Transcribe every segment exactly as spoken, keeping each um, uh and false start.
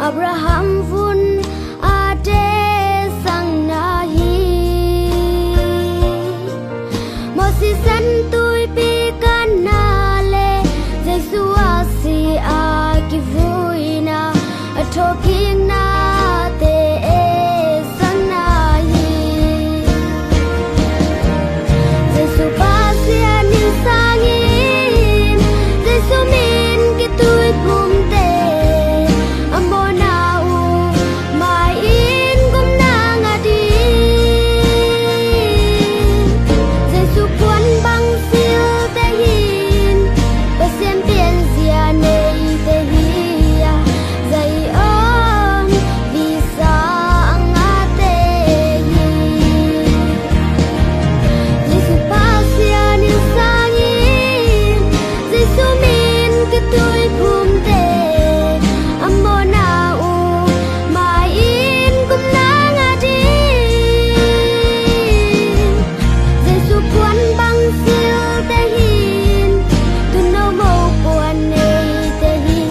Abraham vun a teh sangna hi. Moses an tuipi kanna le Jesu a si a kivuina, a thokikna te e sangna hi. Jesu Pasian in sangin Jesu min kituiphumte a mawhna uh mai-in kumna ngah ding. Jesu puan bang silte hin Pasian pianzia neite hi a, Zion visa a ngahte hi. Jesu Pasian in sangin Jesu min kituiphumte a mawhna uh mai-in kumna ngah ding. Jesu puan bang silte hin tuuno mopuan neite hi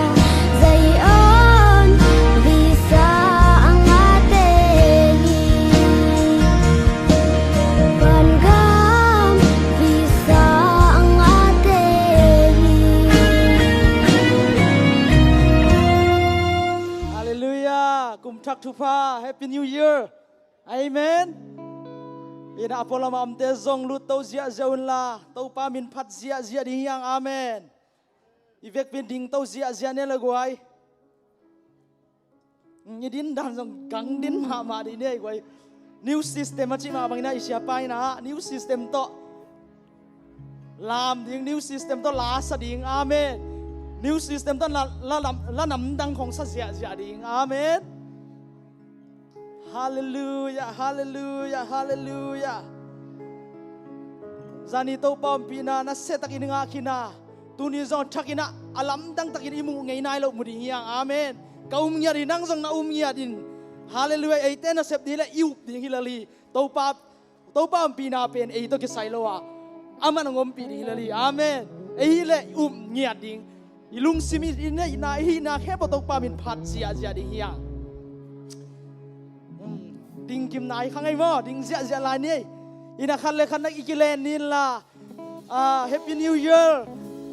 a, Zion visa a ngahte hi. Vangam visa a ngahte hi. Halleluiah. Kum thak thupha, Happy New Year. Amen. Ina a pualam a omte zong lutto ziahziah unla, Topa min phat ziahziah ding hi hang. Amen. I vekpi in dingto ziahziah ni le guai. I din dan zong gang din mahmah ding ni guai. New system a cih mah bangin ah i siapa in ah new system tawh lam ding, new system tawh la sa ding. Amen. New system tawh la, la, la, la namdang khong sa ziahziah ding. Amen. Halleluiah, halleluiah, halleluiah. Zani Topa ompihna nasiatakin i ngah khin a, tuni zong a thakin ah a lamdang takin i muh ngei nai loh mu ding hi hang. Amen. Ka um ngiat hi, nang zong na um ngiat in. Halleluiah. Eite nasep ding le i up ding hi lel hi. Topa Topa ompihna pen ei tawh kisai lo a, aman hong ompih ding hi lel hi. Amen. Ei hi le i up ngiat ding. I lungsim i neihna, i hihna khempeuh Topa min phat ziahziah ding hi hang. Hmm. Ding kim nai kha ngei maw, ding ziahziah lai ni. Ina khat le khat na i kilen ni inla, ah, Happy New Year,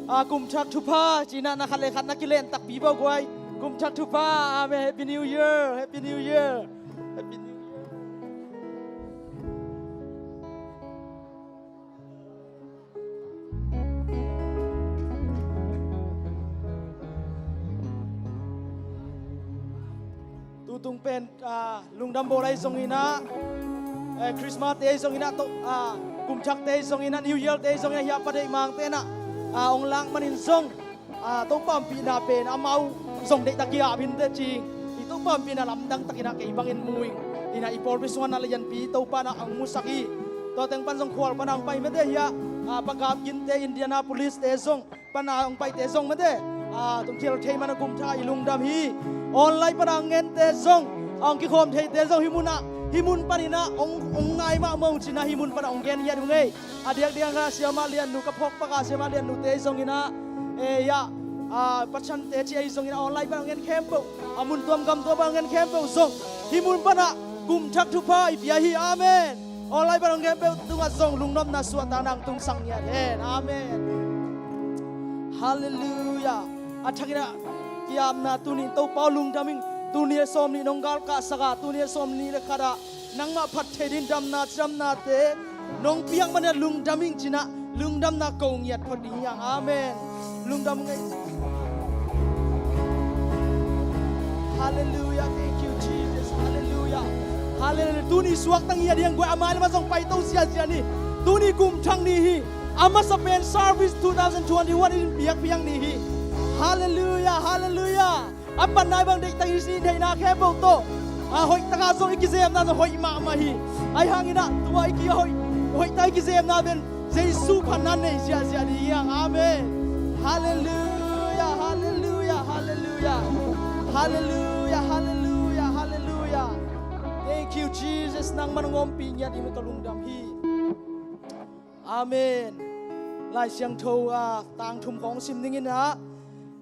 ah, kum thak thupha ci-in ah na khat le khat na kilen takpi baw guai. Kum thak thupha. Amen. Happy New Year. Happy New Year. Happy New Year. Tutung pen, ah, lungdam bawl ahi zongin ah, eh, Christmas te ahi zongin ah, to, ah, kum thak te ahi zongin ah, New Year te ahi zongin ah, hiah Pa Deih Mang te in ah, ah, hong lak manin zong, ah, Topa ompihna pen amau zong deihtak i ap hi inteh ci. I Topa ompihna lamdang takin ah kei bangin mu ing. Ina i pawlpi sungah na lianpi Topa in ah hong musak hi. Tua teng pan zong khual pan ah hong pai mete hiah, ah, Pa Gap Gin te, Indianapolis te zong pan ah hong paite zong mete, ah, tung thil thei man a kum thak i lungdam hi. Online pan ah hong ngente zong, hong kikhawm theite zong hih mun ah, hih mun panin ah hong, hong ngai mahmah ung ci-in ah hih mun pan ah hong gen ngiat ung ei. A diakdiak ah Siamah Lian Nu, ka phawk pak ah Siamah Lian Nu te ahi zongin ah, eh, hiah, ah, Pa Chan te ci ahi zongin ah online pan ah hong ngen khempeuh, a mun tuam gam tuam pan ah hong ngen khempeuh zong hih mun pan ah kum thak thupha i pia hi. Amen. Online pan ah hong ngen khempeuh tungah zong lungnopna suahtakna hong tungsak ngiat hen. Amen. Halleluiah. A thakin ah ki-apna tuni Topa aw lungdam ing. Tuni a sawmnih nong galkahsak a, tuni a sawmnih le khat ah nangmah phat thei ding damna cidamnate nong piak manin ah lungdam ing ci-in ah lungdamna ko ngiat phot ding hi hang. Amen. Lungdam ngei. Halleluiah. Thank you, Jesus. Halleluiah. Halleluiah. Tuni suakta ngiat ding guai, a mai lam ah zong paito ziahziah ni. Tuni kum thak ni hi. A masa pen service two thousand twenty-one in piakpiak ni hi. Halleluiah. Halleluiah. A panna i bang deihtak i sin theihna khempeuh tawh, a hoihtak a zong i kizemna zong hoih mahmah hi. Ahi hangin ah tua i ki hoih, hoihtak i kizemna pen Jesu phatna nei ziahziah ding hi hang. Amen. Halleluiah, halleluiah, halleluiah. Halleluiah, halleluiah, halleluiah. Thank you, Jesus. Nangman hong ompih ngiat ding ka lungdam hi. Amen. Lai Siangtho, ah, tang thum khawng sim dingin ah,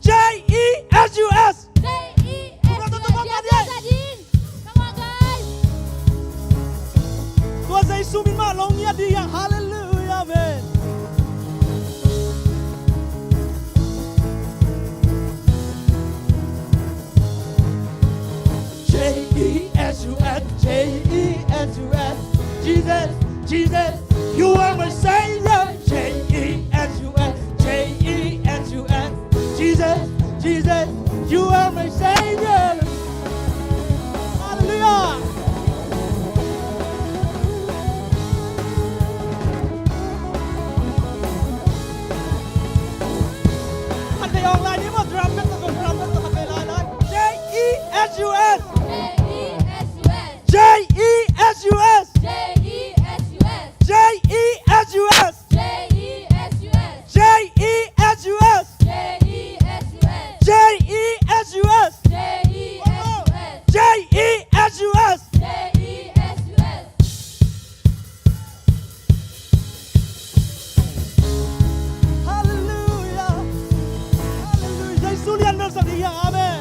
J E S U S. J E S U S. Yes, yes, yes. Come on, guys. Tua Jesu min mah lo ngiat ding hi hang. Hallelujah, amen. J E S U S, J E S U S. Jesus, Jesus, you are my Savior. J E S U S, J E S U S. Jesus, Jesus, you are my Savior. Hallelujah. Khat vei ong lai ni maw, trumpet tawh zong, trumpet tawh khat vei lai lai. J E S U S. J E S U S. J E S U S. J E S U S. J E S U S. J E S U S. J E S U S. J E S U S. J E S U S. J E S U S. J E S U S. Hallelujah. Hallelujah. Jesu lian bel sak ding hi hang. Amen.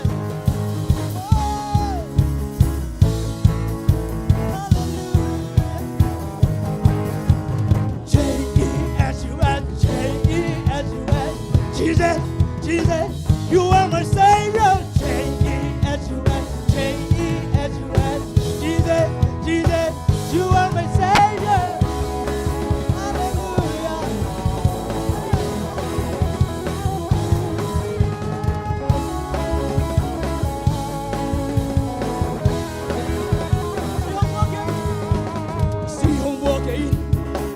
Hallelujah. J E S U S, J E S U S. Jesus, Jesus, you are my Savior. J E S U S, J E S U S. Jesus, Jesus, you are my Savior. Hallelujah. Sih hong buak in,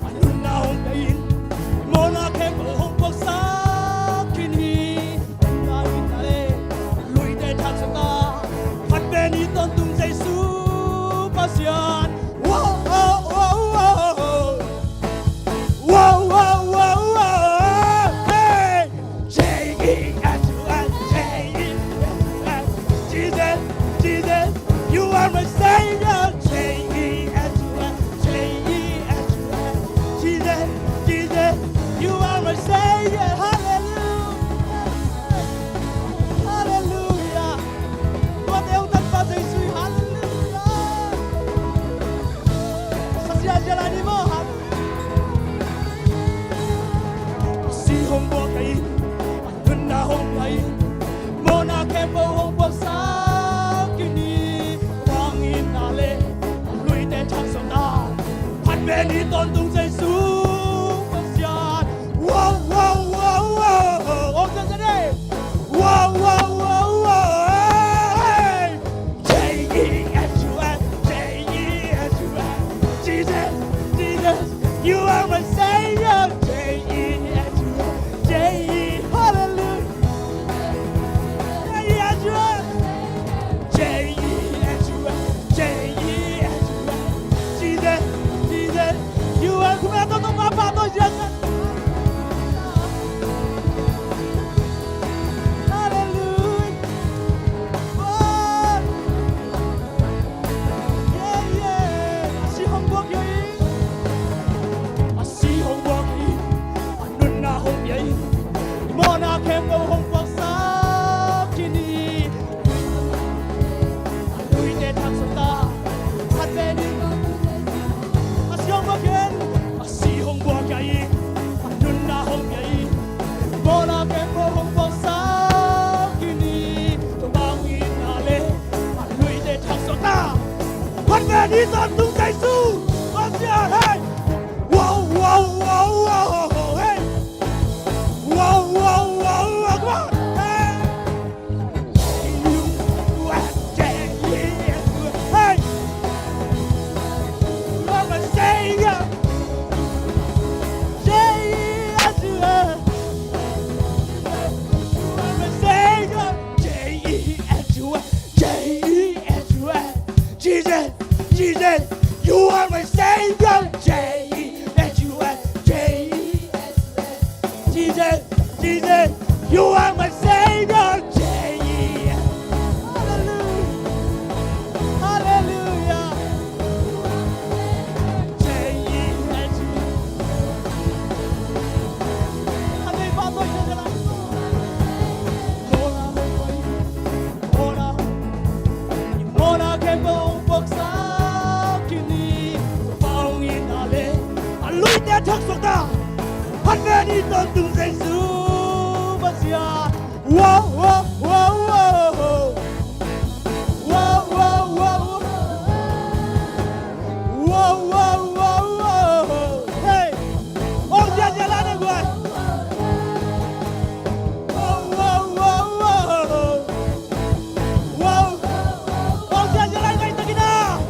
a nunna hong pia in, mawhna khempeuh hong puaksak khin hi. Hong na in na le, luite thak sa ta, khat ve ni tawntung Jesu Pasian. Wow, wow, wow, wow. Wow, wow, wow, wow. Hey! J E S U S, J E S U S. Jesus, Jesus, you are my Savior. J E S U S, J E S U S. Jesus, Jesus, you are my Savior. Hallelujah. Hallelujah. Tuate hong tanpa Jesu hi. Hallelujah. Sa ziahziah lai ni maw. Hallelujah. Sih hong buak in, a nunna hong pia in, mawhna khempeuh hong puaksak khin hi. Hong na in na le, luite thak sa ta, khat ve ni tawntung Jesu Pasian. Wow, wow, wow, wow. Hong sa sa de. Wow, wow, wow, wow. Hey! J E S U S, J E S U S. Jesus, Jesus, you are my khempeuh hong puaksak khin hi. A luite thak suak ta. Khat ve ni. A siang bawk in. A si hong buak hi. A nunna hong pia hi. Mawhna khempeuh hong puaksak khin hi. Tua bang in a le. A luite thak suak ta. Khat ve ni, tawntung Jesu. Pasian, hey. Wow, wow, wow, wow, hey. Wow, wow, wow, wow, come on. Hey. Hey. You are my Savior. J E S U S. You are my Savior. J E S U S. J E S U S. Jesus, Jesus, you are my Savior. J E S U S, J E S U S. Jesus, Jesus, you are my Savior. J E S. Hallelujah. Hallelujah. J E S U S. Hallelujah. Mawhna, i mawhna khempeuh hong puaksak khin hi. Tua bang in a le. A luite thak suak ta. Khat ve ni, tawntung Jesu Pasian. Wow, wow, wow, wow. Wow, wow, wow, wow. Wow, wow, wow, wow. Hey. Wow, wow, wow, wow. Wow, wow, wow, wow. Wow. Wow, wow, wow, wow.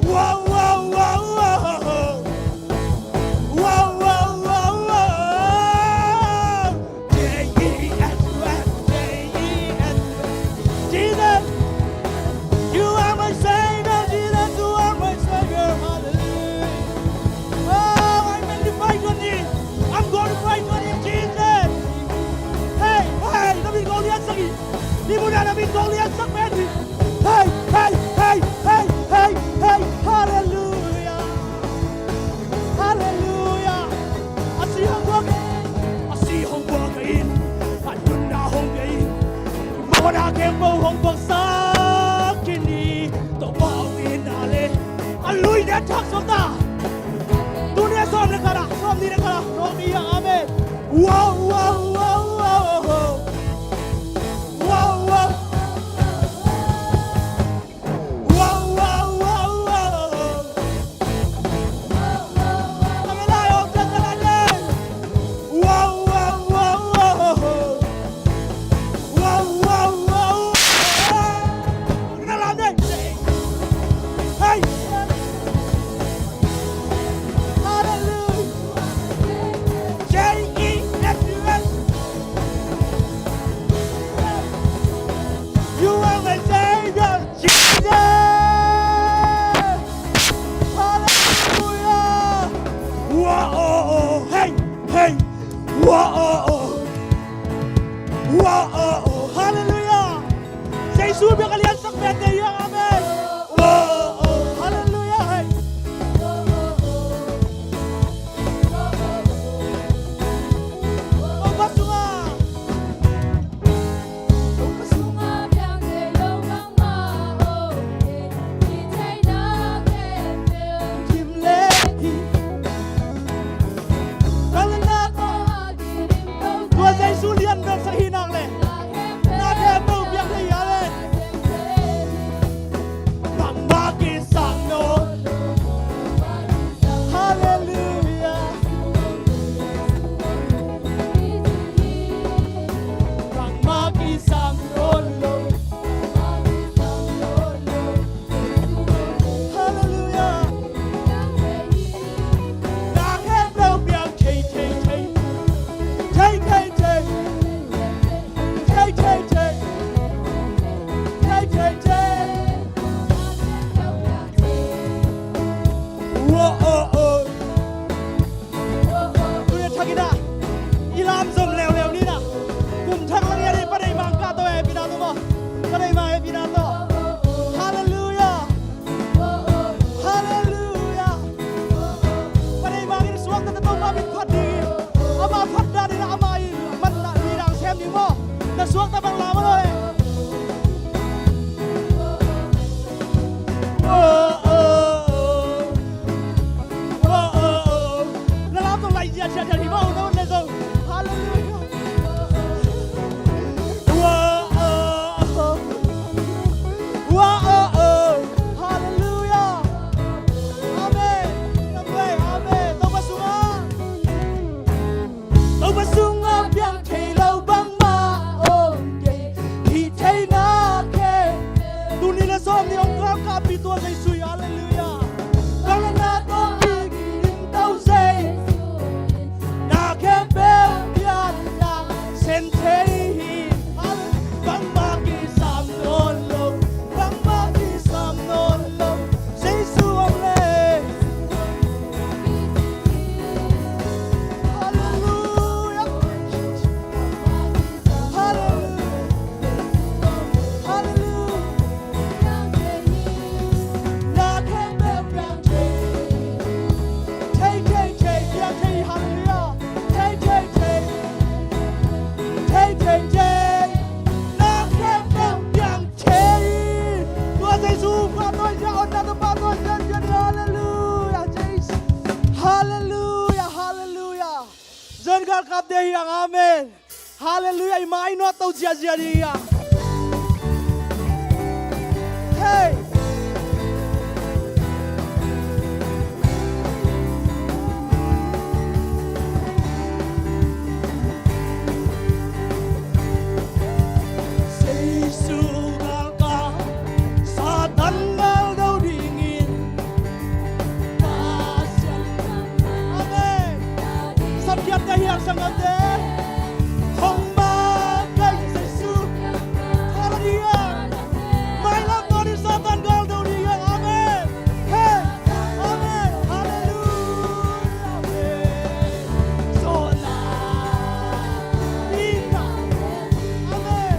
Wow, wow, wow, wow. Wow, wow, wow, wow. J E S U S, J E S U S. Jesus, you are my Savior. Jesus, you are my Savior. Hallelujah. Oh, I magnify your name. I'm glorify your name, Jesus. Hey, hey, na min kong liansak hi. Ni mun ah na min kong liansak pen hi. Hey, hey, hey, hey, hey, hey. Hallelujah. Hallelujah. A si hong buak in, a si hong buak in, a nunna hong pia in, mawhna khempeuh hong puaksak khin hi. Tua bang in a le. A luite thak suak ta. Tuni a sawm le khat ah, sawm nih le khat ah, sawm nih ah, amen. Wow, wow, wow, wow. Wow, wow. Wow, wow, wow, wow. Wow, wow, wow, wow. Wow, wow, wow, wow. Hey. Hallelujah. J E S U S. You are my Savior, Jesus. Hallelujah. Wow, hey, hey. Wow. Wow, hallelujah. Jesu biak a liansak pen hi hang, amen. Wow, hallelujah. Hey. Topa sungah. Topa sungah biak thei lo bangmah om hi. Tua Jesu lian bek sa hi nak leh, na khempeuh biak thei hi a leh. Tuak ta bang lam a lo e. Whoa, oh, oh. Whoa, oh, oh. Na lam zong lai zia zia zia hi mah, na le zong. Hallelujah. Whoa, oh, oh. Whoa, oh, oh. Hallelujah. Amen. Amen. Amen. Topa sungah. Topa sungah piang thei lo bangmah om kei, hih theihna khempeuh. Tuni le sawm ni hong galkapih tua Jesu hi, hallelujah. Galkapna tawh kiging to Jesu, na khempeuh pianna sem thei hi. Hallelujah. Bangmah kisam nawn lo, bangmah kisam nawn lo. Jesu om le. Hallelujah. Hallelujah. Hallelujah. Na khempeuh piang thei. Thei, thei, thei, piang thei, hallelujah. Thei, thei, thei. Thei, thei, thei. Na khempeuh piang thei. Tua Jesu phattuai zia, onna tua phattuai zia, zia, hallelujah, Jesus. Hallelujah, hallelujah. Zon galkap ding hi hang, amen. Hallelujah, i mai nawt to ziazia ding hi hang. Hey. Jesu galkap, Satan galdo dingin. Amen. Sapkhiat te hiang sangam te. Hong ba kai Jesu. Hallelujah. Mailam tawh ni Satan galdo ding hiang. Amen. Hey. Amen. Hallelujah. Amen. Sona. Ina. Amen.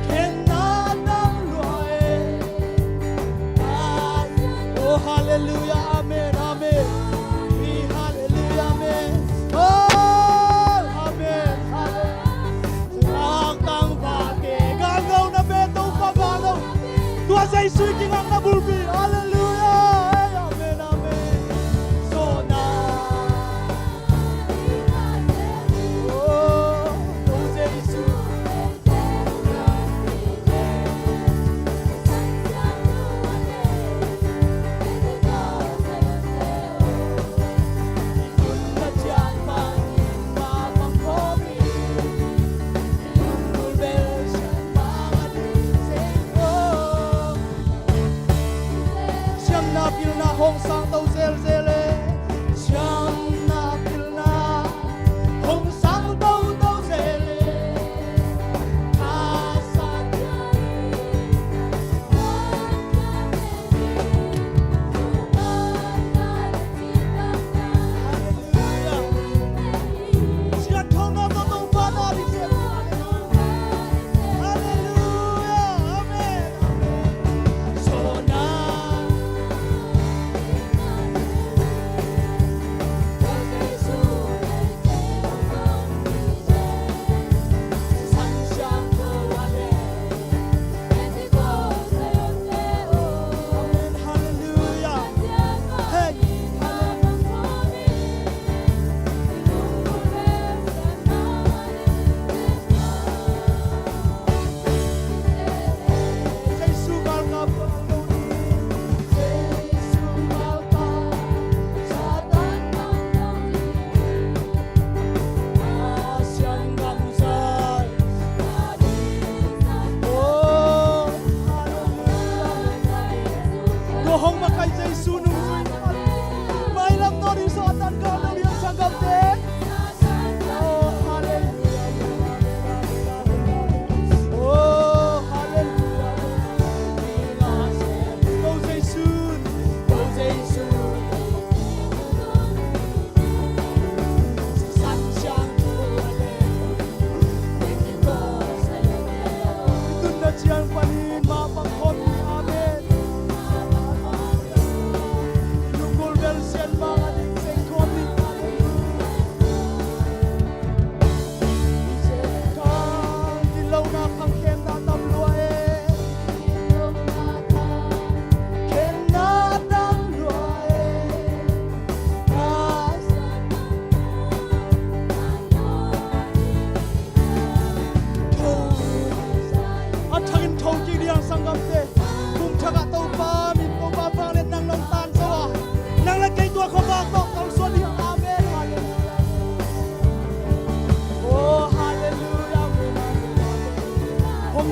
Khenna a tam lua e. Oh, hallelujah, amen, amen. Hallelujah, amen. Oh, amen, hallelujah. Lak tangvate galdo na pe, Topa galdo. Tua Jesu i kingakna bulpi. Hallelujah, amen, amen. Sona. Oh, oh, Jesu.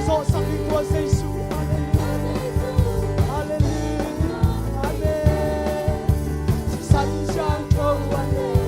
Thawhsak ding tua Jesu. Halleluia. Halleluia. Amen. Sisan Siangtho. Amen.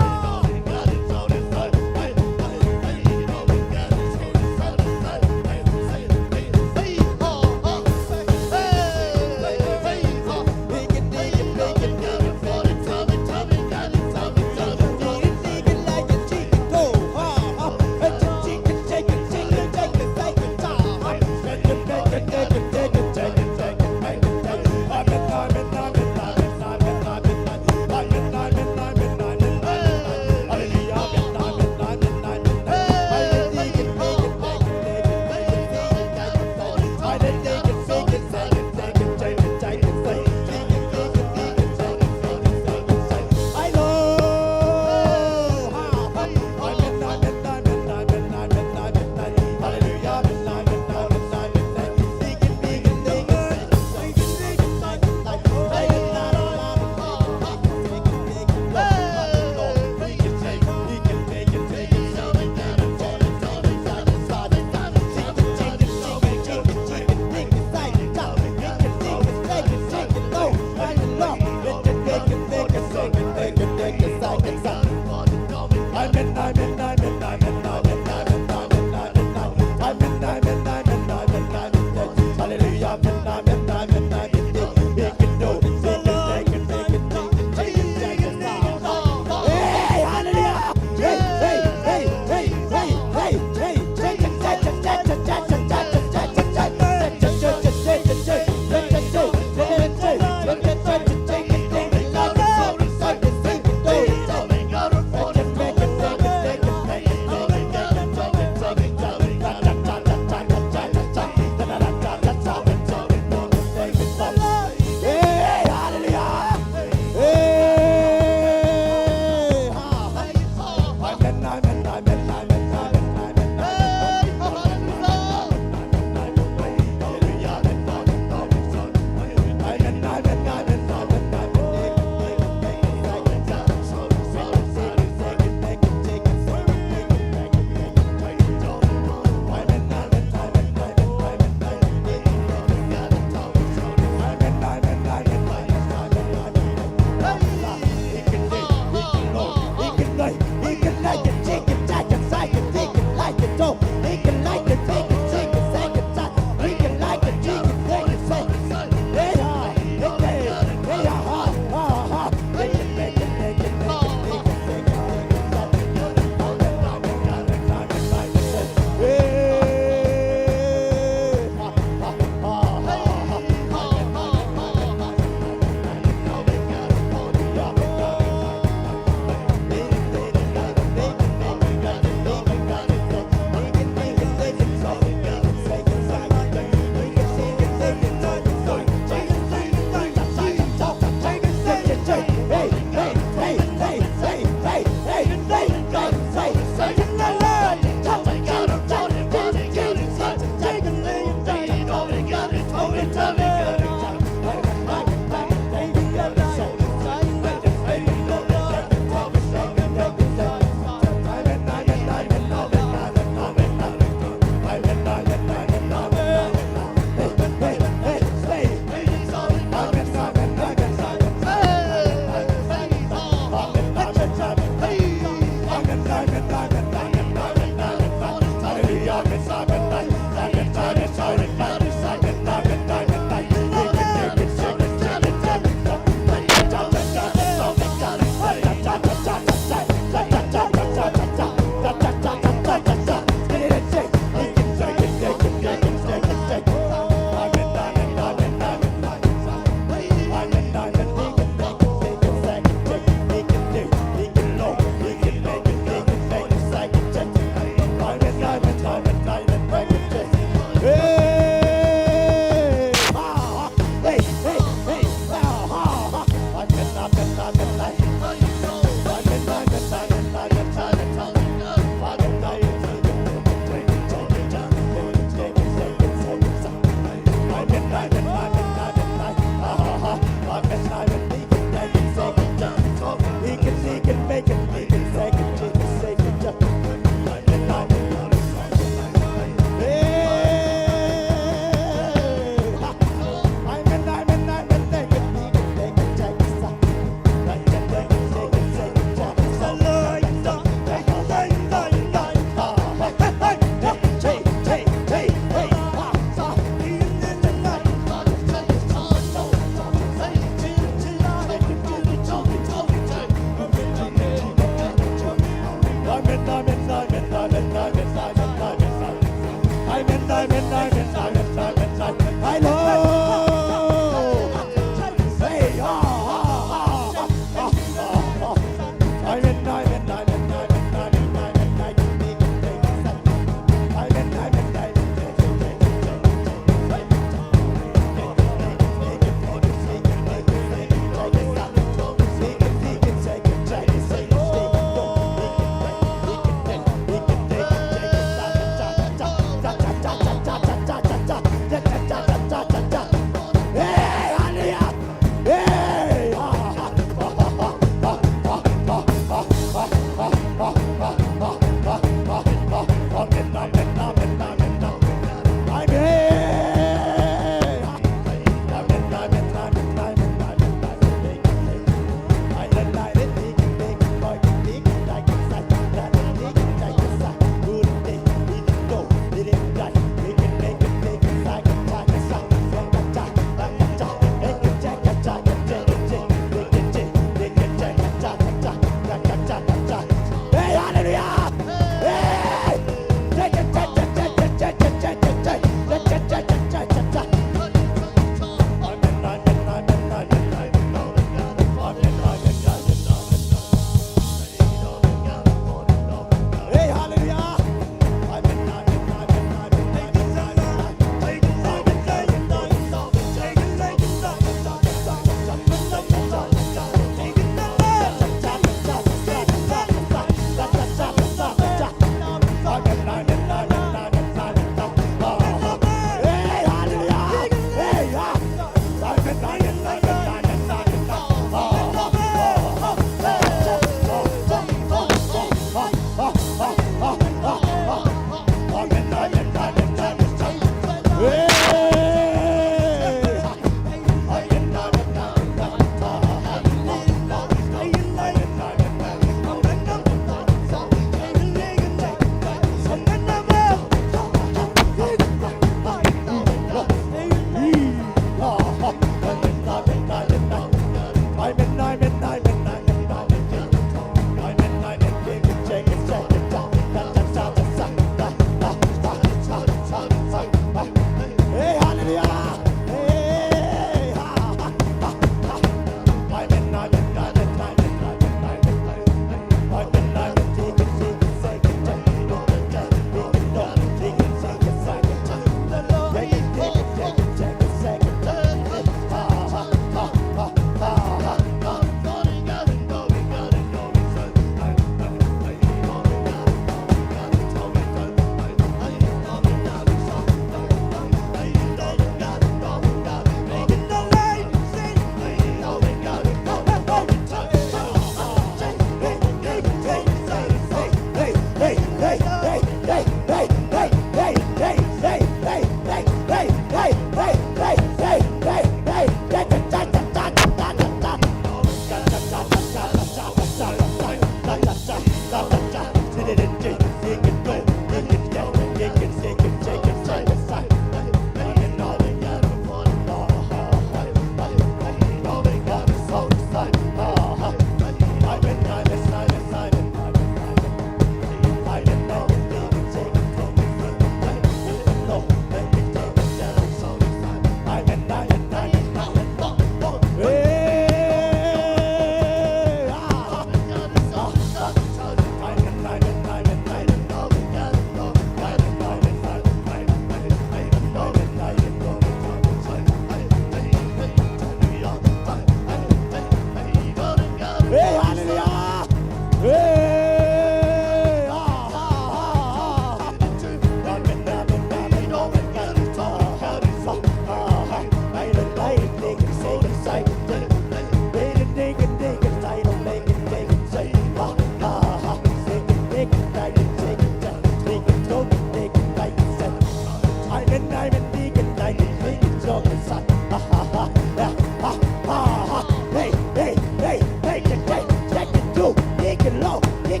Hey,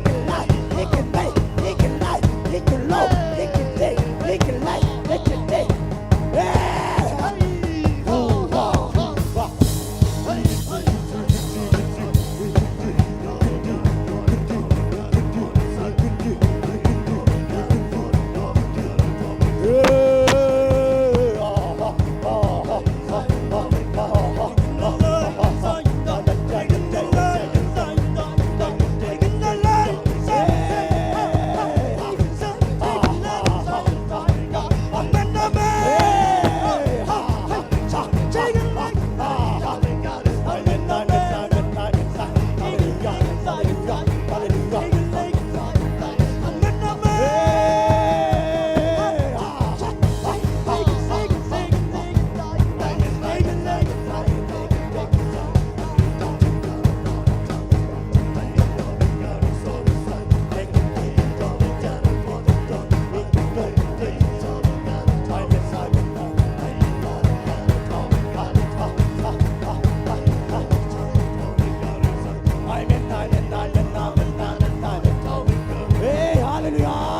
hallelujah.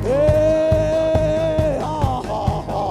Hey, ha, ha, ha.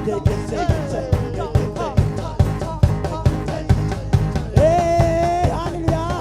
Hey, hallelujah.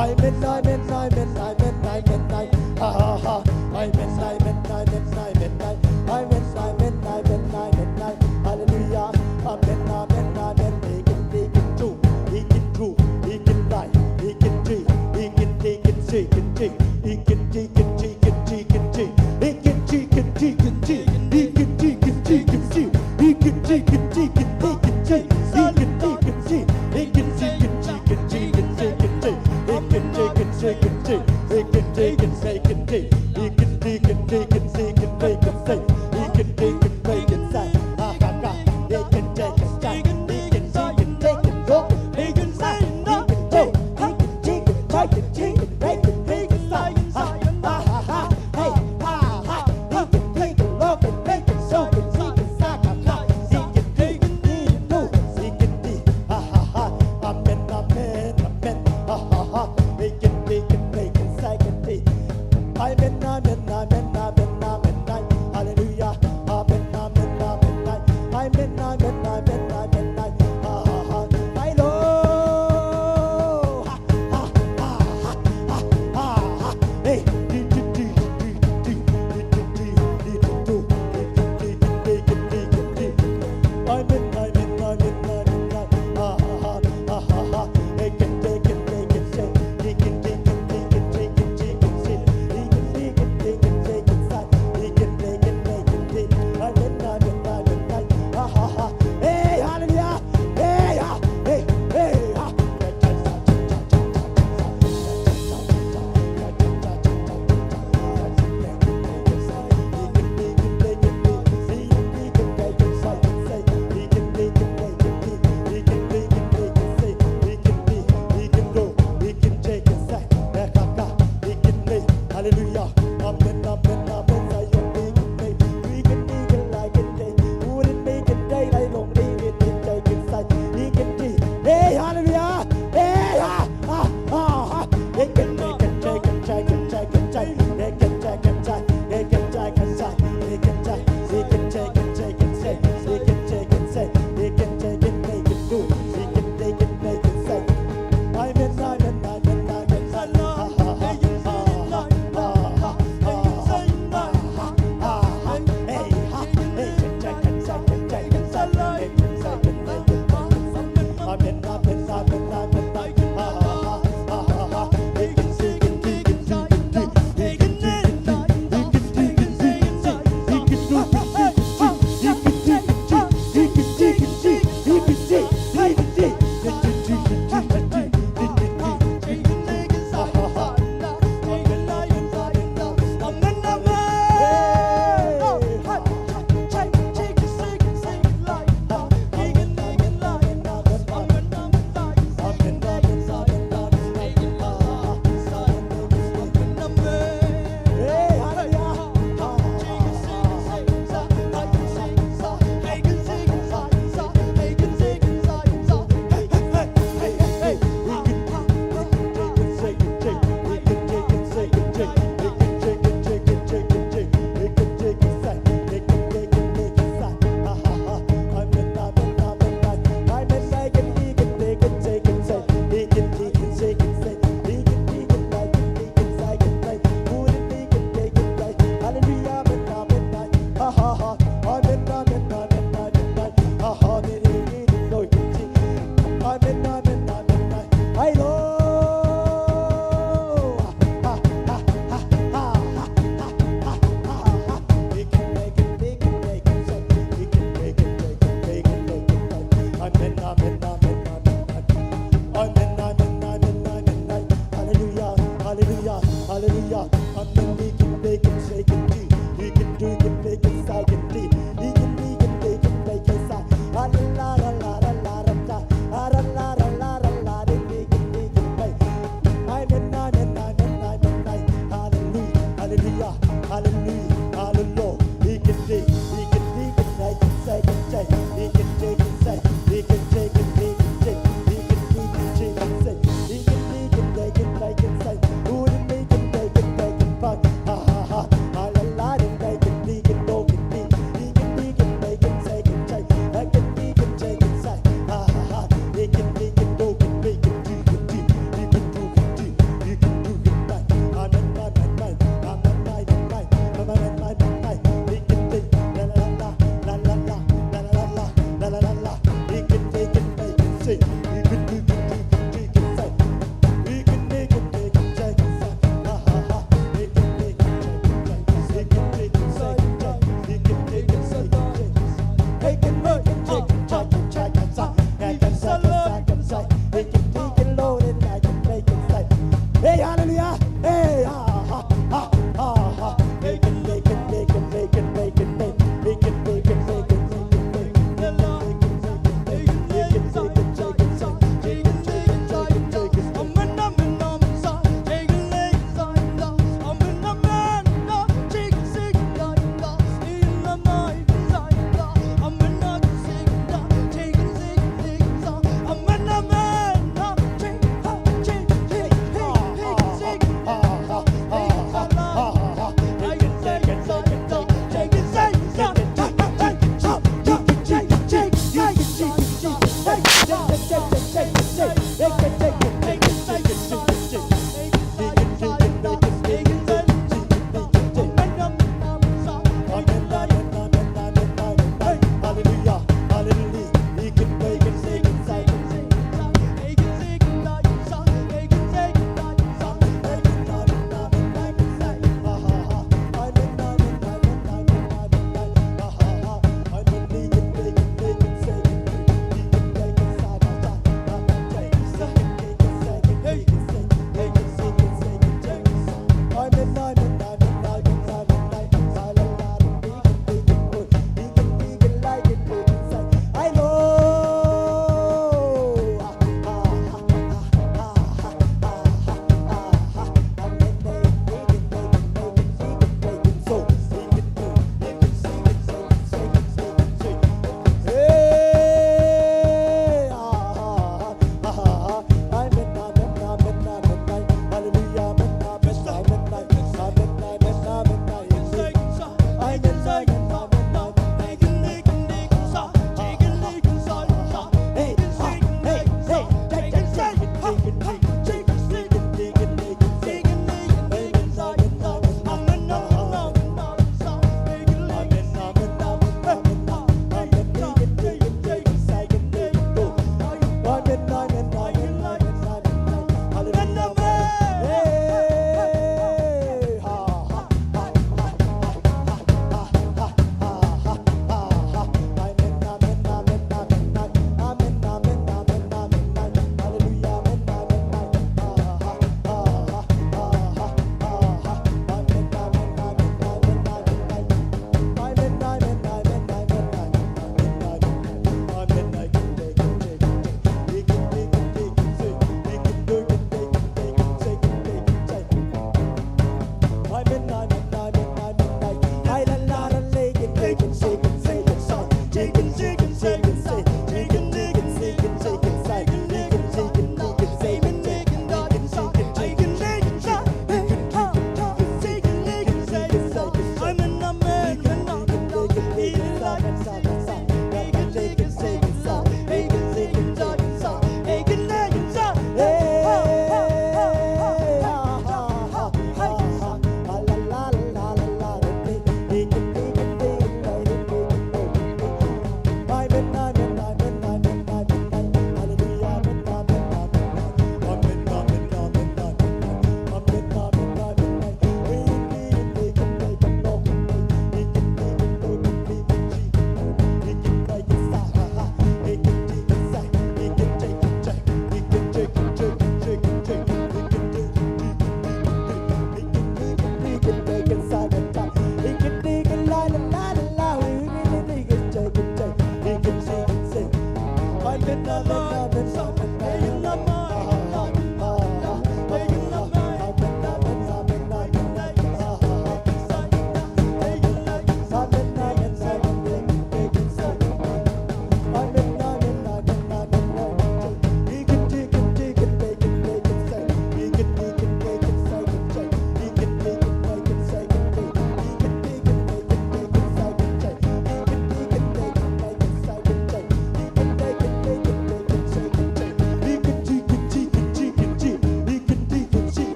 Amen, amen, amen, amen, amen, amen. Ha, ha, ha. Amen, amen, amen, amen, amen. Amen, amen, amen, amen, amen. Hallelujah. Amen, amen, amen. He can, he can do. He can do. He can lie. He can do. He can, he can, he can do. He can, he can, he can, he can do. He can, he can, he can do. He can, he can, he can do. He can, he can, he can, he can do. He can, he can, he can, he can do. Amen, amen, amen, amen, amen. Hallelujah. Amen, amen, amen, amen. Amen, amen, amen, amen, amen. Hallelujah. Hey, hallelujah. Hey, ha, hey, hey, ha.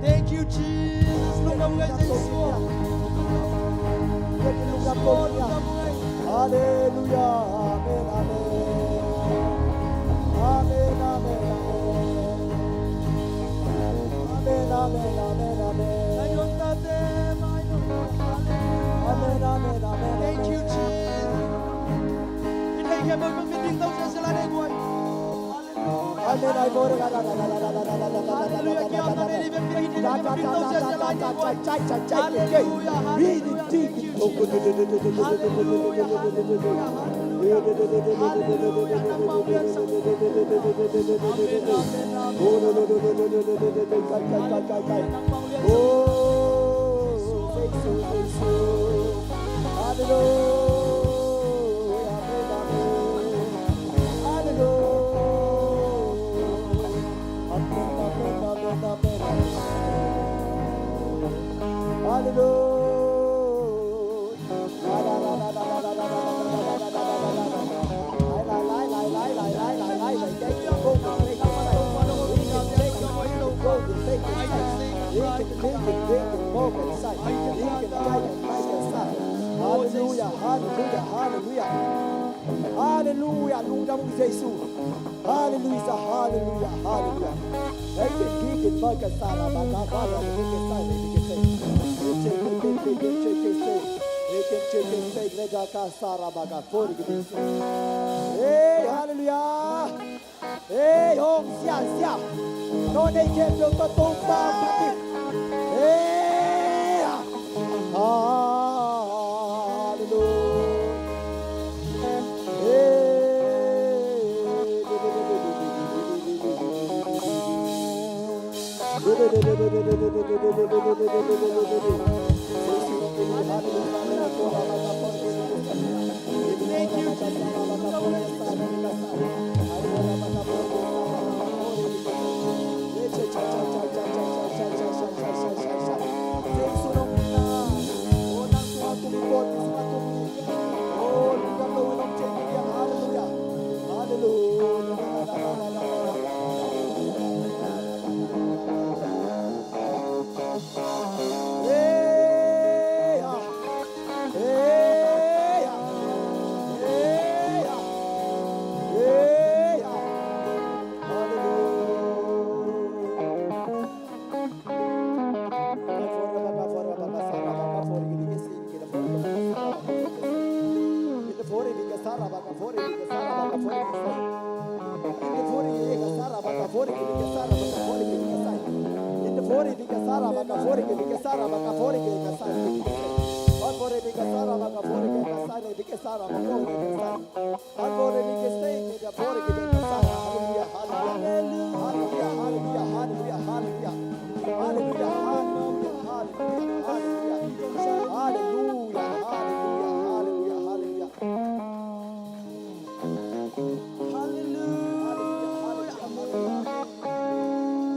Thank you, Jesus. Lungdam ngai Jesu. Lungdam ngai. Hallelujah. Amen, amen. Amen, amen, amen. Amen, amen, amen, amen. Amen, amen, amen. Thank you, Jesus. Amen. Hallelujah. Amen, amen. Hallelujah. Amen, amen, amen, amen. Hallelujah. Hallelujah, hallelujah, hallelujah. Hallelujah, lungdam uh Jesu. Hallelujah, hallelujah, hallelujah. Hei, kin, kin, kin, bai, ka, sa, ra, ba, ga, ba, ra, kin, kin, sa, re, kin, kin, sa. Kin, kin, kin, kin, kin, kin, kin, kin, kin, kin, kin, sa, ra, ba, ga, fo, re, kin, kin, sa. Hey, hallelujah. Hey, hong, sia, sia. No, nei, kem, pyo, to, to, pa, pa, pi. Hey, ah. Hallelujah.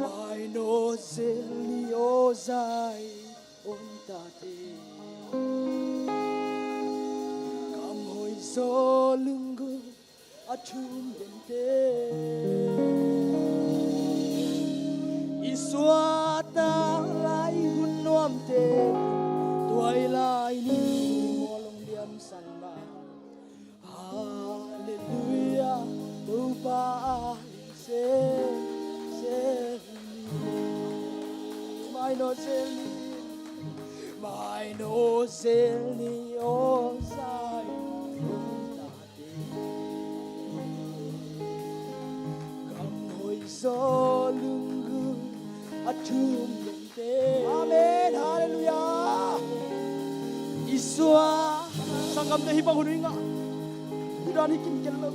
Maino zel ni aw Zion tate, gam hoih zaw lunggulh a thum dente, i suahtak lai hun nuamte, tuailai ni mual hong liamsan mah. Halleluiah, Topa a hi zel zel ni. Maino zel ni, maino zel ni aw Zion tate, gam hoih zaw lunggulh a thum dente. Amen. Halleluiah. I suah sanggamte hih bang hun hi ngah. Hih dan hi kim ken lo.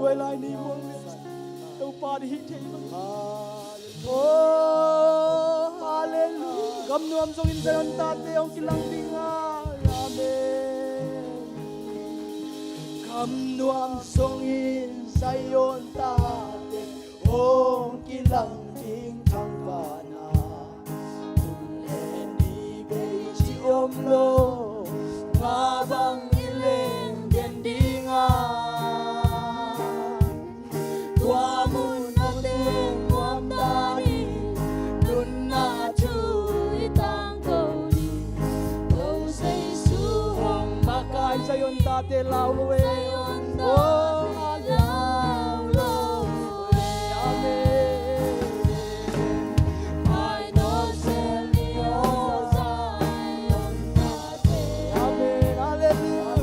Tuailai ni mual Topa di hih thei bang. Oh, halleluiah. Gam nuam zongin Zion tate hong kilang ding a. Amen. Gam nuam zongin Zion tate hong kilang ding thangvahna. Kum le ni bei ci om lo, nga bang i leng den ding a. Tua mun a teng nuam ta Te lau lo e. Oh, lau lo e. Amen. Amen. Hallelujah.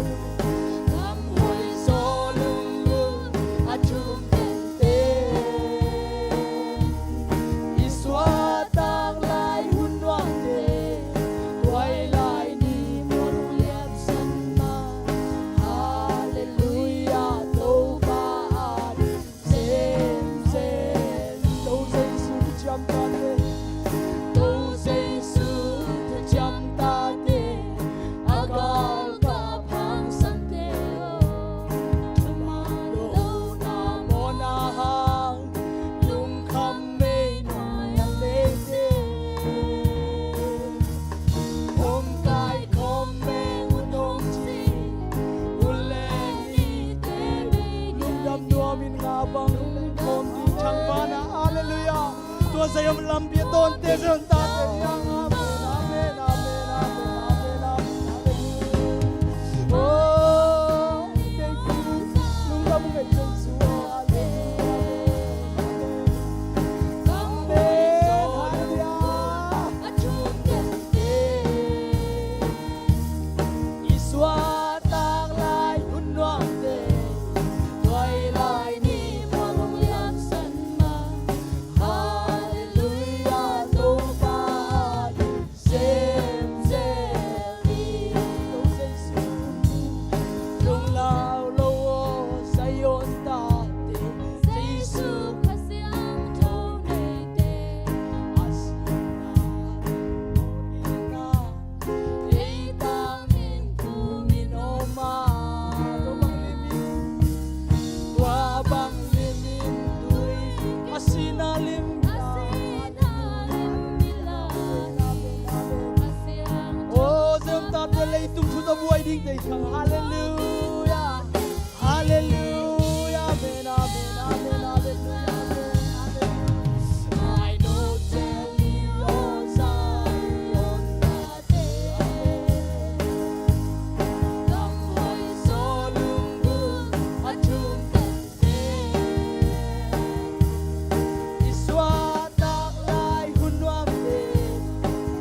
I suahtak lai hun nuamte, tuailai ni mual hong liamsan ma. Halleluiah, Topa ading semsem. To Jesu thuciam tate, To Jesu thuciam tate, a galkap hangsan te aw. Thuman lohna mawhna hang lungkham mei nuai a leite. Hong kaikhawm mei un hong ci, hun le nite mei lungdam nuamin nga bang lungkhawm ding thangvana. Halleluiah. Tua Zion lampi a dawnte Zion tate niang. Amen, amen, amen, amen, amen, amen, amen. Oh, thank you. Lungdam uh ngai Jesu. Halleluiah. Amen, halleluiah. I suahtak lai hun nuamte, tuailai ni mual hong liamsan ma. Halleluiah, Topa ading semsem hi. Lunglau lo aw Zion tate, Jesu Khazih siangtho neite. A sihna ei tangin phumin om a, tua bang limin, tua bang limin tui, a sihna lim, a sihna lim nilh a. Aw, Zion tate leitung thut a buai ding tei thang. Halleluiah. Halleluiah. Amen, amen, amen, halleluiah, amen, amen. I suahtak lai hun nuamte,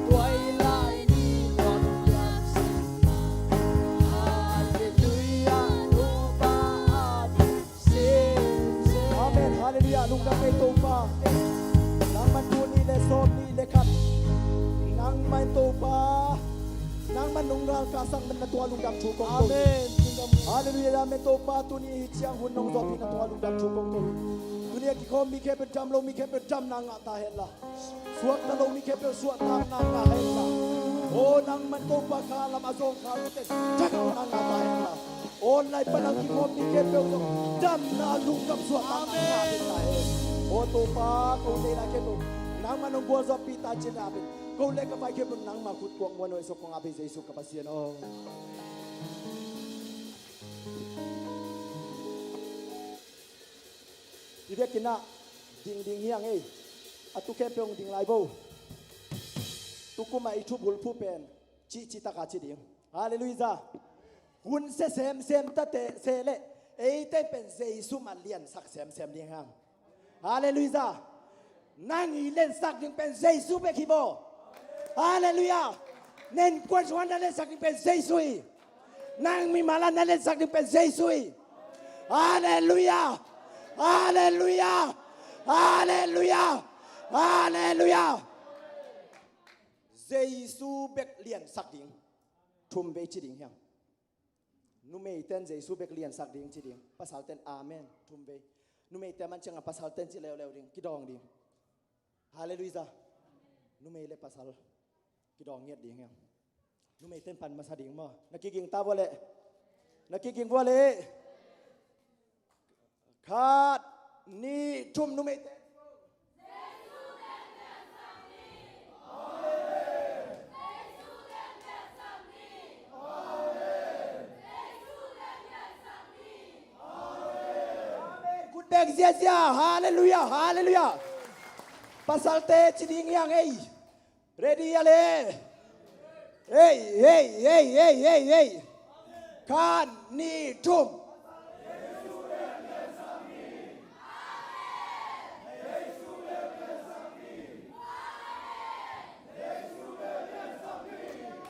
tuailai ni mual hong liamsan ma. Halleluiah, Topa ading semsem. Amen. Halleluiah. Lungdam ei Topa. Nangman tuni le sawm nih le khat, nangman Topa, nangman nong galkapsak man na tua lungdam thu kong ko. Amen. Halleluiah. Amen. Topa, tuni hih ciang hun nong zawhpih na tua lungdam thu kong ko. Tuni a kikhawm mi khempeuh, dam lo mi khempeuh damna ngah ta hen la, suakta lo mi khempeuh suahtakna ngah hen la. Aw, nangman Topa kha lam a zawngkhal mite thangahna ngah ta hen la. Aw, nai pan a kikhawm mi khempeuh zong damna, lungdam, suahtakna ngah ta hen. Aw Topa, ko deihna khempeuh nangman hong gualzawhpih ta cin a pen, ko le ka vai khempeuh nangma khut tuak muan uh ei, suk kong ap hi Jesu ka Pasian aw. I biakinn ah ding ding hi hang ei. A tu khempeuh hong ding lai vo. Tukum a i thu bulphuh pen cihcih taka ci ding. Halleluiah. Hun sia semsem tate se leh eite pen Jesu mah liansak semsem ding hang. Halleluiah. Nang i liansak ding pen Jesu bek hi vo. Halleluiah. Na innkuan sungah na liansak ding pen Jesu hi. Nang mimal ah na liansak ding pen Jesu hi. Halleluiah. Halleluiah. Halleluiah. Halleluiah. Jesu bek liansak ding. Thum vei ci ding hiam? Numeite'n Jesu bek liansak ding ci ding. Pasalte'n amen. Thum vei. Numeite man ciangah pasalte'n ci leuleu ding. Kidawng ding. Halleluiah. Numei le pasal kidawng ngiat ding hiam? Numeite'n pan masa ding maw? Na kiging ta vua leh. Na kiging vua leh. Khat, nih, thum, numeite. Amen. Khut beng ziazia. Halleluiah, halleluiah. Pasalte ci ding hiang ei. Ready a le. Ei, ei, ei, ei, ei, ei. Khat, nih, thum.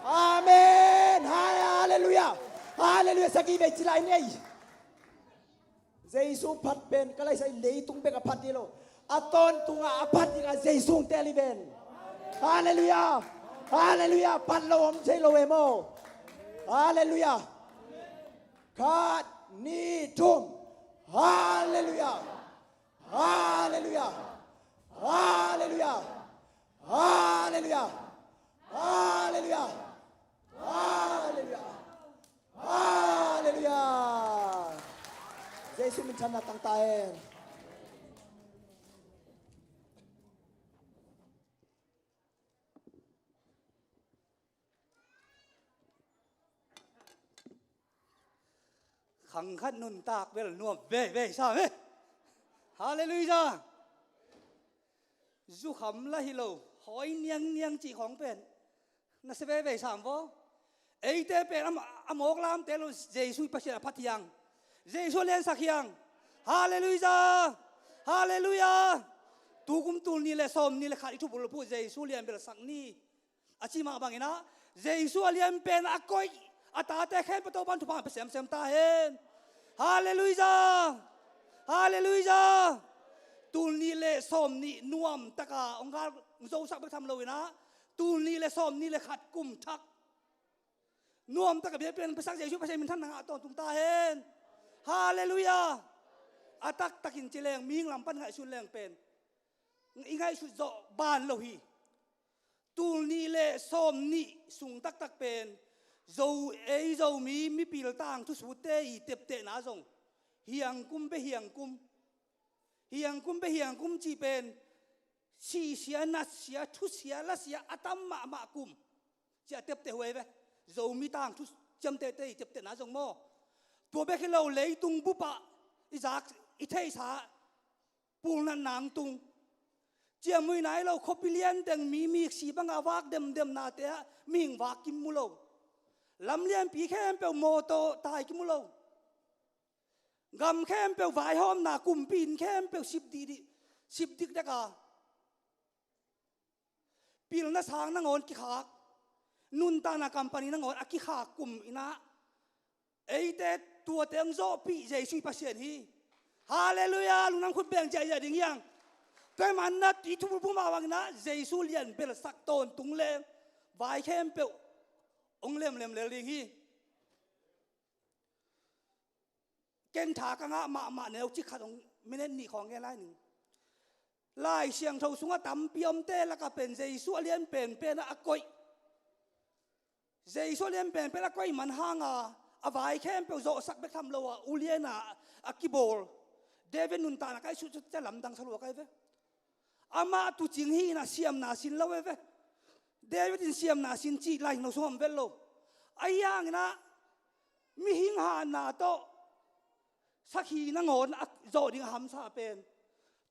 Amen. Hai, halleluiah. Halleluiah. Sagih vei ci lai ni ei. Jesu phat pen ka laisai leitung bek a phat hi lo. A tawntunga a phat dingah Jesu hong teel hi ven. Halleluiah. Halleluiah. Phat lo om thei lo em aw. Halleluiah. Khat, nih, thum. Halleluiah. Halleluiah. Halleluiah. Halleluiah. Halleluiah. Halleluiah. Halleluiah. Jesu min thanna tang ta hen. Khang khat nuntak bel nuam veivei sam hi. Halleluiah. Zukham la hi lo, hawi niangniang cih khawng pen na sia veivei sam vaw. Eite pen a, a mawk lamte lo, Jesu i Pasian a phat hiang. Jesu a liansak hiang. Halleluiah. Halleluiah. Tukum tul nih le sawm nih le khat i thubulphuh Jesu lian belsak ni. A ci mah banginah Jesu a lian pen a koih a tate khempeuh Topan thupha pia semsem ta hen. Halleluiah. Halleluiah. Tul nih le sawm nih nuamtaka hong gal zosak bek tham loinah tul nih le sawm nih le khat kum thak nuamtaka biakpiak piasak Jesu Pasian min thanna ngah tawntung ta hen. Halleluiah. A taktakin ci leng mihing lam pan ngaihsun leng pen i ngaihsut zawh ban lo hi. Tul nih le sawm nih sung taktak pen Zo, ei Zomi mipil tangthu suutte i teptehna zong hiangkum beh hiangkum, hiangkum beh hiangkum cih pen sihsia, natsia, thusia, lasia a tam mahmah kum ciah tepteh huai ve. Zomi tangthu ciamtehte i teptehna zong maw. Tua bek hi lo, leitung bupah i zak i theihsa pulnatna hong tung. Ciamnuihna hi lo, khuapi lianteng mi miksi banga vak demdemnate ah mihing vak kim mu lo. Lam lianpi khempeuh mawtaw tai kim mu lo. Gam khempeuh vaihawmna, kumpi inn khempeuh sip dikdik, sip dikdek a, pilna sang nangawn kikhak, nuntakna company nangawn a kikhak kum inah eite tuate hong zawhpih Jesu i Pasian hi. Halleluiah. Lungdam khut beng ziahziah ding hiang. Tua hi manah i thubulphuh mah banginah Jesu lian belsak tawntung leng vai khempeuh hong lemlem lel ding hi. Ken tha ka ngah mahmah neu cik khat hong minute nih khawng ngen lai ning. Lai Siangtho sungah tampi omte lakah pen Jesu a lian penpen a koih, Jesu a lian penpen a koih man hanga a vai khempeuh zawhsak bek tham lo a uliana a kibawl David nuntakna ka i sut cia lamdang sa lua ka hi ve. Amah tuucing hi inah siamna sin lo e ve. David in siamna sin cih Lai Siangtho sungah om vet lo. Ahi hanginah mihing hahna tawh sakhi nangawn a zawh ding a hamsa pen,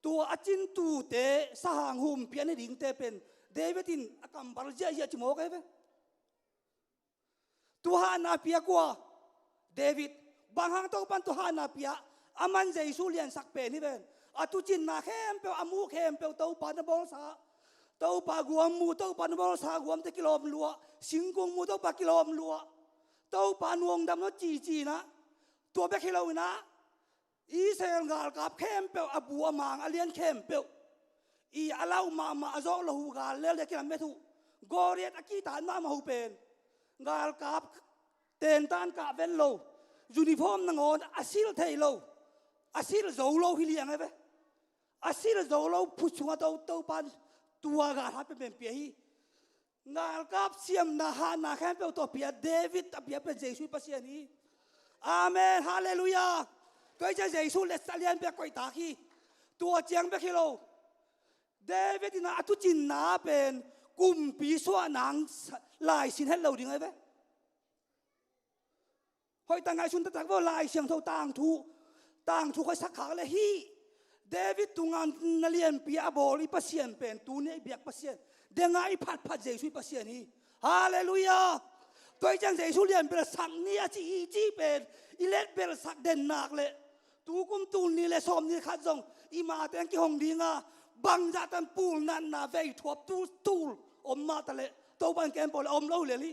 tua a cintute sahang humpih a ne dingte pen David in a kammal ziahziah ci mawk e ve. Tua hahna piak uh a David, bang hang Topan tua hahna piak? Aman Jesu liansak pen hi ven. A tuucinna khempeuh, a muh khempeuh Topa na bawlsa, Topa guam mu, Topa na bawlsa guamte kilawm luah, singkung mu Topa kilawm luah, Topa nuangdam lo cici inah. Tua bek hi loinah Israel galkap khempeuh, a bu a mang a lian khempeuh i a lauh mahmah a zawh lo uh, gal lel dia kilamet uh, Goliath a kihtak mahmah uh pen galkap tentan kah ven lo, uniform nangawn a silh thei lo, a silh zo lo hi liang e ve. A silh zo lo phut sungah To, Topan tua galhat penpen pia hi. Galkap siamna hahna khempeuh tawh pia, David a pia pen Jesu i Pasian hi. Amen. Halleluiah. Tua hi ciah Jesu letsa lianpi a koihtak hi. Tua ciang bek hi lo, David inah a tuucinna pen kumpi suahna hang laisin het lo ding ahi ve. Hoihtak ngaihsun taktak vo, Lai Siangtho tangthu, tangthu khawisak khak le hih David tungah na lianpi a bawl i Pasian pen tuni a i biak Pasian, dengah i phatphat Jesu i Pasian hi. Halleluiah. Tua hi ciang Jesu lianbelsak ni a ci i cih pen i letbelsak den nak leh tu kum tul nih le sawm nih khat zong i mateng kihong ding a, bangzah tan pulnatna vei thuap tul tul om mah ta leh Topa in kem pau leh om lo lel hi.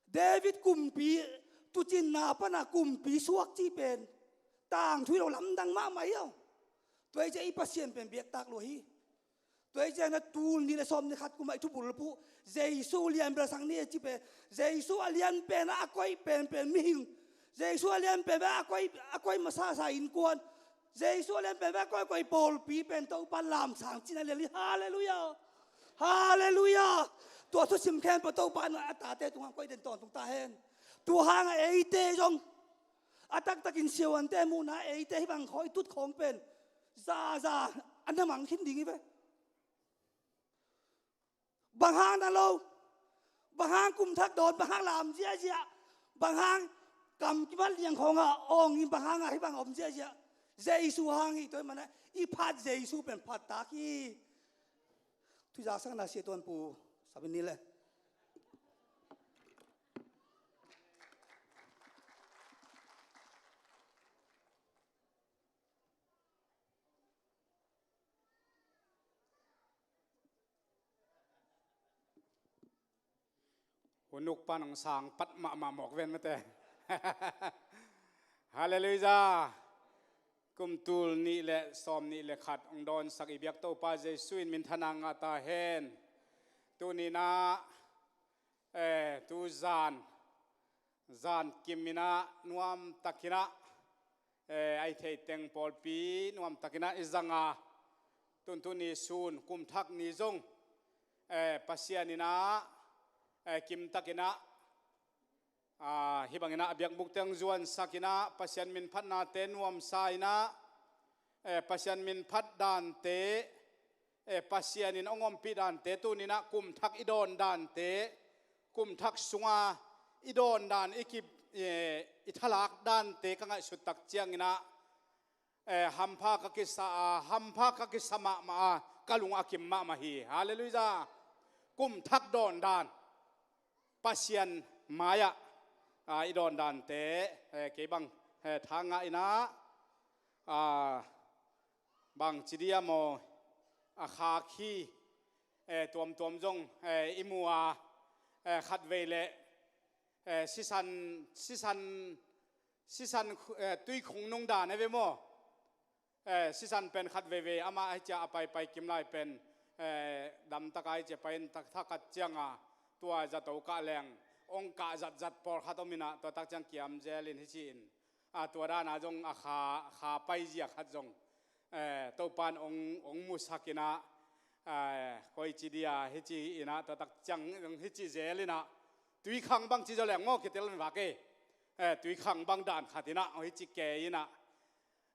David kumpi tuucinna pana kumpi suak cih pen tangthu hi lo, lamdang mahmah hi aw. Tua hi ciang i Pasian pen biaktak lua hi. Tua hi ciang na tul nih le sawm nih khat kum ah i thubulphuh Jesu lianbelsak ni a ci pen, Jesu a lian pen a koih penpen mihing, Jesu a lian penpen a koih, a koih masasa innkuan, Jesu a lian penpen a koihkoih pawlpi pen Topa lamsang cihna lel hi. Halleluiah. Halleluiah. Tua thusim khempeuh Topa in a tate tungah koih den tawntung ta hen. Tua hangah eite zong a taktakin siavuante muhna eite hih bang khawng i tut khawng pen zaza a na mang khin ding hi ve. Bang hang na lo? Bang hang kum thak dawn? Bang hang lam ziahziah? Bang hang kam kimat liang khawngah awng in bang hangah hih bang om ziahziah? Jesu hang hi. Tua hih manah i phat Jesu pen phattak hi. Thuzaksakna sia tuan Pu Sabin ni le. Hun uk pan hong sang pat mahmah mawk ven mate. Halleluiah. Kum tul nih le sawm nih le khat hong dawnsak i biak Topa Jesu in minthanna ngah ta hen. Tuni-in ah, eh, tu zan, zan kim in ah nuamtak in ah, eh, a i theih teng pawlpi nuamtak in ah i zang a, tun tuni sun kum thak ni zong, eh, Pasian in ah, eh, kimtak in ah, ah, hih bang in ah a biakbuk teng zuansak in ah Pasian min phatnate nuamsa in ah, eh, Pasian min phat dante, eh, Pasian in hong ompih dante, tuni-in ah kum thak i dawn dante, kum thak sunga i dawn dan, i kip, eh, i thalak dante ka ngaihsut tak ciangin ah, eh, hampha ka kisa a, hampha ka kisa mahmah a, ka lung a kim mahmah hi. Halleluiah. Kum thak dawn dan Pasian mai-ah, ah, i dawn dante, eh, kei bang, eh, tha ngah in ah, ah, bang ci dia maw, a kha khi, eh, tuamtuam zong, eh, i mu a, eh, khatvei le, eh, sisan, sisan, sisan, eh, tuikhung nung dan a ve maw? Eh, sisan pen khat veivei amah hi cia a paipai kim lai pen, eh, damtak a hi cia pai in tak thakhat cianga tua zato kah leng ong kah zatzat pawlkhat om inah tua tak ciang kiam zel in hi ci in, a tua dana zong a kha, kha paizia khat zong, eh, Topan ong, ong musak inah, eh, koi ci dia hi ci inah tua tak ciang zong hi ci zel inah tuikhang bang ci zaw leng maw kitel vak e, eh, tuikhang bang dan khat inah ong hi ci ke inah,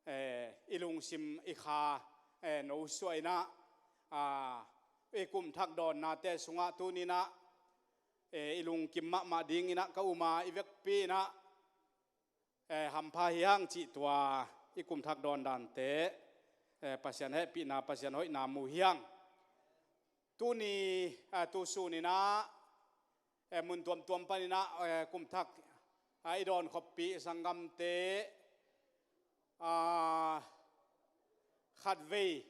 eh, i lungsim i kha, eh, nosuah inah, ah, i kum thak dawnnate sungah tuninah, eh, i lungkim mahmah dinginah ka uma i vekpi inah, eh, hampha hi hang cih tua i kum thak dawn dante, eh, Pasian hehpihna, Pasian hoihna mu hi hang. Tuni, ah, tu suninah, eh, mun tuamtuam paninah, eh, kum thak, ah, i dawn khoppi i sanggamte, ah, khatvei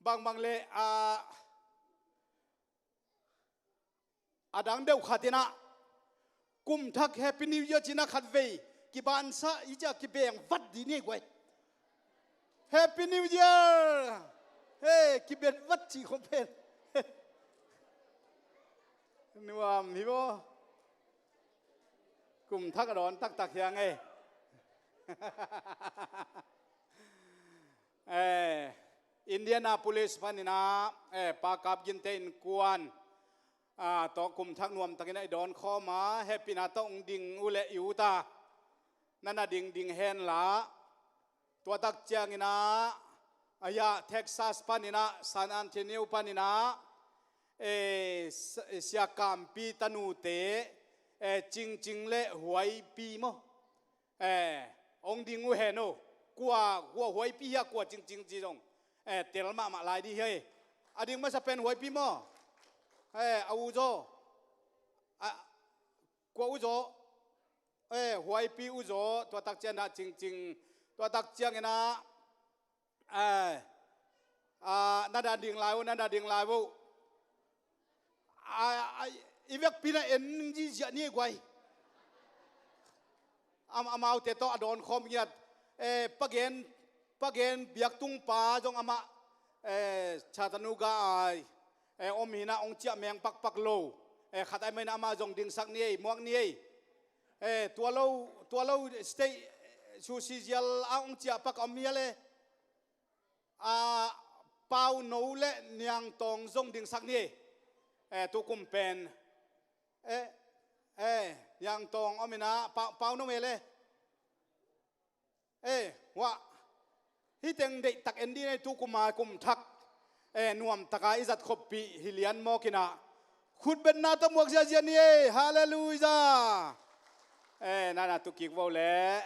bangbang le, ah, a dang deuh khat inah kum thak Happy New Year cinah khatvei kibansa i cia kibeng vat di ni guai. Happy New Year. He, kibet vat ci khong pen nuam hi bo. Kum thak a dawn taktak hiang e. Eh, Indianapolis paninah, eh, Pa Kap Ginte innkuan, ah, tawh kum thak nuam takinah i dawn khawm a, hehpihna tawh ong ding uh leh i ut a, na na dingding henla. Tua tak cianginah, a hiah Texas paninah, San Antonio paninah, eh, s-, eh, Sia Kampi tanute, eh, Cingcing le Huaipi maw? Eh, ong ding uh hen uh. Kua, kua Huaipi hiah kua Cingcing ci zong, eh, tel mahmah lai di hi. A ding masa pen Huaipi maw? Eh, a u zaw. A, kua u zaw. Eh, Huaipi u zaw. Tua tak ciang dah Cingcing. Tua tak ciangin ah, eh, ah, na dah ding lai uh, na dah ding lai uh. Ah, ah, i vekpi na en ning ziahziah ni ei guai. Am, amaute tawh a dawn khawm ngiat. Eh, pagen, pagen biaktung pa zong amah, eh, Chattanooga ai, eh, om hi in ah hong ciah meng pakpak lo. Eh, khat ahih manin amah zong dingsak ni ei, muak ni ei. Eh, tua lo, tua lo state, eh, sushi zial a hong ciah pak om hi a le. Ah, Pau No le Niang Tawng zong dingsak ni ei. Eh, tukum pen. Eh, eh, Niang Tawng om in ah, Pau, Pau No mei le. Eh, huah. Hih teng deihtak en dih nei, tukum a kum thak, eh, nuamtak a i zat khoppih hi lian mawk in ah. Khutbetna tawh muak ziahziah ni ei. Halleluiah. Eh, nana tu kik vo le.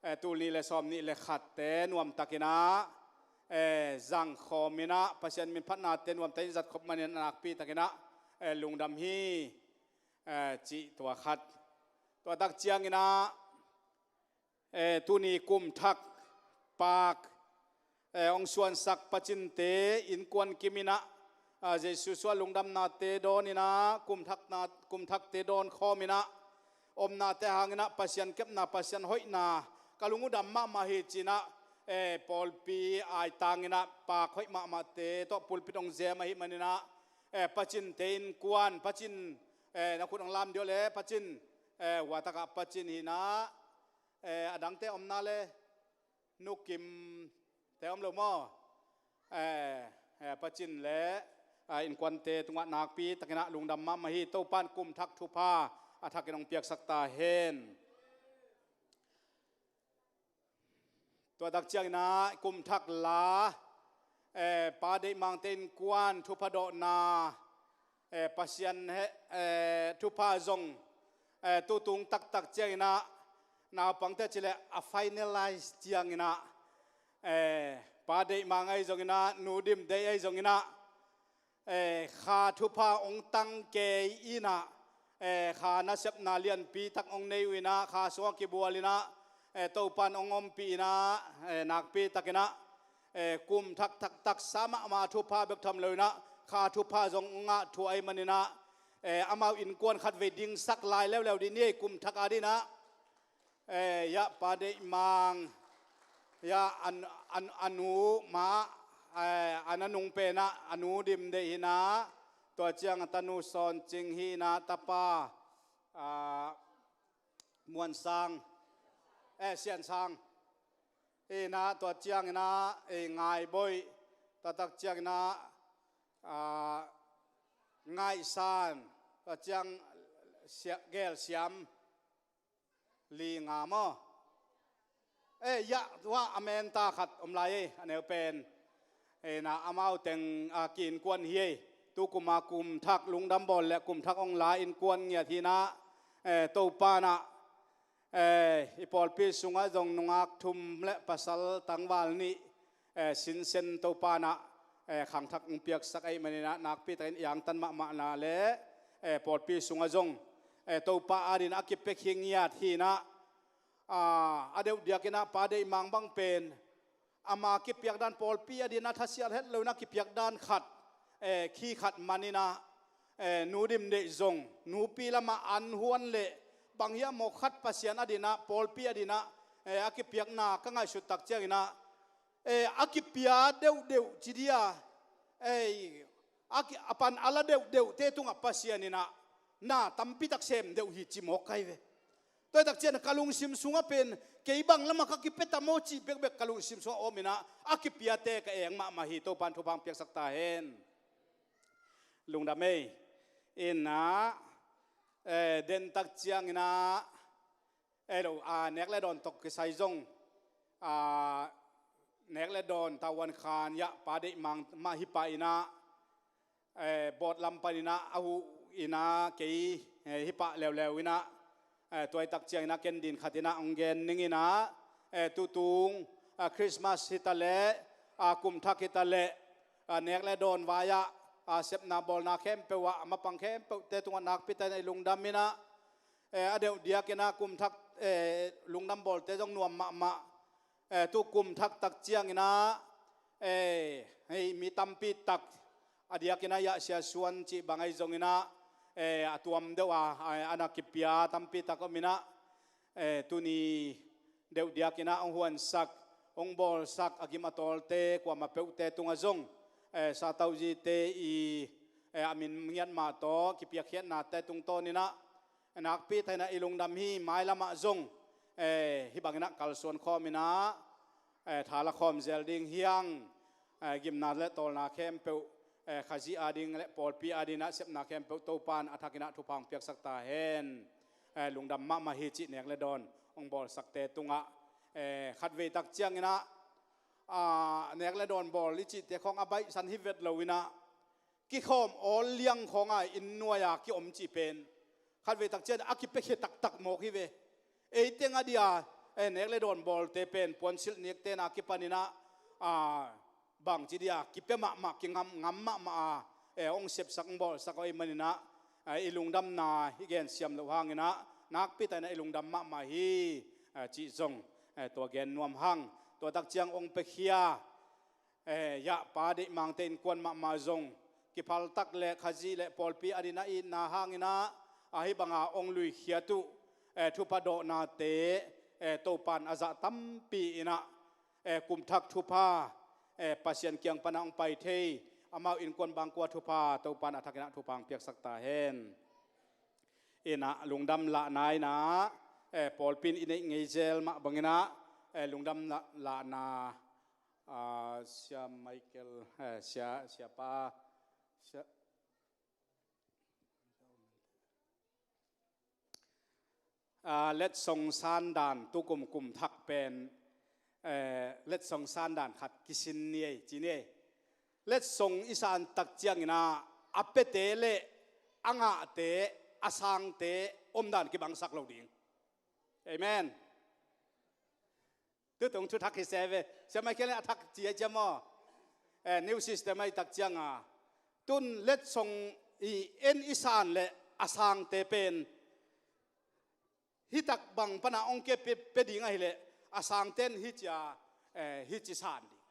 Eh, tul nih le sawm nih le khatte nuamtak in ah, eh, zang khawm in ah, Pasian min phatnate nuamtak in zat khop manin a nakpi tak in ah, eh, lungdam hi, eh, cih tua khat. Tua tak ciangin ah, eh, tuni kum thak paak, eh, hong suansak Pa Cinte innkuan kim in ah, ah, Jesu suah lungdamnate dawn in ah, kum thakna, kum thakte dawn khawm in ah, omnate hang in ah Pasian kepna, Pasian hoihna ka lung uh dam mahmah hi ci in ah, eh, pawlpi aitang in ah paak hoih mahmahte tawh pulpit hong zem ahih manin ah, eh, Pa Cinte innkuan, Pa Cin, eh, na khut hong lam diaw le, Pa Cin, eh, hua tak ah Pa Cin hi in ah, eh, a dangte omna le, Nu Kimte om lo maw? Eh, eh, Pa Cin le, ah, innkuante tungah nakpi tak in ah lungdam mahmah hi. Topa'n kum thak thupha a thak in hong piaksak ta hen. Tua tak ciangin ah kum thak la, eh, Pa Deih Mangte innkuan thupha dawhna, eh, Pasian he, eh, thupha zong, eh, tutung taktak ciangin ah, naupangte ci leh a finalize ciangin ah, eh, Pa Deih Mang ahi zongin ah, Nu Dim Deih ahi zongin ah, eh, kha thupha hong tang kei in ah, eh, kha nasepna lianpi tak hong nei uh in ah, kha sungah kibual in ah, eh, Topa'n hong ompih in ah, eh, nakpi tak in ah, eh, kum thak thak taksa mahmah thupha bek tham lo in ah, kha thupha zong hong ngah thu ahih manin ah, eh, amau innkuan khatvei dingsak lai leuleu dih ni ei, kum thak a dih in ah. Eh, ya Pa Deih Mang, ya an, an, a nu mah, eh, a nanung pen ah, a Nu Dim Deih hi in ah, tua ciang a tanu Sawn Cing hi in ah, tapa, ah, Muan Sang, eh, Sian Sang hi in ah, tua ciangin ah, eh, Ngai Boih, tua tak ciangin ah, ah, Ngaih San, tua ciang Sia-, Gel Siam, li nga maw? Eh, ya, tua a menta khat om lai ei, a neu pen. Eh, na amau teng, ah, ki-innkuan hi ei. Tukum a kum thak lungdam bawl le kum thak hong la innkuan ngiat hi in ah, eh, Topa'n ah, eh, i pawlpi sungah zong nungak thum le pasal tangval nih, eh, sinsen Topa'n ah, eh, khangthak hong piaksak ahih manin ah nakpi takin i angtan mahmahna le, eh, pawlpi sungah zong, eh, Topa adingin a kipia khin ngiat hi in ah, ah, a deuh diakin ah Pa Deih Mang bang pen ama kipiak dan, pawlpi adingin a thasial het lo in a kipiak dan khat, eh, khi khat man in ah, eh, Nu Dim Deih zong nupi lamah an huan leh bang hiam maw khat Pasian adingin ah, pawlpi adingin ah, eh, a kipiakna ka ngaihsut tak ciangin ah, eh, a kipia deuhdeuh ci dia, eh, a ki-, a pan a la deuhdeuhte tungah Pasian in ah na tampi tak sem deuh hi ci mawk ka hi ve. Tua hi tak ciangin ka lungsim sungah pen kei bang lamah ka kipia ta maw cih bekbek ka lungsim sungah om in ah, a kipiate ka eng mahmah hi. Topa'n thupha hong piaksak ta hen. Lungdam ei. In ah, eh, den tak ciangin ah, eh, lo, ah, nek le dawn tawh kisai zong, ah, nek le dawn tavuan khan ya Pa Deih Mang mah hi pah in ah, eh, bawt lam panin ah a huh in ah kei, eh, hi pah leuleu in ah, eh, tua hi tak ciangin ah ken din khat in ah hong gen ning in ah, eh, tutung, ah, Christmas hi ta leh, ah, kum thak hi ta leh, ah, nek le dawn vai ah, a sepna bawlna khempeuh ah a mapang khempeuhte tungah nakpi takin i lungdam in ah, eh, a deuh diakin ah kum thak, eh, lungdam bawlte zong nuam mahmah. Eh, tu kum thak tak ciangin ah, eh, hei, mi tampi tak a diakin ah Yah Sia Suan cih bang ahi zongin ah, eh, a tuam deuh a, a, a na kipia tampi tak om in ah, eh, tuni deuh diakin ah hong huansak, hong bawlsak a gim a tawlte kuamah peuhte tungah zong, eh, satauzite i, eh, a min ngiat mah tawh kipiakkhiatnate tungtawnin ah nakpi takin ah i lungdam hi. Mailam ah zong, eh, hih bangin ah kalsuan khawm in ah, eh, tha la khawm zel ding hi hang. Eh, gimna le tawlna khempeuh, eh, Khazih ading le pawlpi adingin ah sepna khempeuh Topa'n a thakin ah thupha hong piaksak ta hen. Eh, lungdam mahmah hi cih nek le dawn hong bawlsakte tungah, eh, khatvei tak ciangin ah, ah, nek le dawn bawl i cihte khawng a baihsan hi vet lo in ah, kikhawm awl liang khawng a inn nuai-a kiom cih pen khatvei tak ciangin a kipiakhia taktak mawk hi ve. Ei teng a dia, eh, nek le dawn bawlte pen puansilh nikte'n a kipanin ah, ah, bangci dia kipia mahmah, kingam ngam mahmah a, eh, hong sepsak, hong bawlsak uh ahih manin ah, eh, i lungdamna i gensiam loh hangin ah nakpi takin ah i lungdam mahmah hi, eh, cih zong, eh, tua gen nuam hang. Tua tak ciang hong piakhia, eh, Yah pa Deih Mangte innkuan mahmah zong kiphal tak le Khazih le pawlpi adingin ah itna hangin ah, a hih banga hong luikhiat uh, eh, thupha dawhnate, eh, Topa'n a zah tampi in ah, eh, kum thak thupha, eh, Pasian kiang pan ah hong pai thei, amau innkuan bangkua thupha Topa'n a thakin ah thupha hong piaksak ta hen. In ah lungdam lahna in ah, eh, pawlpi in i neih ngei zel mah bangin ah, eh, lungdam la-, lahna, ah, Sia Michael, eh, Sia, Siapa, Sia, ah, letsong sandan tukum kum thak pen, eh, letsong sandan khat kisin ni ei, ci ni ei. Letsong i san tak ciangin ah a piate le a ngahte, a sangte omdan kibangsak lo ding. Amen. Tutung thuthak hi se ve. Sia Michael in a thak ci a cia maw? Eh, new system ahih tak ciang a, tun letsong i en i san le a sangte pen hih tak bang pan ah hong kipia, pia ding ahih leh a sangte'n hih cia, eh, hih ci san ding.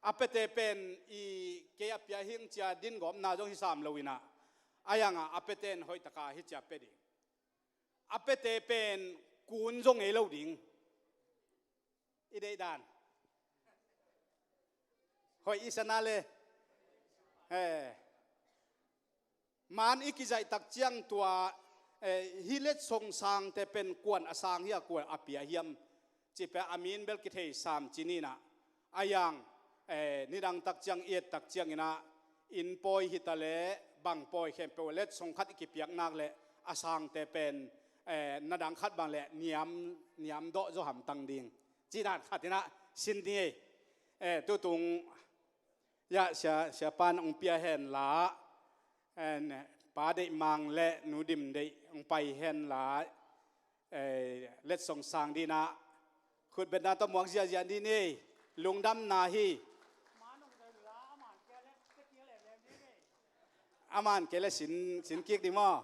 A piate pen i kei a pia hing ci a dingawpna zong hi sam lo in ah, a yang a a piate'n hoih tak a hih cia pia ding. A piate pen kun zong ngei lo ding. I deihdan hoih i sa na le, eh, man i kizaih tak ciang tua, eh, hih letsong sangte pen kua'n a sang hiam, kua'n a pia hiam cih pen a min bel kithei sam ci ni in ah, a yang, eh, nidang tak ciang i et tak ciangin ah, inn pawi hi ta leh bang pawi khempeuh letsong khat i kipiak nak leh a sangte pen, eh, na dang khat bang leh niam, niam dawh zaw hamtang ding cih dan khat in ah sin ding ei. Eh, tutung, ya, sia, sia pan hong pia hen la, eh, Pa Deih Mang le Nu Dim Deih hong pai hen la, eh, letsong sang dingin ah khutbetna tawh muak ziahziah ni ei. Lungdamna hi. A man kei le sin, sin kik ding maw?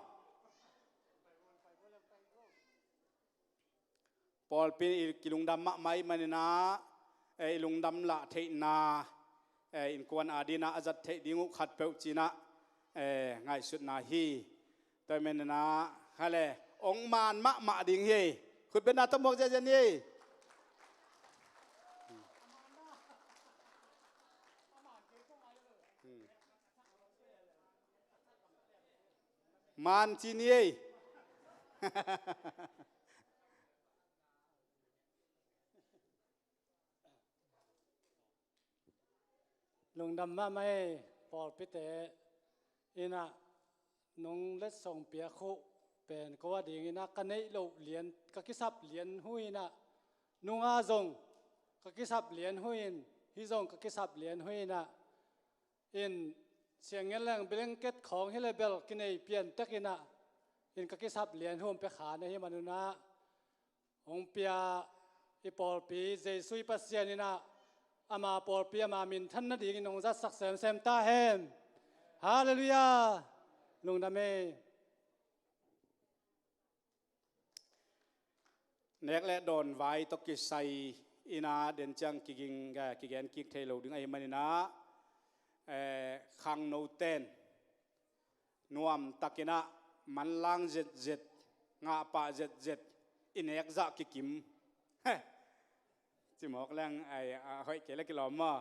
Pawlpi i kilungdam mahmah ahih manin ah, eh, i lungdam lah theihna, eh, innkuan adingin ah a zat theih ding uh khatpeuh ci-in ah, eh, ngaihsutna hi. Tua ahih manin ah, hale, hong man mahmah ding hi. Khutbetna tawh muak ziahziah ni ei. Man ci ni ei. Lungdam mahmah ei, pawlpite in ah nong letsong piak uh pen ko adingin ah ka neih loh lian, ka kisap lian uh in ah, nunga zong ka kisap lian uh in, hih zong ka kisap lian uh in ah, in siang ngen leng blanket khawng hi leh bel kinei pian tek in ah, in ka kisap lian uh hong pia kha na hi manun ah, hong pia i pawlpi Jesu i Pasian in ah ama pawlpi ama minthan nadingin hong zatsak semsem ta hen. Halleluiah. Lungdam ei. Nek le dawn vai tawh kisai in ah den ciang kiging, eh, kigen kik thei lo ding ahih manin ah, eh, khangno ten nuamtakin ah manlang zetzet, ngahpah zetzet, i nek zah kikim. He. Cimawk leng ai, a hoih kei le kilawm maw?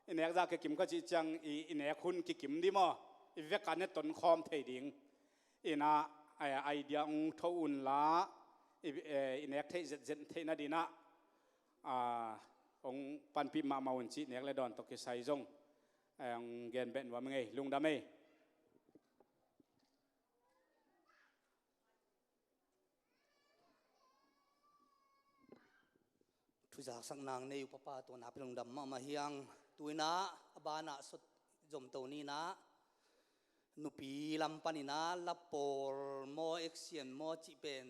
I nek zah kikim ka cih ciang i, i nek hun kikim dih maw? I vek a ne tonkhawm thei ding. In ah, ai, idea hong tho un la, i, eh, i nek theih zetzet theih nading ah, ah, hong panpih mahmah un cih nek le dawn tawh kisai zong, eh, hong gen beh nuam ing ei, lungdam ei. Thuzaksak nang nei uh Papa, tua nak pen lungdam mahmah hi hang. Tu in ah a ban ah sawt zomto ni in ah, nupi lam pan in ah la pawl maw, action maw cih pen,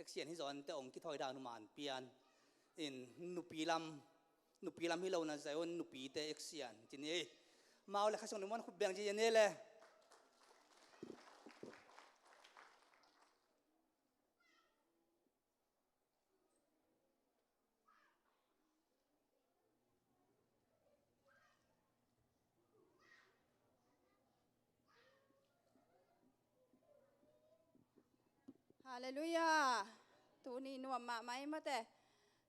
action hi zaw inteh, hong kithawi dan uh man pian in, nupi lam, nupi lam hi lo na zai un, nupite action ci ni ei. Mau le kha sung ni muan khut beng ci ni le. Halleluiah. Tuni nuam mahmah ei mate.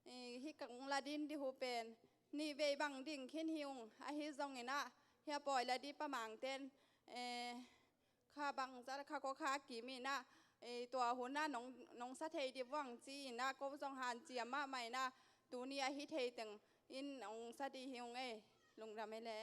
I, hih kong la ding dih uh pen nih vei bang ding khin hi ung. Ahi zongin ah hih a pawi la dih pamangten, eh, kha bangzah kha kua kha kim in ah, eh, tua hun ah nong, nong sa thei dih vuang ci in ah ko zong hanciam mahmah in ah, tuni a hi thei teng in hong sa dih hi ung ei. Lungdam ei le.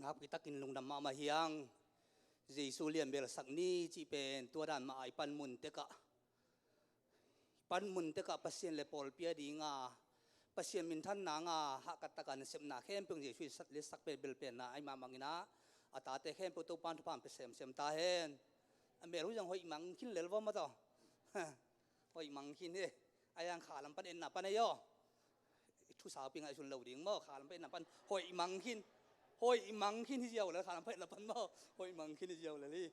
Takpi takin lungdam mahmah hiang. Jesu lianbelsak ni cih pen tua dan mah a i panmun tekah, panmun tekah Pasian le pawlpi a dinga Pasian minthanna nga hahkat taka nasepna khempeuh Jesu i liatsak pen belpenna ahi mahmah inah, a tate khempeuh Topan thupha pia semsem ta hen. A mel uh zong hoih mang khin lel vaw mah tawh. Hoih mang khin hi. A yang kha lam pan enna pan ahi aw. Thusa pi ngaihsun lo ding maw, kha lam pan enna pan hoih mang khin. Hoih mang khin hi ziau lel, kha lam pan enna pan maw, hoih mang khin hi ziau lel hi.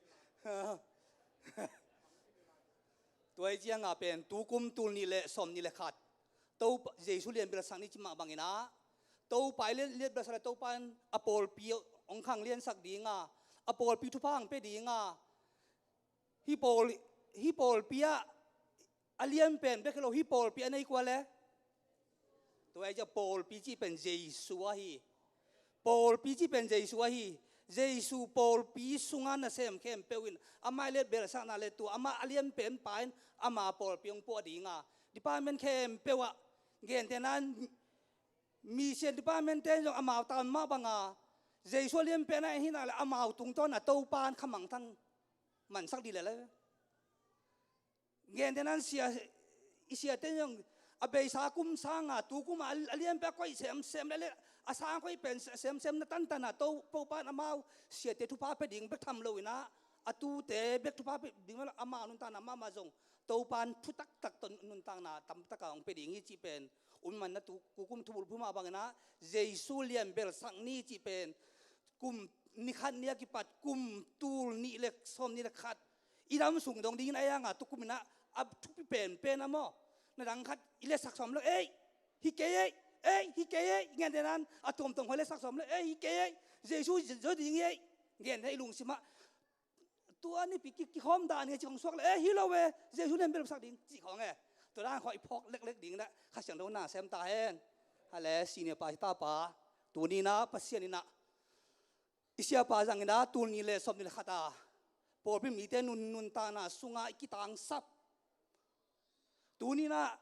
Tua hi cianga pen tukum tul nih le sawm nih le khat Topa Jesu lianbelsak ni cih mah banginah Topa i lian, lianbelsak le Topa in a pawlpi hong khangliansak dinga, a pawlpi thupha hong pia dinga, hih pawl, hih pawlpi ah a lian pen bek hi lo, hih pawlpi a nei kua le? Tua ahih ciang pawlpi cih pen Jesu ahi. Pawlpi cih pen Jesu ahi. Jesu pawlpi sunga nasem khempeuh in amah i lianbelsakna le tua amah a lian pen pa in ama pawlpi hong puah dinga department khempeuh ah gentehna mission department te zong amau tan mah banga Jesu a lian pen a hihna le amau tungtawn a Topa in khamangthang mansak dih lel. Gentehna sia, i siate zong a beisa kum sanga tukum a, a lianpen a koih semsem le, le a sang koih pen semsem na tantana Topa in amau siate thupha pia ding bek tham lo inah a tute bek thupha pia ding bek lo, amau nuntakna mahmah zong Topa in thu taktak tawh nuntakna tamtaka hong pia ding hi cih pen um manna tukum thubulphu mah banginah Jesu lianbelsak ni cih pen kum ni khat ni a kipat kum tul nih le sawm nih le khat i dam sung dong dingin a yanga tukum inah a thupi penpen a maw, na dang khat i liatsak sawm lo ei, hi kei ei, ei, hi kei ei, gentehna a tuamtuam khawng i liatsak sawm lo ei, hi kei ei, Jesu zo ding ei, gentehna i lungsimah tua nipi ki, kikhawm dan hi cih khawng suak le ei, hi lo e, Jesu lianbelsak ding cih khawng e. Tua dan khawng i phawk leklek ding inah Kha Siangtho na sem ta hen. Hale senior pa hi ta pa, tuni inah Pasian inah i siapa zangin a tul nih le sawm nih le khat a pawlpi mite nun, nuntakna sungah i kitangsap. Tuni inah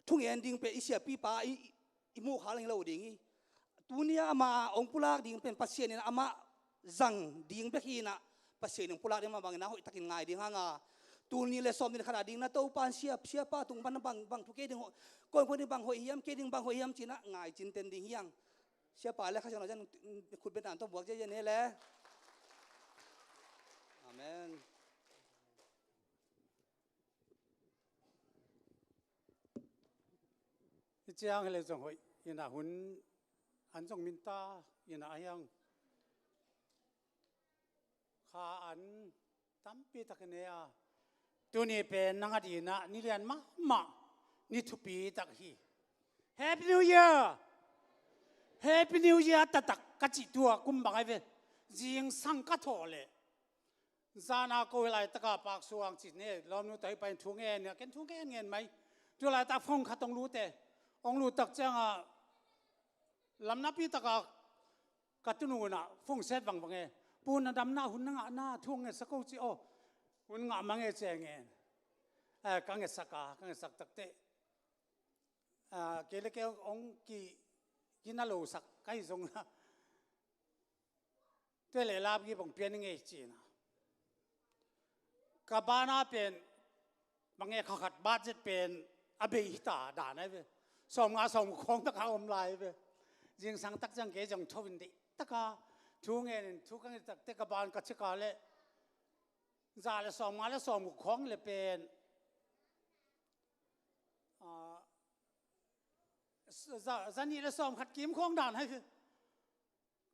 thungen ding pen i siapipa i, i muhkhal hi lo ding hi. Tuni a ama hong pulak ding pen Pasian in amah zang ding bek hi inah Pasian in hong pulak ding mah bangin a hoihtakin ngai ding hanga tul nih le sawm nih le khat a ding na Topa in sia, siapa tung pan bang, bang thu kei ding hoih, koi koi ding bang hoih hiam, kei ding bang hoih hiam cinah ngai cinten ding hiang. Siapa le Kha Siangtho zan khut beng dan tawh buak ziahziah ni le. Amen. Hi ciang hi le zong hoih inah hun an zong minta inah a hiang kha an tampi tak i nei a, tuni pen nang a dinah ni lian mahmah, ni thupi tak hi. Happy New Year! Happy New Year taktak ka cih tua kum bang ahi ve. Zingsang ka thawh leh zana ko hi laitaka Pak Suang cih ne lawmnu tawi pain thu ngen nia, ken thu ngen ngen mai. Tua laitak phone khat hong lute, hong lut tak cianga lamnapi taka ka tunu inah phone set vangvang e. Pu, na damna hun na ngahna thu hong ngetsak o ci aw. Hun ngah mang e ci a ngen. Eh, ka ngetsak a, ka ngetsak takteh, ah, kei le kei hong ki, kina losak ka hi zong na. Tua le lap ki bang pian i ngei cina. Ka bana pen bang e kha khat budget pen a bei hita dan ahi ve. Sawmnga sawmguk khawng taka om lai ve. Zingsang tak ciang kei zong tho in deih taka thu ngen in thu ka nget takte ka ban ka cika le za le sawmnga le sawmguk khawng le pen, ah, za, za nih le sawmkhat kim khawng dan ahi ve.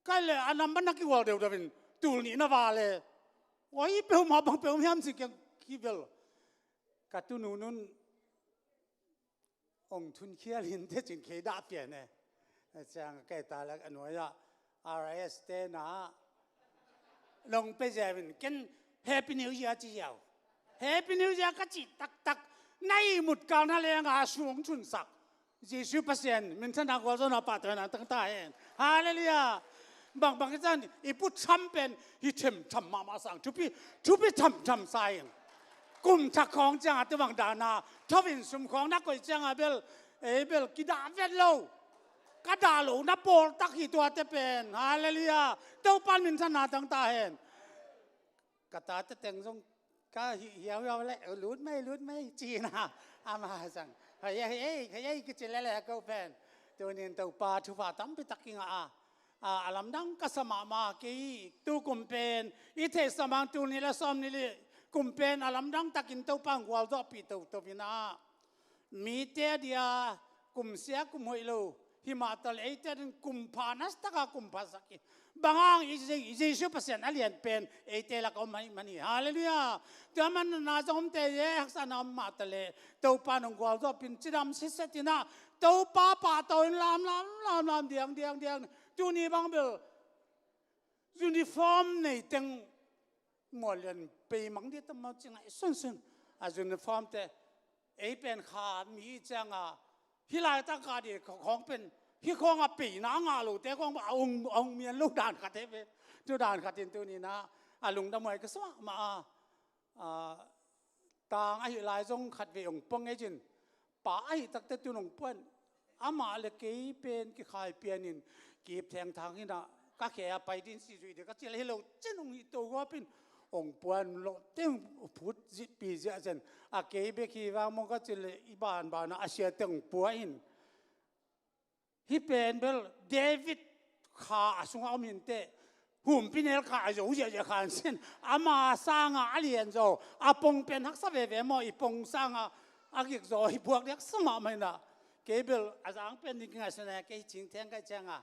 Kai le a nam ban na kigual deuhdeuh in tul nih na va le. Oi, peuhmah bang peuh hiam ci kiang kibel. Ka tunu nun hong thunkhial in te cin kei dah pian e. A ciang kai ta lak a nuai ah R I S te na nong pe ziau in ken Happy New Year ci ziau. Happy New Year ka cih taktak na ihmut kal na lenga sung thunsak Jesu Pasian minthanna gualzawhna pahtawina tang ta hen. Halleluiah. Bangbang i caan i pu tham pen hi themtham mahmah sang thupi, thupi thamtham sa in. Kum thak khawng cianga tebang dana thovin sum khawng na koih cianga bel, ei bel kidah vet lo. Ka dah lohna pawltak hi tuate pen. Halleluiah. Topa minthanna tang ta hen. Ka tate teng zong ka hi hiauhiau le, "Lut mai, lut mai," ci-in a, ama zang. "Hei, hei, hei, hei," kici lele ko pen. Tunin Topa thupha tampi tak kingah a, a, a lamdang ka sa mahmah kei. Tukum pen i theihsa mang tul nih le sawm nih le kum pen a lamdang takin Topa hong gualzawhpih toto in a, mite a dia kum sia kum hoih lo hi mah ta le, eite a din kum pha nasa taka kum phasak hi. Bang hang i Je-, Jesu Pasian a lian pen eite lak a om ahih man hi. Halleluiah. Tua man na zong omte ye, haksatna om mah ta le, Topa nong gualzawhpih in cidam sitset in a, Topa pahtawi in lam, lam, lam, lam, diang, diang, diang. Tuni bang bel uniform nei teng mual lian pei mang dih tam mau ci ngai sunsun. A uniform te ei pen kha mi ciang a, hih laitak kha dih khawng pen, hih khawng a peina a ngah lote khawng a ung, a ung mian lo dan khat he pen. Tu dan khat in tuni in a, a lungdam huai ka sa mah a, a, tang ahih lai zong khat vei hong pua ngei cin, pa ahih takte tun hong pua in, amah le kei pen kikhai pian in, kip thengthang hi in a, ka khe a pai ding si zuih ding ka ci le hi lo cin hong hi to guap in, hong pua in lo teng phut zihpi ziah cin, a kei bek hi vang mong ka ci le i banban a, a siate hong pua in. Hih pen bel David kha a sungah om hi inteh, humpinelkha a zo ziahziah kha an sin. Ama sangah a lian zo, a pong pen haksa veve maw, i pong sangah a gik zo, i puak dek sa mahmah in a. Kei bel a zang pen ding kingaihsun a, kei cing theng kai ciang a,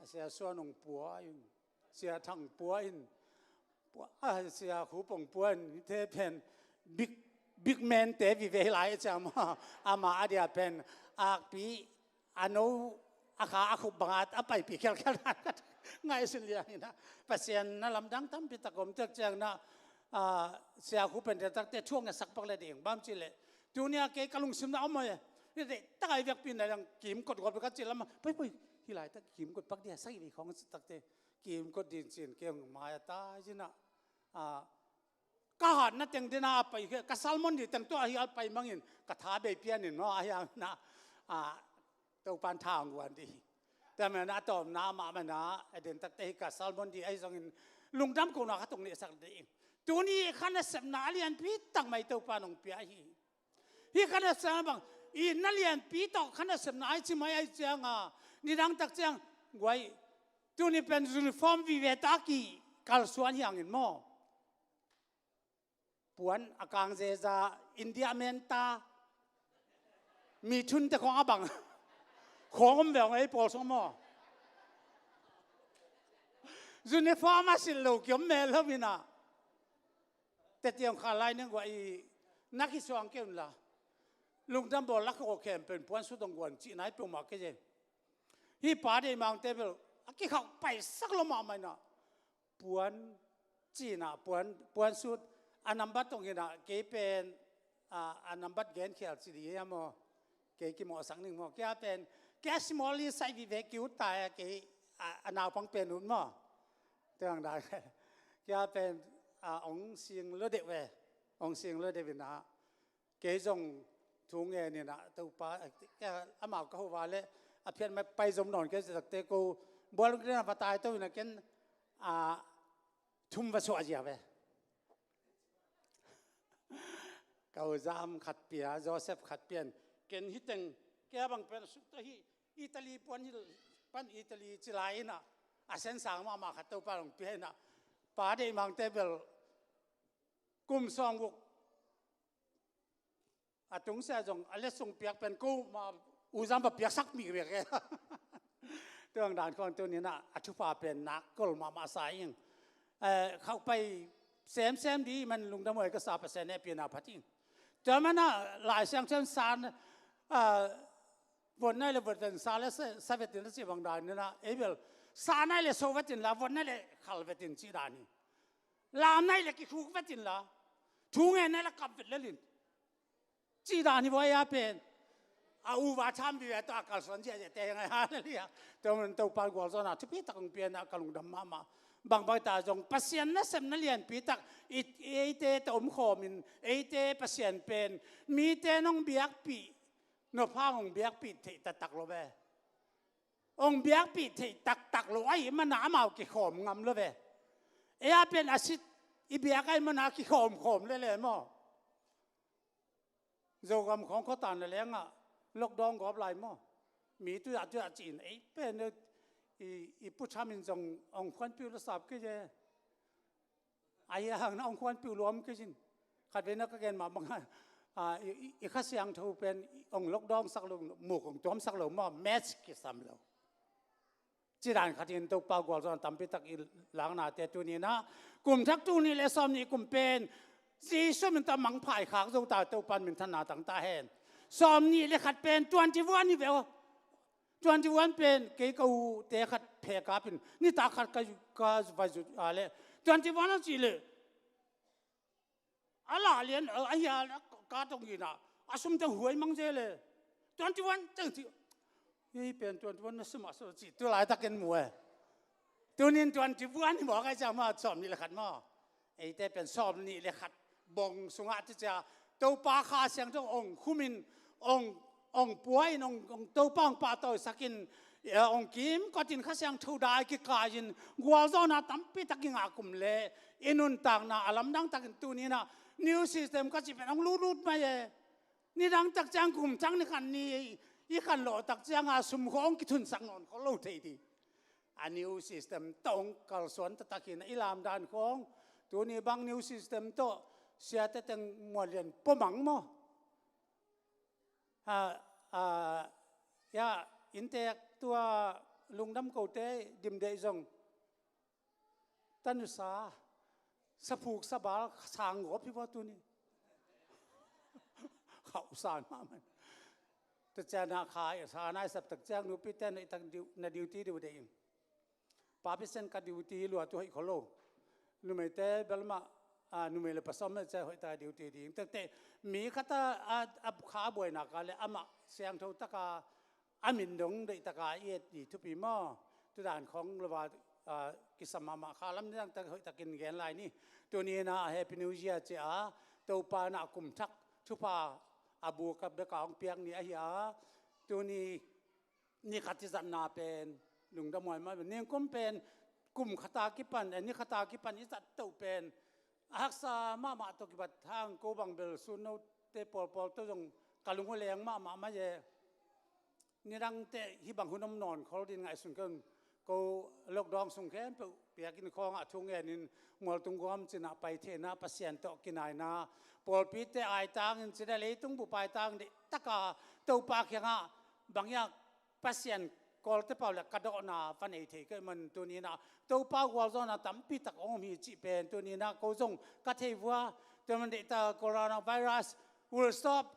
a Sia Suan hong pua in, Sia Thang pua in, pua, a, Sia Khup hong pua in, te pen big, big man te vive hi lai ciang maw, ama a dia pen akpi a no a kha a khup bangah a paipih khialkhial dan khat ngaihsun liang in a, Pasian na lamdang tampi tak om tek ciang in a, a, Sia Khup pen dek takte thuak na sak pak le ding bang ci le, tuni a kei ka lungsim na om maw e, ni dek tak a i vekpi na dang kimkot guap ka ci lam a, poi, poi, hih laitak kimkot pak dia, sagih vei khawng a ci takte kimkot ding cin kei hong mai a tai cin a, a, ka hatna teng dena a pai, ka sermon dih teng tua ahi a pai mangin, ka tha bei pian in maw, ahi a na, a, Topan tha hong guan dih hi. Tua man a tawpna mahmah na, a den takte hi ka sermon dih ahi zongin, lungdam kohna khat hong neihsak dih hi. Tuni kha nasepna a lianpi tak mai Topan hong pia hi. Hih kha nasepna bang, i na lianpi tawh kha nasepna ahi ci mai ahi ciang a, nidang tak ciang, guai, tuni pen uniform vive tak i kalsuan hi hangin maw. Puan a kang zeza, India menta, mi thunte khawng a bang. Khawng om veng ei pawl sung maw. Uniform a silh lo kiom mel lo in a. Teti hong kha lai ning guai na kisuang kei un la. Lungdam bawl lak khaw khem pen puan sut hong guan cih nai peuhmah kei e. Hih Pa Deih Mangte bel a kikhauh paisak lo mahmah in a. Puan cih in a, puan, puan sut a nambat tong hi in a, kei pen, a, a nambat genkhial ci dih hiam maw. Kei kimawhsak ning maw. Kei a pen, kei a simawli sai vive ki ut ta e, kei a, a naupang pen ut maw. Te bang dan. Kei a pen, a, ong sing lo deuh ve. Ong sing lo deuh in a. Kei zong thu ngen in a, Topa, a, amau ka hua le, a phiat mai pai zom nawn kei zak te ko, bual ung kei na va tai to in a ken, a, thum va suah zia ve. Ka u Zam khat pia, Joseph khat pian, ken hi teng, kei a bang pen a suk ta hi, Italy puan hi, pan Italy ci lai in a, a sen sang mahmah khat Topa hong pia in a, Pa Deih Mangte bel, kum sawm guk, a tungsia zong a letsong piak pen ko ma u Zam va piaksak mi vek e. Tuang dan khawng tuni in a, a thupha pen nak kol mahmah sa ing. Eh, khauh pai semsem dih man lungdam huai ka sa, Pasian hehpihna phat ing. Tua man a Lai Siangtho in sa, ah, vot nai le vot ven sa le sa, sa vet in a ci bang dan in a, ei bel sa nai le so vet in la, vot nai le khal vet in ci dan hi. Lam nai le kikhuk vet in la, thu ngen nai le kap vet lel in. Ci dan hi buai a pen. A uva tham vive tawh a kalsuan ziahziahte hi ngai, halleluiah. Tua man Topa gualzawhna thupi tak hong pia in a ka lungdam mahmah. Bangbang ta zong Pasian nasepna lianpi tak i, eite tawh omkhawm in, eite Pasian pen mite nong biakpih, nuaphang hong biakpih theih taktak lo ve. Hong biakpih theih taktak lo ahih mana amau kikhawm ngam lo ve. Ei a pen a sit i biak ahih mana kikhawmkhawm lele maw? Zogam khawng khuatan le lengah lockdown gawp lai maw? Mi tuiah tuiah ci-in ei pen i, i pucam in zong hong khuanpiu lo sap kei e. Ahi hang na hong khuanpiu luam kei zin. Khat vei na ka gen mah bangah, a, i, i, i Kha Siangtho pen hong lockdown sak lo, muk hong tuam sak lo maw, match kisam lo. Cidan khatin Topa gualzawhna tampi tak i laknate tuni inah, kum thak tul nih le sawm nih kum pen Jesu min tawh mangpha i khak zo ta, Topa minthanna tang ta hen. Sawm nih le khat pen twenty one hi ve aw. Twenty one pen kei ka ute khat phekapin nitak khat ka, ka vai zut a le twenty one a cih le a la lian a, a hia a ka tong ina a sum teng huai mang ze le twenty one teng ci. Hei pen twenty one na sum a so ci tu laitakin mu e. Tunin twenty one hi maw kai ciang maw sawm nih le khat maw. Eite pen sawm nih le khat bong sungah tu cia Topa Kha Siangtho hong khumin hong, hong puain hong, hong Topa hong pahtawisakin, eh, hong kimkotin Kha Siangtho dai kikai-in gualzawhna tampi tak i ngah kum le i nuntakna a lamdang takin tuninah new system ka cih pen hong lutlut mai e. Nidang tak ciang kum thak ni khan ni i khan lawh tak cianga sum khawng kithunsak nawn khol lo thei dih. A new system tawh hong kalsuan taktakin i lamdan khawng tuni bang new system tawh siate teng mualian pomang maw? A, a, ya, inntek tua lungdam kote dimdeih zong tanusa saphuk sabal sanggawp hi vua tuni. Khauhsan mahmah. Taciana kha sa nai sap tak ciang nupi ten i tak diu, na diu ti diu deih in. Papi sen ka duty lua tu hoih kholo. Numeite belmah, a, numei le pasal mah cia hoih ta duty ding. Tete mi khata a, a kha buaina ka le amah siangtho taka a min dong deih taka i et di thupi maw? Tudan khong lova, a, kisam mahmah kha lam nidang tak hoih takin gen lai ni. Tuni na a Happy New Year cia Topa na kum thak thupha a bu ka beka hong piak ni ahi a. Tuni ni khat i zatna pen lungdam huai mah. Ningkum pen kum khata kipan, eh, ni khata kipan i zat toh pen a haksa mahmah tawh kibat hang ko bang bel sun note pawlpawl tawh zong ka lung uh leng mahmah mah e. Nidangte hih bang hun om nawn khol din ngaihsun kei un. Ko lockdown sung khempeuh piakin khawngah thu ngenin mualtung guam cinah pai theihna Pasian tawh kinaina pawlpite aitangin cina leitung bup aitang deih taka Topa kiangah banghiak Pasian kawlte pau le ka dawhna va nei thei kei man tuninah Topa gualzawhna tampi tak om hi cih pen tuninah ko zong ka thei vua. Tuaman deihta coronavirus will stop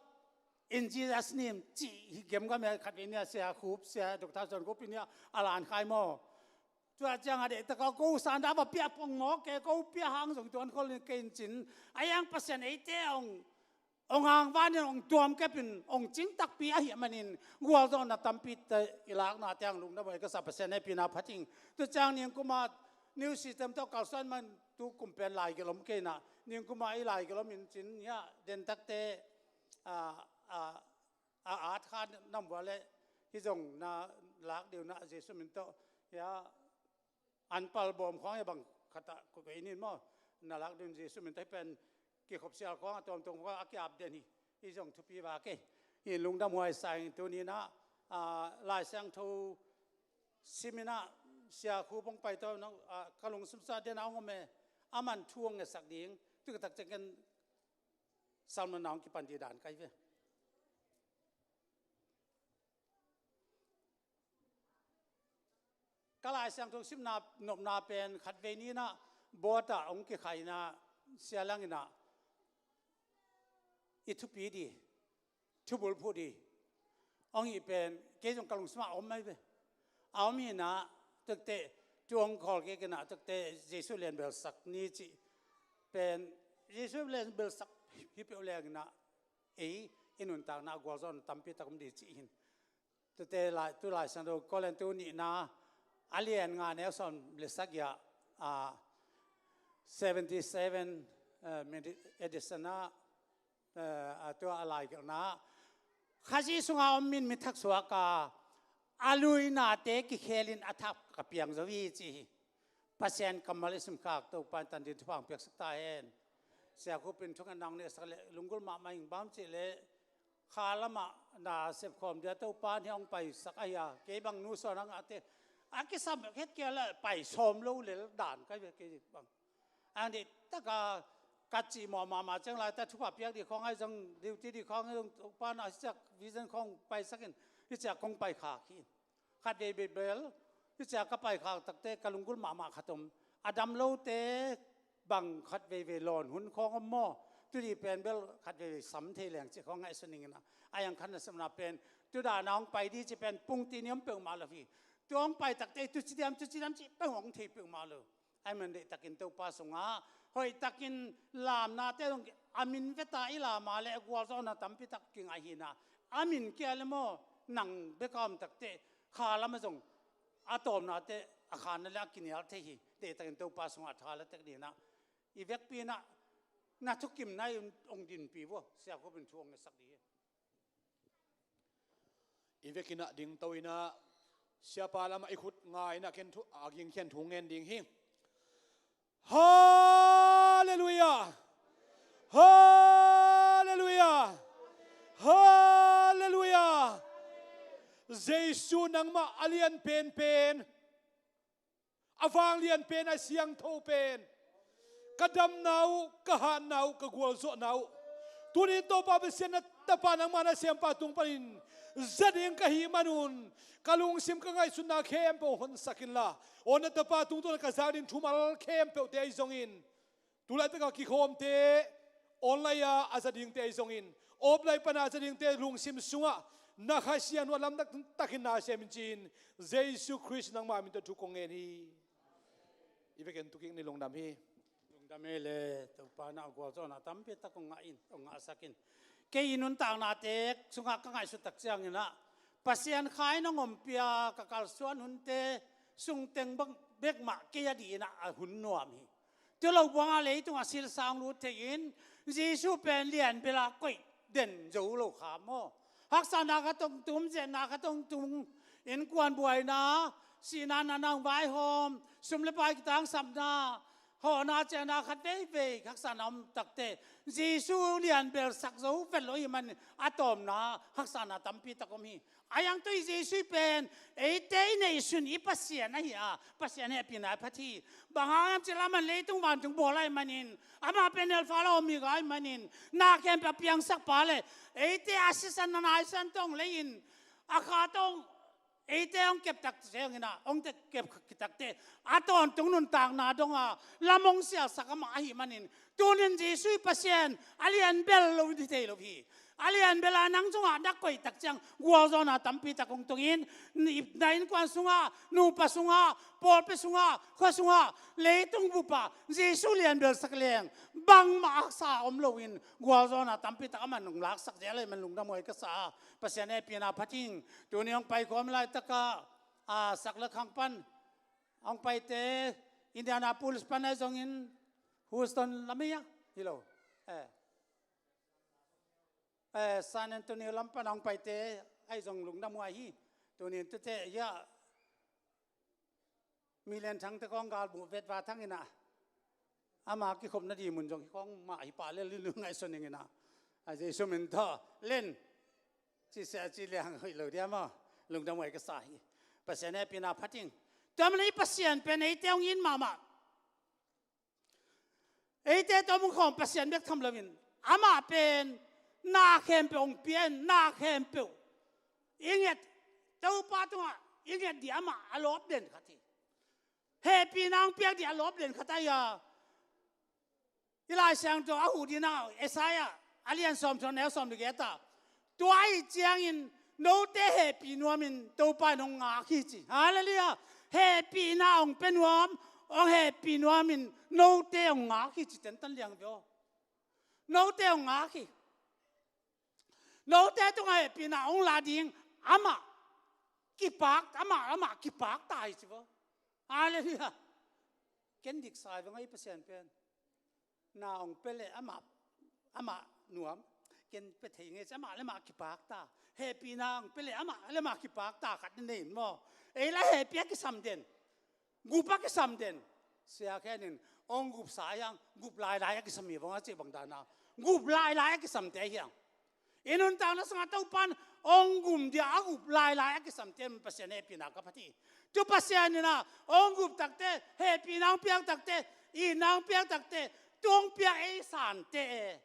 in Jesus' name cih hi gemgam e. Khat vei nia sia khup sia Doctor John Khup in nia a lan khai maw? Tua ciang a deih taka ko sanda va pia pong maw ke ko pia hang zong tuan khol in ke in cin a yang Pasian eite ong ong hang vanin ong tuam kepin ong cing takpi ahi manin gualzawhna tampi te i lakna tiang lungdam huai ka sa Pasian hepina phating. Tu ciang ningkuma new system tawh kalsuan man tu kum pen lai kilom keinah ningkuma i lai kilom in cin nia den takte a, a, a at kha nam vua le hi zong na lak diu na Jesu min tawh hia an pal bawm khawng hia bang khatah ko kei nin maw? Na lak diu Jesu min tawh hi pen kikhop sial khawng a tuamtuam khawng a kiap den hi. Hi zong thupi va kei hi lungdam huai sa in tuninah, a, Lai Siangtho siminah sia khu bong pai tawh nong, a, ka lungsum sa den a ong om e. A man thu ong ngesak ding tu ka tak cengken Salmon na hong kipan dih dan kai ve. Ka Lai Siangtho simna nopna pen khat vei ninah bawtah hong kikhaina sialanginah i thupi dih thubul phuh dih hong ih pen kei zong ka lungsumah a om mai ve. A om hinah tuakte tu hong khawl kei kinah tuakte Jesu lianbelsak ni cih pen Jesu lianbelsak hi peuh lenginah ei i nuntakna a gualzawhna tampi tak om dih cih hin. Tute lai, tu Lai Siangtho Korin tu nihna a lian nga neu sawm le sagih ah, a, seventy seven, eh, edition ah, eh, a tua a laikelhna Khazih sunga om min mi thaksuak a a luinate kikhelin a thak ka piang zo hi ci hi. Pasian kammal i simkhak Topa in tan dingin thupha piaksak ta hen. Sia Khup in thungetna hong neisak leh lunggulh mahmah ing, bang hang hiam cih leh kha lamah na sepkhawm dia Topa in hong paisak ahi a, kei bang nu suan a ngahte a kisam het kei leh pai sawm lo lel dan ka hi ve kei bang. Ang dih taka ka cih mawh mahmah ciang laitakin thupha piak dih khawng ahi zong, duty dih khawng ahi zong, Topa in a hi ciang vision khawng paisak in, hi ciang kong paikhak hi. Khat veivei bel hi ciang ka paikhak takte ka lunggulh mahmah khat om. A dam lote bang khat veivei lawn hun khawng om maw? Tu dih pen bel khat veivei sam thei leng cih khawng ngaihsun ning in ah. A yang khat na sepna pen tu dan a hong pai dih cih pen pungtin i om peuhmah lo hi. Tu hong pai takte tu ci diam, tu ci diam cih peuh hong thei peuhmah lo. Ahih manin deihtakin Topa sungah hoihtakin lamnate zong a min veta i lam a leh a gualzawhna tampi tak kingai hi in ah, a min kia leh maw, nang bek a om takte kha lamah zong a tawpnate a khanna leh a kinial thei hi. Deihtakin Topa sungah tha la tek dih in ah, i vekpi in ah na thukimna in hong dinpih un. Sia Khup in thu hong ngetsak dih hi. I vekin ah dingto in ah, siapa lamah i khut nga in ah ken thu, a gingkhian thu ngen ding hi. Halleluiah! Halleluiah! Halleluiah! Jesu nangmah a lian penpen, a vanglian pen, a siangtho pen, ka damna uh, ka hatna uh, ka gualzawhna uh. Tuni-in Topa Pasian, na Tapa nangmah na sempa tung panin za ding ka hih manun ka lungsim, ka ngaihsutna khempeuh honsak inla, aw na Tapa tungtawn ka zak ding thumal khempeuhte ahi zongin, tu laitak a kikhawmte, online a a za dingte ahi zongin, offline pan a a za dingte lungsim sungah na Kha Siangtho a lamdang takin na sem in ci-in, Jesu Khrist nangmah min tawh thu kong ngen hi. I vekin tu kik ni. Lungdam hi. Lungdam hi le, Topa in ah gualzawhna tampi tak hong ngah in, hong ngahsak in. Kei i nuntaknate sungah ka ngaihsut tak ciangin ah, Pasian Kha in hong ompih a ka kalsuan hunte sungteng bek, bek mah kei a dih in ah a hun nuam hi. Tu lo buang a leitungah silsa hong lut thei-in, Jesu pen lianbel a koih den zo lo kha maw? Haksatna khat hong tung, ziatna khat hong tung, innkuan buaina, sihna natna hong vaihawm, sum le pai kitangsapna, hawhna ciahna khat veivei haksatna om takte, Jesu lianbel sak zo vet lo ahih manin a tawpna haksatna tampi tak om hi. A yang tu i Jesu pen eite i neihsun i Pasian ahi a, Pasian hehpihna a phat hi. Bang hang hiam cih leh amah leitung vantung bawl ahih manin, amah pen Alpha le Omega ahih manin, na khempeuh a piangsak pa le, eite a sisan a naisan tawh hong lei-in, a kha tawh eite hong kep tak ciangin ah, hong kep takte, a tawntung nuntakna dong a lam hong sialsak amah ahih manin, tuni-in Jesu i Pasian a lianbel lo hi thei lo hi. A lianbel a nang sungah na koih tak ciang gualzawhna tampi tak hong tungin, na innkuan sungah, nupa sungah, pawlpi sungah, khua sungah, leitung bup ah Jesu lianbel sak leng bangmah haksa om loin gualzawhna tampi tak amah hong laksak zel ahih manin lungdam huai ka sa a, Pasian hehpihna phat ing. Tuni hong paikhawm laitak ah, a, Sak le Khang pan hong paite, Indianapolis pan ahi zongin, Houston lam hi a, hi lo. Eh. Eh, San Antonio lam pan hong paite ahi zong lungdam huai hi. Tuni-in tute hi a, Milian Thangte kong galmuh vet va thang in ah, ama kikhopna ding mun zong hi kong mah hi pah lel in ngaihsun ning in ah, a Jesu min tawh len. Ci sia ci liang hoih lo dia maw? Lungdam huai ka sa hi. Pasian hehpihna phat ing. Tua manin i Pasian pen eite hong it mahmah, eite tawh hong khawm Pasian bek tham loin, amah pen na khempeuh hong pia in, na khempeuh i nget, Topa tungah i nget ding amah a lawp den khat hi. Hehpihna hong piak ding a lawp den khat ahi a, i Lai Siangtho a huh ding ah Isaiah a lian sawmthum, neu sawm le giat ah, tua ahih ciangin note hehpih nuamin Topa in hong ngak hi ci. Halleluiah. Hehpihna hong pia nuam, hong hehpih nuamin note hong ngak hi ci, tentan liang ve aw. Note hong ngak hi. Note tungah hehpihna hong la ding amah kipak, amah, amah kipak ta hi ci vo. Halleluiah. Ken dik sa hi veng a, i Pasian pen na hong pia leh amah, amah nuam. Ken pia thei ngei ci, amah le amah kipakta. Hehpihna hong pia le amah le amah kipakta khat na nei in maw. Ei la hehpih a kisam den. Gup a kisam den. Sia Khen in hong gupsa hiang, gup lailai a kisam hi vong a cih bang dana. Gup lailai a kisamte hiang. I nuntakna sungah Topan hong gum dia a gup lailai a kisamte Pasian hehpihna ka phat hi. Tu Pasian in ah hong gup takte, hehpihna hong piak takte, itna hong piak takte, tu hong piak ei sante e.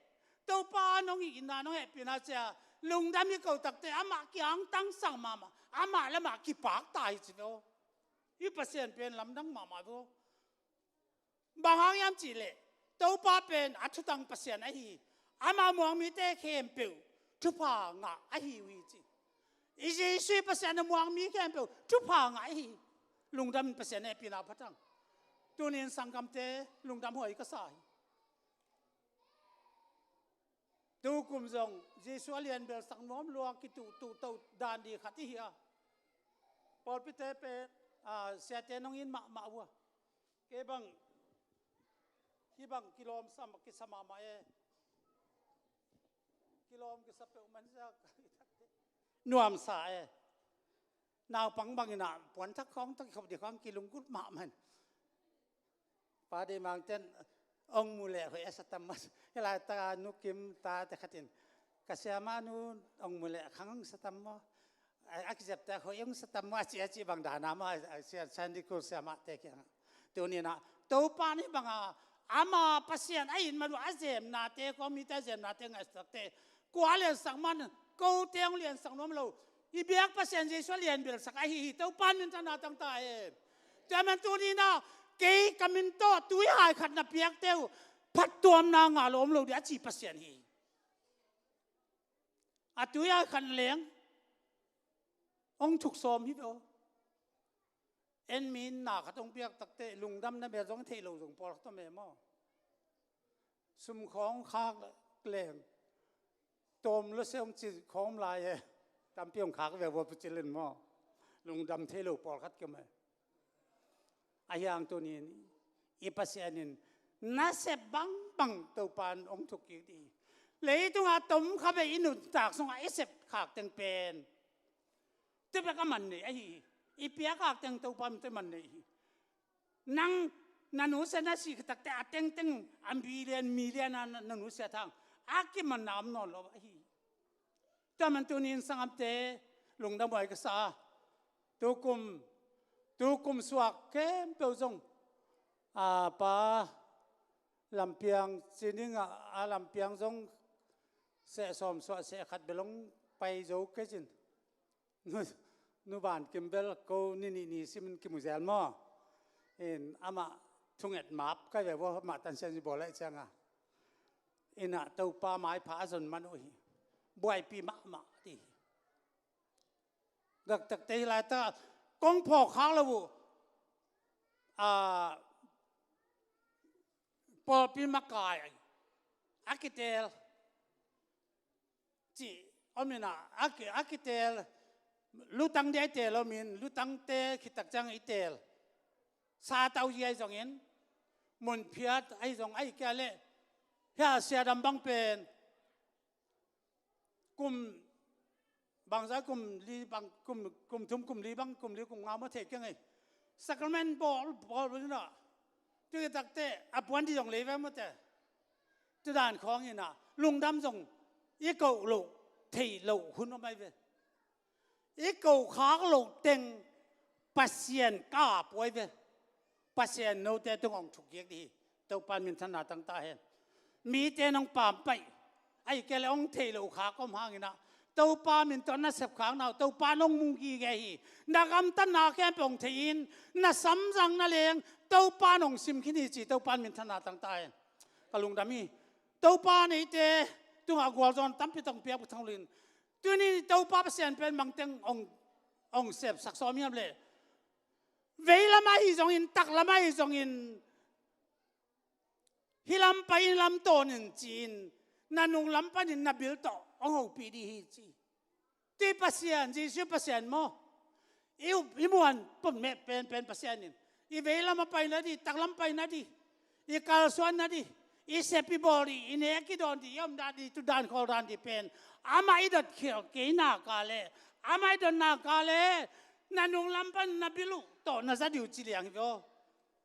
Topa nong itna nong hehpihna cia lungdam hi ko takte, amah kiang tangsang mahmah, amah le amah kipakta hi ci ve aw. Hih Pasian pen lamdang mahmah ve aw. Bang hang hiam cih leh Topa pen a thutang Pasian ahi hi. Amah muang mite khempeuh thupha ngah ahi uh hi ci. I Jesu Pasian a muang mi khempeuh thupha ngah ahi hi. Lungdam in Pasian hehpihna phat hang. Tuni in sanggamte lungdam huai ka sa hi. Tukum zong Jesu a lianbelsak nuam lua kituhtuh to dan di khat i hi a. Pawlpite pen, ah, siate nong in mahmah uh a. Kei bang, hih bang kilawm sa, kisa mahmah e. Kilawm kisa peuhmah in sia nuamsa e. Naupang bangin ah puanthak khawng tawh kikhop dih khawng kilunggulh mahmah in. Pa Dei Mang ten hong mu leh hoih a sa tam maw. Hih lai ta Nu Kim tate khat in, ka siamah nu hong mu leh khang hong sa tam maw. A, a kizepte hoih hong sa tam maw, a cih a cih bang dana maw, a, a sia, Sunday school siamahte kiangah. Tuni in ah Topa nih banga ama Pasian a it man uh a zemnate, kawmite a zemnate ngaihsuakte, kua liansak man, kote hong liansak nuam lo. I biak Pasian Jesu a lianbelsak ahi hi. Topa in minthanna tang ta hen. Tua man tuni in ah kei ka min tawh tuihai khat na piakte uh phattuamna ngah lo om lo dih a ci Pasian hi. A tuihai khat na leng hong thuk sawm hi ve aw. En mi in na khat hong piak takte lungdam na bel zong thei lo zong pawlkhat om e maw. Sum khawng khak leng tawm lo se hong ci khawm lai e. Tampi hong khak ve vua pu cil in maw. Lungdam thei lo pawlkhat ki om e. Ahi hang tuni in i Pasian in nasep bangbang Topa in hong thuk kik dih hi. Leitungah tomkha vei i nuntak sungah i sep khak teng pen tu bek a man nei ahi hi. I piak khak teng Topa min tawh man nei hi. Nang na nusia na sih khit takte a tengteng a million million a na, na nusia thang a kimanna om nawn lo ahi hi. Tua man tuni in sanggamte lungdam huai ka sa a. Tukum, tukum suak khempeuh zong, a, pa Lampiang, ci ning a, a Lampiang zong seh sawm suah seh khat bel hong pai zo kei cin. Nu, Nu Ban Kim bel ko ni nih ni simin kimu zel maw. In amah thunget map kai ve vua, amah tansian bawl laih cianga. In ah Topa maipha a zon man uh hi. Buaipih mahmah dih hi. Daktakte hih laitaka kong phawk khak lo uh. A, pawlpi makai a kiteel cih om in ah, a ki, a kiteel lutang dia i teel om in, lutangte khit tak ciang i teel. Satau zia ahi zongin, munphiat ahi zong, ahi kia leh hia siadam bang pen kum bangzah, kum li bang, kum, kum thum, kum li bang, kum li, kum nga maw thei keng ei. Sacrament bawl, bawl in ah. Tu i takte a puan dih zong lei ve maw te. Tu dan khawng in ah lungdam zong i koh loh theih loh hun om ahi ve. I koh khak loh teng Pasian ka ap uh ahi ve. Pasian note tung hong thuk kik dih hi. Topa in minthanna tang ta hen. Mite nong pampaih, ahi kei leh hong theih loh khak om hangin ah Topa min tawh na sepkhakna uh Topa nong mu gige hi. Na gamtatna khempeuh hong thei in, na samzang na leng Topa nong sim khin hi ci, Topa in minthanna tang ta hen. Ka lungdam hi. Topa neite tungah gualzawhna tampi tawh hong piak buk thang lin. Tuni Topa Pasian pen bangteng hong, hong sepsak sawm hiam leh, veilam ahi zongin, taklam ahi zongin, hih lam pai in, lam tawn in ci-in, na nunglam panin na bil tawh hong hopih dih hi ci. Tui Pasian, Jesu Pasian maw? I, i muan pum meh penpen Pasian in i veilam a pai nadih, taklam pai nadih, i kalsuan nadih, I sep i bawl dih, i nek i dawn dih, i om dan dih, tu dan khawl dan dih pen amah i dot khial kei nak leh, amah i dot nak leh, na nunglam pan na bil uh tawh na za dih uh ci liang hi ve aw.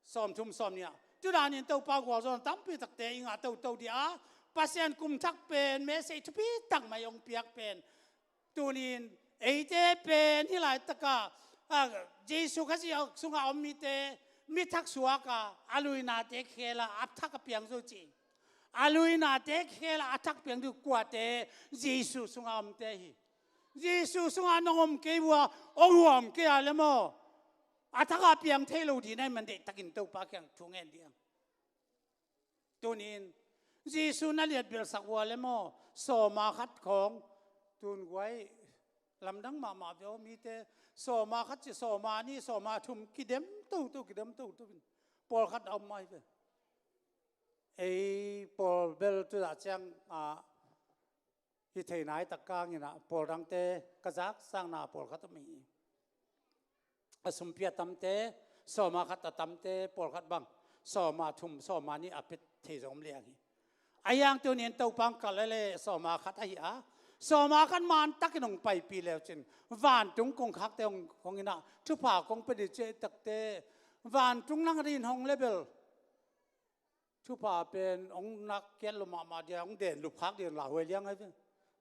Sawmthum sawmnih ah tu danin Topa gualzawhna tampi takte i ngah toto dih a, Pasian kum thak pen message thupi tak mai hong piak pen, tunin eite pen hih laitakah, a, Jesu Khazih sungah a om mite mi thak suak a, a luinate khel a a thak a piang zo ci. A luinate khel a a thak piang dih kuate? Jesu sungah a omte hi. Jesu sungah nong om kei uh a, hong huam kei a leh maw, a thak a piang thei lo dih na hih man deihtakin Topa kiang thu ngen dih hang. Tunin Jesu na liatbelsak uh a leh maw, sawma khat khawng, tun guai lamdang mahmah ve aw mite, sawma khat ci, sawma nih, sawma thum, kidem toto, kidem toto in pawlkhat a om mai ve. Ei pawl bel tu dah ciang, ah, hi thei nai tak kangin ah, pawl dangte ka zak sangna pawlkhat om hi. A sumpi a tamte, sawma khat a tamte, pawlkhat bang sawma thum, sawma nih a pia thei zong om liang hi. Ahi hang tunin Topa hong kal leh sawma khat ahi a, sawma khat mantakin hong paipih leu cin, vantung kongkhakte hong, hong in ah, thupha kong pia dih ci takte, vantung nang a din hong leh bel thupha pen hong nak kiat lo mahmah dih a, hong den lupkhak dih a lauhuai liang ahi ve.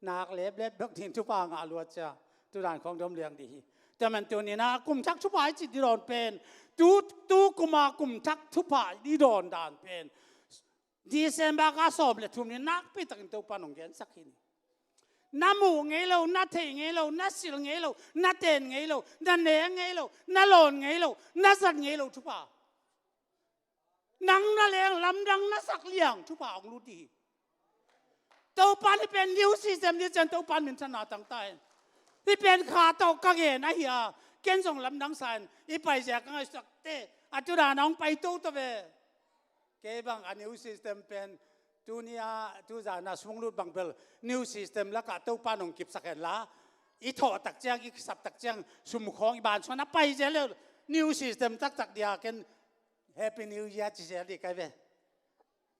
Nak leplep bek dih in thupha ngah lua cia, tu dan khawng dom liang dih hi. Tua man tunin ah kum thak thupha i cih dih dawn pen, tu, tu kum a kum thak thupha i dawn dan pen December kha sawm le thum ni nakpi takin Topa in hong gensak hi ni. Na muh ngei lo, na thei ngei lo, na silh ngei lo, na ten ngei lo, na nek ngei lo, na lawn ngei lo, na zat ngei lo thupha. Nang na leng lamdang na sak liang thupha hong lut dih hi. Topa in hih pen new system dih ciang Topa in minthanna tang ta hen. Hih pen kha tawh ka gen ahi a, ken zong lamdang sa in, i paizia ka ngaihsuteh, a tu dan a hong pai toto ve. Kei bang a new system pen, tuni a, tu zan a sum hong lut bang bel new system lakah Topa in hong kipsak hen la, i thawh tak ciang, i kisap tak ciang, sum khawng i bansuan a paizia leh new system taktak dih a, ken Happy New Year ci zel dih kai ve.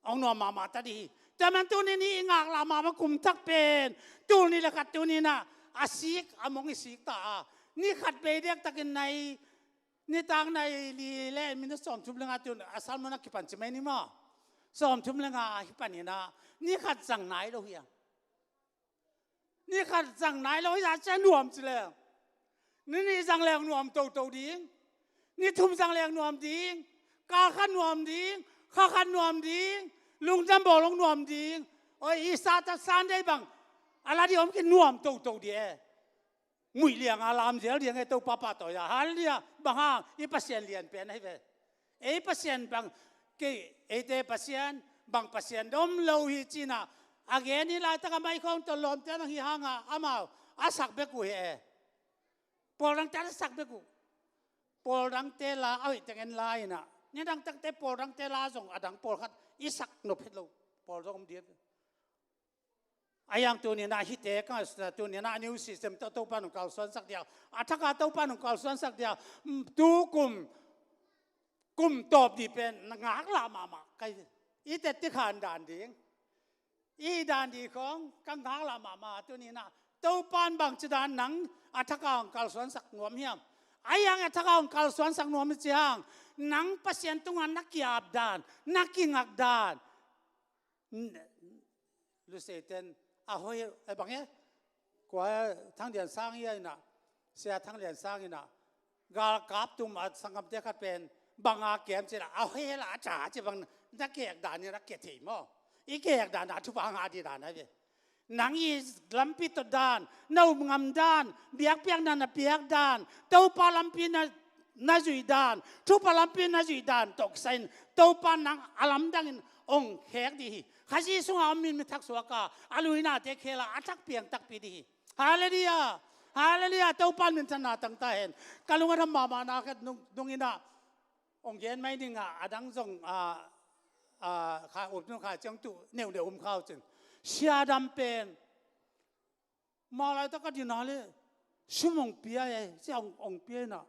Hong nuam mahmah ta dih hi. Tua man tunin i ngaklah mahmah kum thak pen, tul nih le khat tunin ah, a sik, a mong i sik ta a, ni khat bei dektakin nai, nitak nai li le minute sawmthum le nga tun a sermon a kipan ci mai ni maw. Sawmthum le nga a kipan in ah, ni khat zang nai lo hi a. Ni khat zang nai lo hi zah ciang nuam ci leng, ni nih zang leng nuam toto ding, ni thum zang leng nuam ding, kal khat nuam ding, kha khat nuam ding, lungdam bawl hong nuam ding. Oi, Easter Sunday bang a la dih om khin nuam toto dih e. Muih liang a lamzial dih hang e, Topa pahtawi a. Halleluiah. Bang hang? I Pasian lian pen ahi ve. Ei Pasian bang, kei, eite Pasian bang Pasian dom lo hi ci-in ah, a gen hi laitak a maikhawng tawh lawmte bang hi hang a, amau a sak bek uh hi e. Pawl dangte a sak bek uh. Pawl dangte la a hoih teng en la in ah, ni dang takte pawl dangte la zong a dang pawlkhat i sak nop het lo pawl zong om dih. Ahi hang tuni-in ah hihte ka ngaihsutna, tuni-in ah a new system tawh Topa in hong kalsuansak ding a, a thak a Topa in hong kalsuansak ding a, mm, tu kum, kum tawp dih pen na ngaklah mahmah kai. I tetti khan dan ding, i dan dih khawng ka ngaklah mahmah. Tuni-in ah Topa in bangci dan nang a thak a hong kalsuansak nuam hiam? Ahi hang a thak a hong kalsuansak nuam hi ciang, nang Pasian tungah na ki-ap dan, na kingak dan, N-, Lusei ten a hoih, eh, bang e? Kua, Thang Lian Sang hi a in ah, Sia Thang Lian Sang in ah, galkap tum a sanggamte khat pen bang a kem ci-in ah, a hoih hel a, a ca ci bang, na kek dan in a kia thei maw? I kek dan a thupha ngah dih dan ahi ve. Nang i lampi tot dan, na um ngam dan, biakpiakna na piak dan, Topa lampi na na zuih dan, thupha lampi na zuih dan tawh kisai in Topa in nang a lamdangin hong khek dih hi. Khazih sungah om mi, mi thak suak a, a luinate khel a, a thak piang takpi dih hi. Halleluiah. Halleluiah. Topa in minthanna tang ta hen. Ka lung a tham mahmahna khat nung, nung in ah, hong gen mai ning a, a dang zong a, a, kha up nung kha ciang tu neuneu um kha uh cin. Siadam pen mah laitak a ding a leh sum hong pia e, sia hong, hong pia in ah,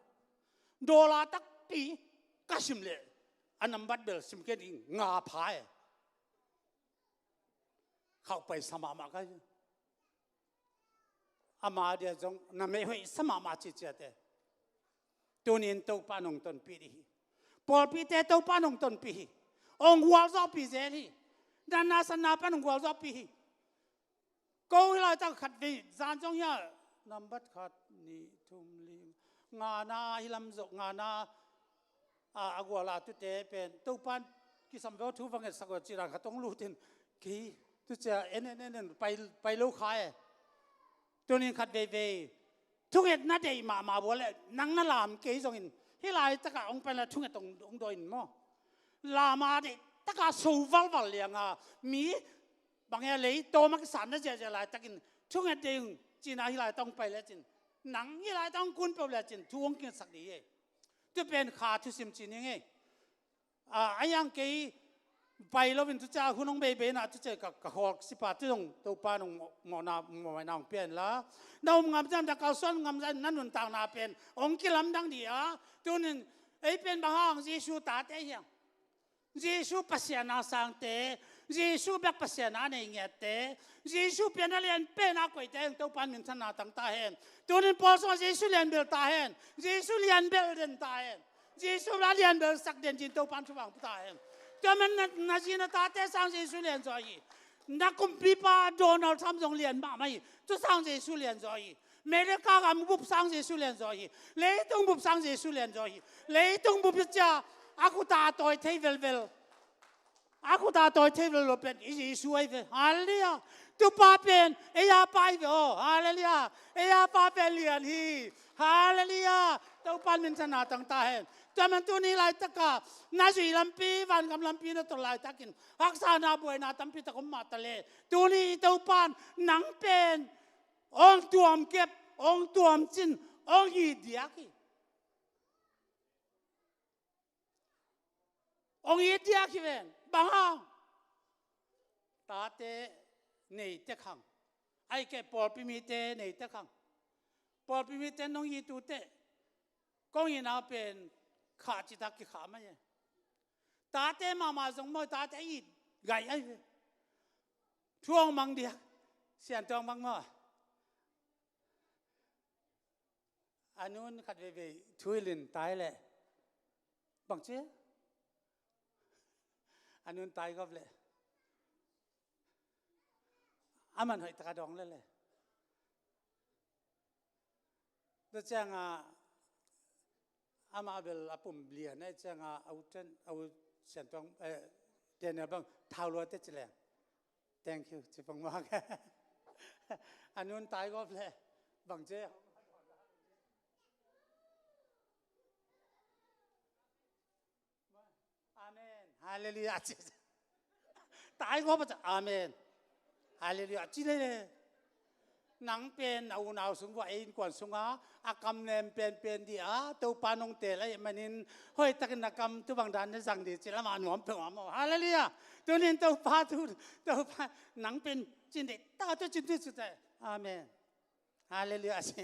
dollar takpi ka sim leh, a nambat bel sim kei ding, nga pha e. khauh paisa mahmah ka hi. Ama dia zong na mei hoih sa mahmah ciciate. Tunin Topa nong tonpih dih hi. Pawlpite Topa nong tonpih hi. Ong gualzawhpih zel hi. Natna satna pan ong gualzawhpih hi. Ko hi laitak khat vei zan zong hiah nambat khat, nih, thum, li, ngana hi lam zok ngana a, a guala tute pen Topan kisam veu thu va ngetsak uh a cidan khat ong lutin kei tucia en en en en pai, pai lo kha e. Tunin khat veivei thungetna deih mahmah bua le nang na lam kei zongin hih laitakah ong pai la thunget ong, ong dawi in maw? Lama deih taka so valval lianga mi bang e lei tawma kisatna ziahziah laitakin thunget deih ung cina hih laitak ong pai lecin nang hih laitak ong kun peuh lecin thu ong kingetsak dih e. Tu pen kha thusim ci ning e. A, a yang kei pai loin tucia hun hong beibeina tucia ka, ka hawk sipa tu zong Topa nong mawhna mawhna hong pian la na um ngam zam da kalsuan ngam zam na nuntakna pen hong kilamdang dih a. Tunin ei pen bang hang Jesu tate hiang. Jesu Pasian a sangte, Jesu bek Pasian a nei ngiatte, Jesu pian a lian pen a koite heng Topan minthanna tang ta hen. Tunin Paul sungah Jesu lian bel ta hen. Jesu lian bel den ta hen. Jesu la lian bel sak den cin Topan thupha hong pia ta hen. Tua man na, na zi na tate sang Jesu lian zaw hi. Na kumpipa Donald Trump zong lian mahmah hi. Tu sang Jesu lian zaw hi. America gam bup sang Jesu lian zaw hi. Leitung bup sang Jesu lian zaw hi. Leitung bup cia a kuta a tawi thei velvel. A kuta tawi thei lo lo pen i Jesu ahi ve. Halleluiah. Tupa pen ei a pa ahi ve aw. Halleluiah. Ei a pa pen lian hi. Halleluiah. Topan minthanna tang ta hen. Tua man tuni laitaka na zui lampi vangam lampi na tol laitakin haksana buaina tampi tak om mah ta le tuni Topan nang pen ong tuam kep, ong tuam cin, ong hi diak hi. Ong it diak hi ven. Bang hang? Tate nei tek hang. Ai ke pawlpi mite nei tek hang. Pawlpi mite nong it uh teh kong itna pen khah citak kikhah mai e. Tate mahmah zong maw tate it gaih ai ve. Thu ong mang diak. Sian tuang mang maw. A nun khat veivei thu hilh in tai leh bang ci? A nun tai gawp leh a man hoih taka dawng leh leh tua cianga amah bel a pum lian eh cianga a u ten a u siantuang eh Daniel bang thau lua te ci leng. Thank you ci pang mak. A nun tai gawp leh bang ci? Amen. Halleluiah ci. Tai gawp a ci amen. Halleluiah ci leh leh nang pen a unau sung vua ei innkuan sunga a kam nem penpen dih a Topa nong teel ahih manin hoihtakin na kam tu bang dan na zang dih ci lamah nuam peuh a maw. Halleluiah. Tunin Topa tu Topa nang pen cin dih taka tu cin dih cute. Amen. Halleluiah a ci.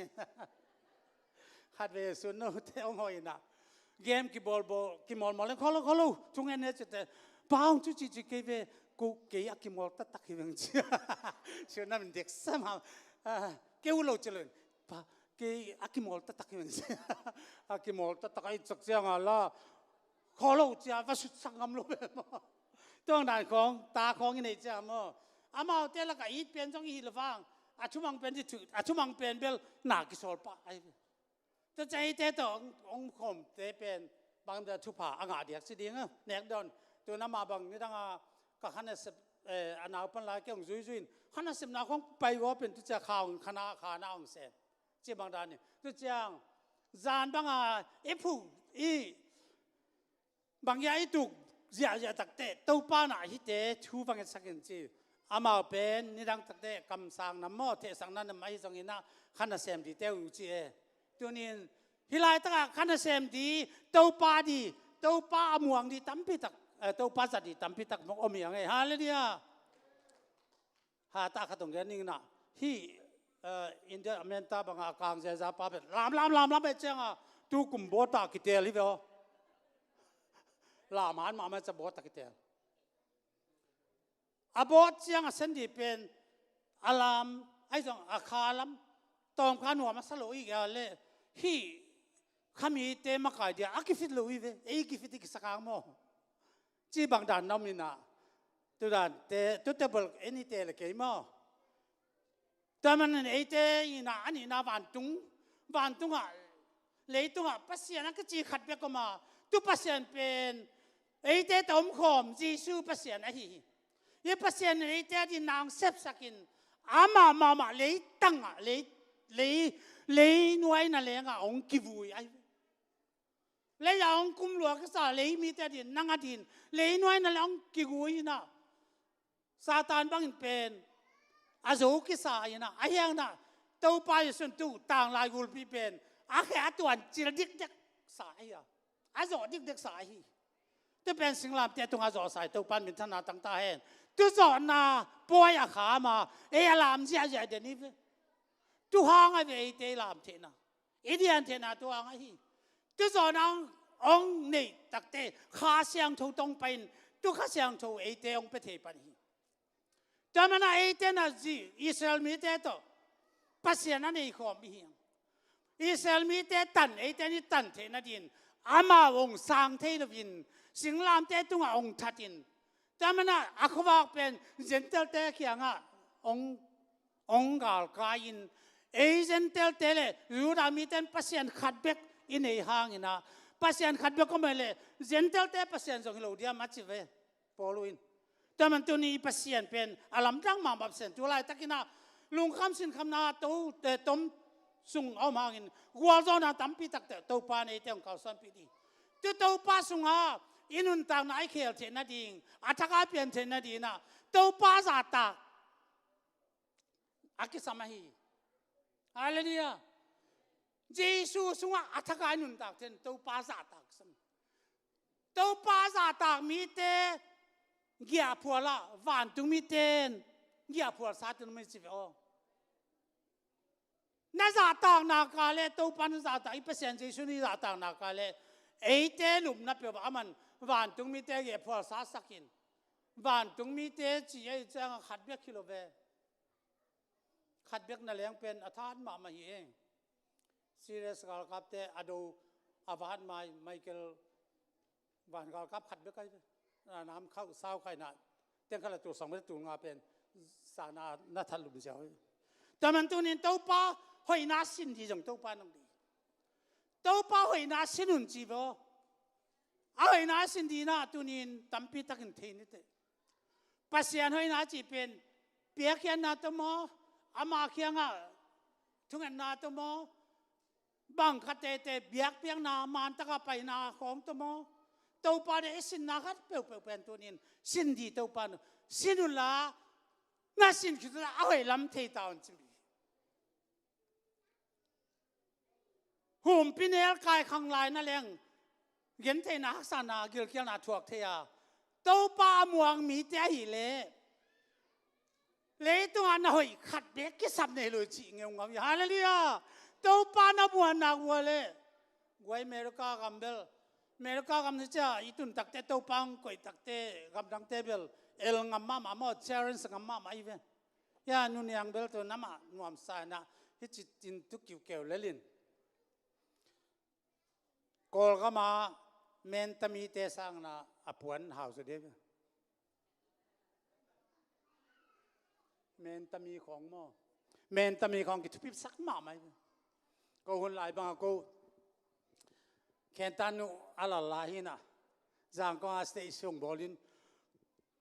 Khat vei sun no te ong hoih inah game kibawlbawl kimawlmawl in kholo kholo thungen ne cite pa hong cu cihcih kei ve. Ko kei a kimawl taktak hi veng ci. Sun na min dek sam ha. Kei uh lo ci lo in pa kei a kimawl taktak hi veng ci. A kimawl taktak a itsak cianga la kholo cia va sutsak ngam lo ve maw? Tuang dan khawng ta khawng i neih cia maw? Amaute laka it pen zong i hi lo vang a thumang pen i thu a thumang pen bel na kisawl pah ahi ve. Tua cia hite tawh ong khawmte pen bangda thupha a ngah diak ci ding a nek dawn. Tun amah bang nidanga ka khanasep a naupan lai kei ong zuizui in khanasepna khawng pai gua pen tu cia kha ong khana khana ong sem. Ci bang dan in tu ciang zan banga i phuk i bang ia i tuk ziahziah takte Topa na hite thu va ngetsak in ci. Amau pen nidang takte kamsang nam maw thehsakna nam ahi zongin ah kha nasem dite uh ci e. Tunin hih laitakah kha nasem di Topa di Topa a muang di tampi tak eh, Topa zat di tampi tak om hi ang e. Halleluiah. Hata khat ong gen ning na hih eh, India Amenta banga kang zeza pa pen lam lam lam lam e cianga tu kum bawta kitel hi ve aw. Lam han mahmah ca bawta kitel. a bawt ciang a sen dih pen a lam, ahi zong a kha lam tawmkha nuam a sa lo i gel le, hih khamite makai dia a kifit lo i ve, ei kifit i kisak hang maw? Ci bang dan na om inah, tu dante, tu table en i te le kei maw? Tua manin eite inah a nihna vantung, vantungah, leitungah Pasian a kici khat bek om a, tu Pasian pen eite tawh omkhawm Jesu Pasian ahi hi. Hih Pasian in eite a din nang sepsakin amah mahmah leitangah, lei, lei, leinuaina lengah hong kivui ahi. Lei-ah hong kumlua kisa, lei mite a din, nang a din, leinuaina le hong kigui inah, Satan bangin pen a zo kisa inah, a hiangna Topa Jesu in tu tanglai gulpi pen a kheh a tuan cil dikdek sa ahi a, a zawh dikdek sa ahi. Tu pen singlamteh tungah zawhsa hi, Topa in minthanna tang ta hen. Tu zawhna pawi a kham a, ei a lam ziahziah den hi ve. Tu hang a ve eite i lam theihna, i dian theihna tu hang ahi. Tu zawhna hong, hong neih takte Kha Siangtho tawh hong pai in, tu Kha Siangtho eite hong pia thei pan hi. Tua mana eite na zi Israel mite tawh Pasian a neikhawm i hi. Israel mite tan, eite ni tan theih nadin amau hong sang thei loin singlamteh tungah hong that in, tua mana a khuavak pen Gentile-te kiangah hong, hong galkai in, ei Gentile-te le Judah mite in Pasian khat bek i nei hangin ah, Pasian khat bek om le Gentile-te Pasian zong hi lo diam a ci ve Paul in. Tua man tuni i Pasian pen a lamdang mahmah Pasian, tu laitakin ah lungkham sinkhamna to, eh, tom sung a om hangin gualzawhna tampi takte Topa in eite hong kalsuanpih ding. Tu Topa sungah i nuntakna i khel theih nading, a thak a pian theih nading ah Topa zahtak a kisam ahi. Halleluiah. Jesu sungah a thak a i nuntak theih nading Topa zahtak kisam. Topa zahtak mite giahphual ah, vantung mite in giahphual sa tun mi ci ve aw. Na zahtakna ka le, Topa na zahtak, i Pasian Jesu ni zahtakna ka le, eite lupna peuh ah aman vantung mite giahphual sa sakin, vantung mite ci ei ciangah khat bek hi lo ve. Khat bek na leng pen a thahat mahmah hi e. Sirius galkapte a do a vahat mai, Michael van galkap khat bek ahi ve. Na nam khauh sau khaina teng khat la tul sawm le tul nga pen sana na that lum ziau hi. Tua man tunin Topa hoihna sin di zong Topa nong di. Topa hoihna sin un ci ve aw. A hoihna sin dina tunin tampi takin thei ni teh. Pasian hoihna cih pen piakkhiatna tawh maw, ama kiangah thungetna tawh maw, bang khat tete biakpiakna, mantakah paina khawng tawh maw, Topa de i sinna khat peuhpeuh pen tunin sin di Topa nu sin unla, na sin khit unla a hoih lam thei ta un ci mi. Humpinel kaikhang lai na leng gentheihna, haksatna, gilkialna thuak thei a, Topa a muang mite ahih leh leitungah na hoih khat bek kisap nei lo cih ngeungau hi. Halleluiah. Topa na muanna uh a leh guai America gam bel, America gam hi cia i tun takte Topa hong koih takte gamdangte bel el ngam mahmah maw, challenge ngam mahmah hi ve. Hia nuniang bel tu namah nuamsa inah hici tin tu kiukeu lelin Kawlgama mentami te sangna a puan hau zaw dia ve. Mentami khawng maw, mentami khawng kithupisak mahmah hi ve. Ko hun lai bangah ko khentan uh a lal lai hinah Zangkong a stage sung bawlin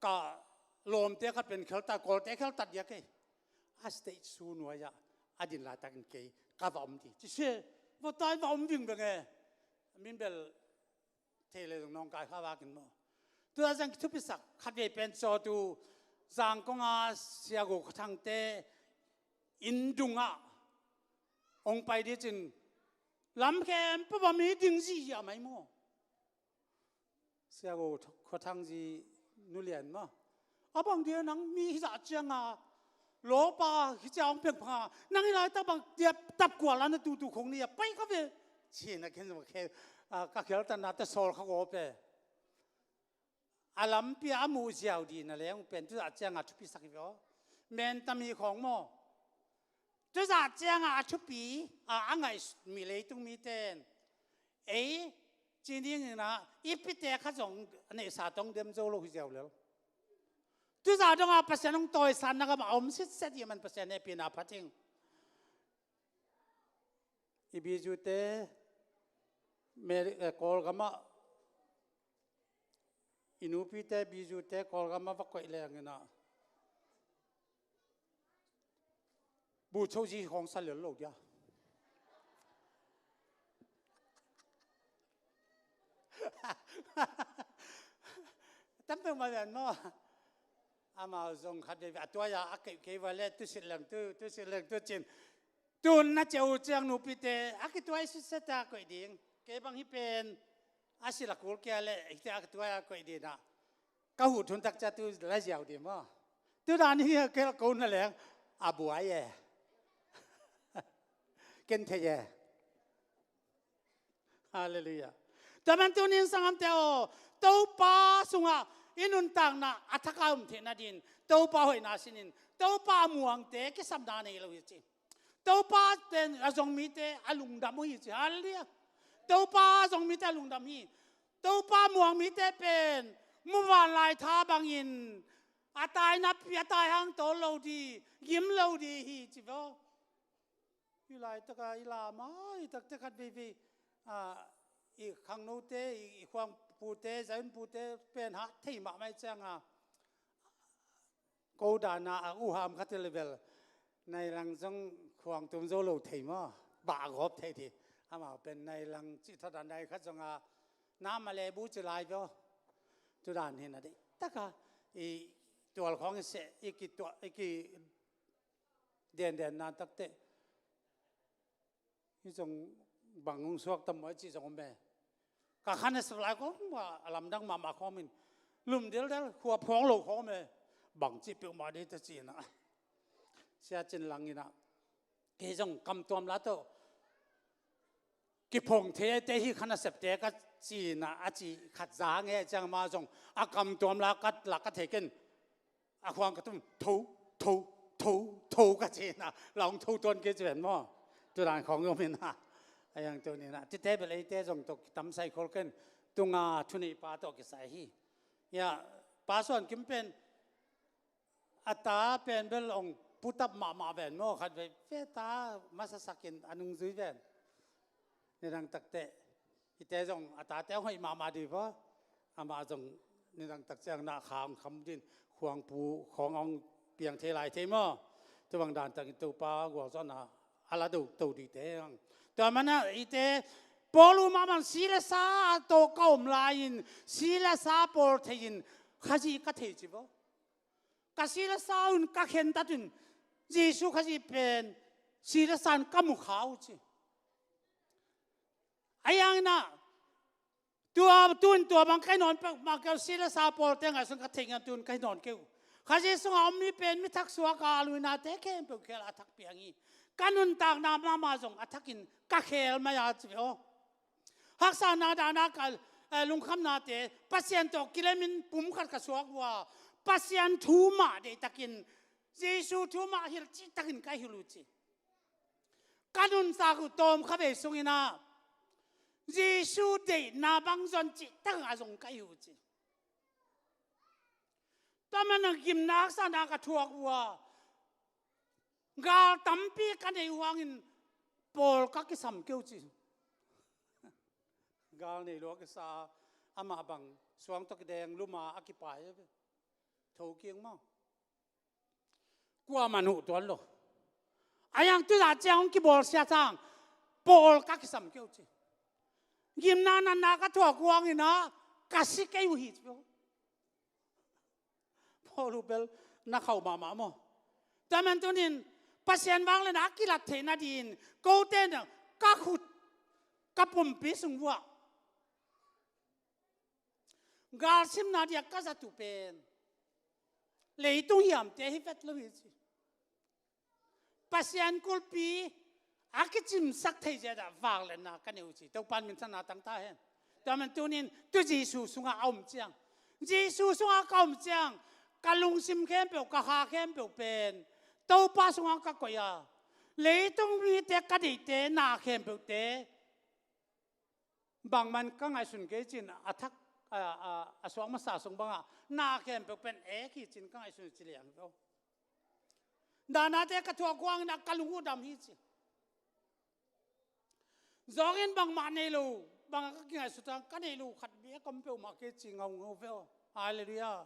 ka lawmte khat pen kheltat, Kawlte kheltat dia kei. A stage su nuai-ah a din laitakin kei ka va om ding ci se. Vatai va om vingveng e. Min bel thei le zong nawngkai kha vakin maw. Tua zang kithupisak khatvei pen cawtu Zangkong a Sia Go Khaw Thangte inn dungah hong pai dicin lam khempeuh ah mi ding zihziah mai maw. Sia Go Khaw Thang zi nulian maw. A bang dia nang mi hizah cianga lawpa hi cia hong pengphanga nang hi laitak bang dia tapkuala na tutu khong ni a pai ka ve. Cina khen zong khe, a, ka kheltanna te sawl kha gawp e. a lampi a muh ziau ding na leng uh pen tuzah ciangah thupi sak hi ve aw. Mentam hi khawng maw? Tuzah ciangah a thupi a, a ngaih mi leitung mite in ei ci ning inah i pite khat zong a neihsa tawh dem zo lo hi ziau lel. Tuzah dongah Pasian hong tawisatna gamah a om sitset hi man Pasian hehpihna phat ing. I bijute Meri-, eh, Kawlgamah, i nupite bijute Kawlgamah va koih leng inah bucho zi khawng sa lel lo dia. Tam peuhmah lian maw? Amau zong khat veve a tuai-a a keih kei va le tusilh leng tu, tusilh leng tu cin. Tun na ciah uh ciang nupite a kituai sitset a koih ding. Kei bang hi pen a silh a kul kei a le hite a kituai a koih ding ah ka huh thun tak ciah tu la ziau ding maw? Tu dan hi a kel ko na leng a buai e. Ken thei e. Halleluiah. Tua man tunin sanggamte aw, Topa sungah i nuntakna a thak a um theih nadin Topa hoihna sinin Topa a muangte kisapna nei lo hi ci. Topa ten a zong mite a lungdam uh hi ci. Halleluiah. Topa a zong mite a lungdam hi. Topa muang mite pen muvanlai tha bangin a tai napi a tai hang tawl lo di, gim lo di hi ci ve aw. Hi laitaka i lam a i takte khat veivei, ah, i khangnote, i, i khuangpute, zainpute pen hah thei mahmah i cianga ko dana a uham khat hi level nai lang zong khuang tum zo lo thei maw? Bah a gawp thei thi. Amau pen nai lang cih thawt a nai khat zonga nam a le bu ci lai vio. Tudan hi na deih taka i tual khawng i seh, i ki tuah, i ki denden na takte. Hi zong bang hong suak tam maw i cih zong om e. Ka khan a sep lai khawng a lamdang mahmah khawng in lum deldel khuap khawng lo khawng om e. Bang cih peuhmah dei ta cih na. Sia Cin Lang in ah kei zong kamtuam la tawh kiphong thei te hi khan a septe ka cih na a cih khat za nge ciang ma zong a kamtuam la ka la ka thei ken. A khuang ka tum, tho, tho, tho, tho ka ci na, la hong tho tuan kei ci ven maw? Tudan khawng om in a, a yang tu ni na, tite bel eite zong tawh kitam sai khol ken, tunga thuneipa tawh kisai hi. Ya, Pa Suan Kim pen, a ta pen bel hong putap mahmah ven maw, khat vei, ve ta, masasakin a nungzui ven. Nidang takte, hite zong a tate hong hoih mahmah dih vaw. Amah zong nidang tak ciang na khang kham din khuangpu khawng hong piang thei lai thei maw? Tua bang dan takin Topa gualzawhna a la do to dihte hang. Tua mana hite Paul uh mahmah si le sa a tawh ka om lai-in si le sa pawl thei-in Khazih ka thei ci vaw. Ka si le sa un ka khentat un Jesu Khazih pen si le sa in ka mu kha uh ci. A yang in ah tua tun tua bang kai nawn peuhmah keu si le sa pawlte ngaihsun ka thei ngan tun kai nawn keu. Khazih sungah om mi pen mi thak suak a luinate khempeuh khel a thak piang hi. Ka nuntakna mahmah zong a thakin ka khel mai a ci ve aw. Haksatna dahna ka, eh, lungkhamnate Pasian tawh kilemin pumkhat ka suak uh a Pasian thu mah deihtakin Jesu thu mah hilh cihtakin ka hilh uh ci. Ka nuntak uh tawmkha vei sungin ah Jesu deihna bang zon cihtak a zong ka hi uh ci. Tua mana gimna haksatna ka thuak uh a gal tampi ka nei uh hangin pawl ka kisam keu ci. Gal nei lua kisa amah bang suang tawh kideng luma a kipai a ve. Tho kiang maw? Kuaman huh tuan lo. A yang tu la ciang hong kibawlsia tang pawl ka kisam keu ci. Gimna natna ka thuak uh hangin ah ka si kei uh hi ci. Paul uh bel na khauh mahmah maw? Tua man tunin Pasian vangliatna a kilat theih nadin kote na ka khut ka pumpi sung vuah galsimna dia ka zat uh pen leitung hiamte hi vet lo hi ci. Pasian kulhpi a kicimsak thei zia dah vangliatna ka nei uh ci. Topan minthanna tang ta hen. Tua man tunin tu Jesu sungah a om ciang Jesu sungah ka om ciang ka lungsim khempeuh, ka kha khempeuh pen Topa sungah ka koih a, leitung mite ka deihte na khempeuhte bangman ka ngaihsun kei cin a thak a, a, a suak masa sung bangah na khempeuh pen ek hi cin ka ngaihsun ci liang hi. Danate ka thuak huangin a ka lung uh dam hi ci. Zawngin bangmah nei lo bangah ka kingaihsut a, ka nei lo khat bek om peuhmah kei ci ngaungau ve aw. Halleluiah.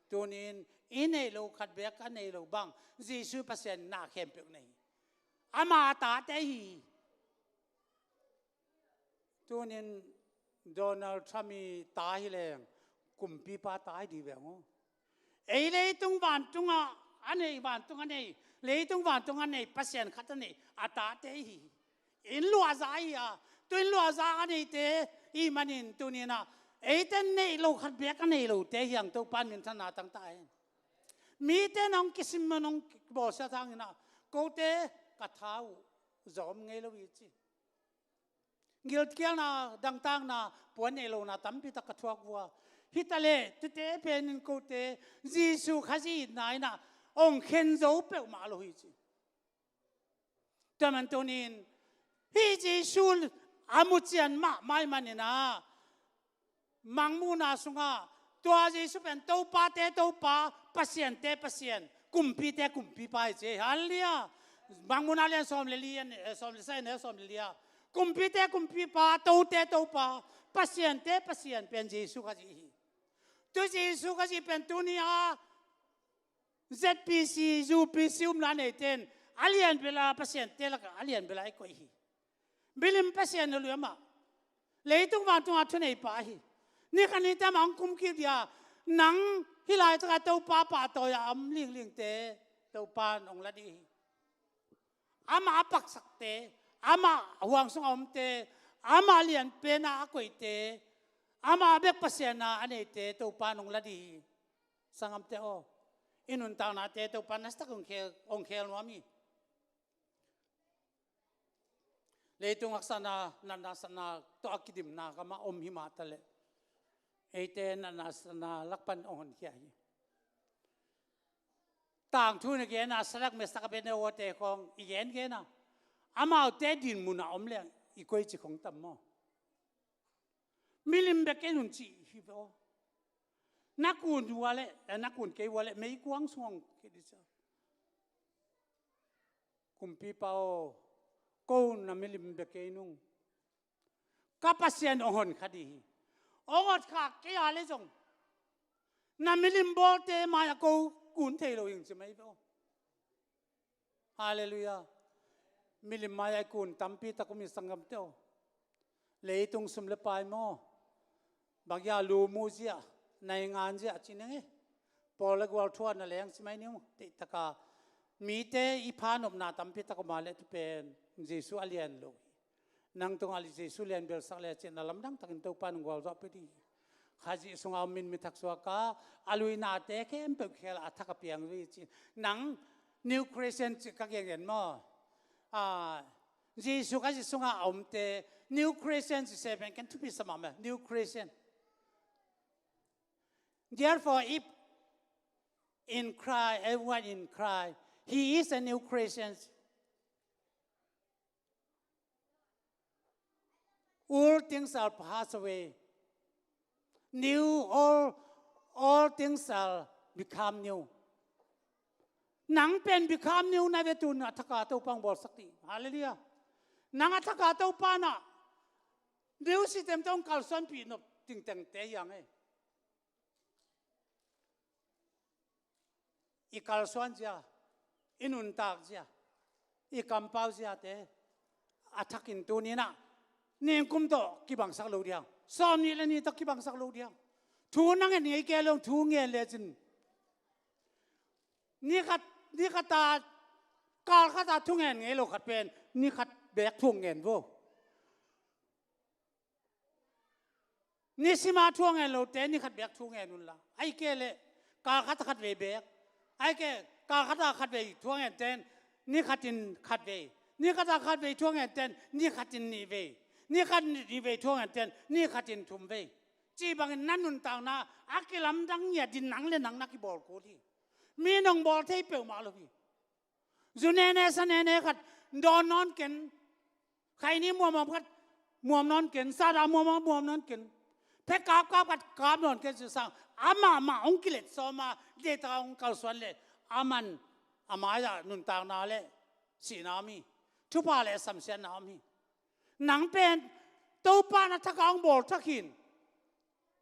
Tunin i nei lo khat bek ka nei lo bang Jesu Pasian na khempeuh nei hi. Ama tate hi. Tunin Donald Trump i ta hi leng kumpipa ta hi di veng aw. Ei leitung vantungah a nei, vantung a nei, leitung vantung a nei Pasian khat a nei a tate hi. In luahza hi a, tu in luahza a neite i manin tuninah eite nei lo khat bek a nei lote hiang Topan minthanna tangta hen. Mite nong kisim nong bawlsia thanginah kote ka tha uh zawm ngei lo hi ci. Gilkialna, dangtakna, puan nei lona tampi tak ka thuak vua. Hi ta leh tute penin kote Jesu Khazih itna inah ong khen zo peuhmah lo hi ci. Tua man tunin hih Jesu a mucian mahmah i maninah Mangmuhna sungah tua Jesu pen Topate Topa, Pasiante Pasian, kumpite kumpipa hi ci. Halleluiah. Mangmuhna lian sawm le li, eh, sawm le sa in, eh, sawm le li a, kumpite kumpipa, tote Topa, Pasiante Pasian pen Jesu Khazih hi. Tu Jesu Khazih pen tuni a Z P C, U P C umna neite in a lianbela Pasiante lakah a lianbela i koih hi. Milim pasian a lui amah. Leitung vantungah thuneipa hi. Ni khat ni teh amah hong kumkik dia, nang hih laitakah Topa pahtawi a om linglingte Topan hong la dih hi. Amah a paksakte, amah huang sungah omte, amah lianpena a koihte, amah bek Pasian a a neite Topan hong la dih hi. Sanggamte aw, i nuntaknate Topan nasatak hong khel, hong khel nuam hi. Leitung haksatna, natna satna tawh a kidimna kamah om hi mah taleh, eite natna satna lakpan hong honkhia hi. Tangthu na gen a, Sadrak, Mesak, Abednego te khawng i gengen a, amaute dinmun a om leng i koici khong tam maw? Milim bek en un cih hi ve aw. Na kun ua leh, eh, na kun kei ua leh meikuang sung hong kidih cia. Kumpipa aw, ko na milim bia kei nung. Ka Pasian hong hon kha dih hi. Hong hon kha kei a leh zong na milim bawlte mai-ah ko kun thei lo hing ci mai ve aw. Halleluiah. Milim mai-ah i kun tampi tak om hi sanggamte aw. Leitung sum le pai maw? Bang hia, lu mu zia, naingan zia ci ning e. Pawl le gual thu a na leng ci mai ni uh. Teihtaka mite i pha nopna tampi tak om a leh tu pen Jesu a lian lo hi. Nang tungah Jesu lian belsak lecin a lamdang takin Topa in gualzawh pia dih hi. Khazih sungah om in mi thak suak a, a luinate khempeuh khel a thak a piang hi ci. Nang New Christian ci ka gengen maw? Ah, Jesu Khazih sungah a omte New Christian ci se pen ken thupi sa mahmah, New Christian. Therefore, if in Christ, everyone in Christ, he is a new creation. All things are passed away. New, all, all things are become new. Nang pen become new na ve, tun a thak a Topa hong bawlsak dih. Halleluiah. Nang a thak a Topa na new system tawh hong kalsuanpih nop tingtengte hi hang e. I kalsuan zia, i nuntak zia, i kampau ziate a thakin tuninah ningkum tawh kibangsak lo dih hang. Sawmnih le nih tawh kibangsak lo dih hang. Thu na ngen ngei kei leng thu ngen lecin, ni khat, ni khat a, kal khat a thu ngen ngei lo khat pen ni khat bek thu ngen vo. Nisima thu a ngen lote ni khat bek thu ngen unla, ahih kei leh kal khat a khat vei bek. Ahih kei, kal khat a khat vei thu a ngen ten ni khatin khat vei. Ni khat a khat vei thu a ngen ten ni khatin nih vei. Ni khat nih vei thu a ngen ten ni khatin thum vei. Cih bangin na nuntakna a kilamdang ngiat in nang le nang na kibawl kul hi. Mi nong bawl thei peuhmah lo hi. Zu nene sa nene khat dawn nawn ken, khaini muammuam khat muam nawn ken, sada muammuam muam nawn ken, phe kapkap khat kap nawn ken, sisang amah mah hong kilet sawm a, deihtak a hong kalsuan le, aman a mai-ah nuntakna le sihna om hi. Thupha le samsiatna om hi. Nang pen Topa na thak a hong bawl thak hi in,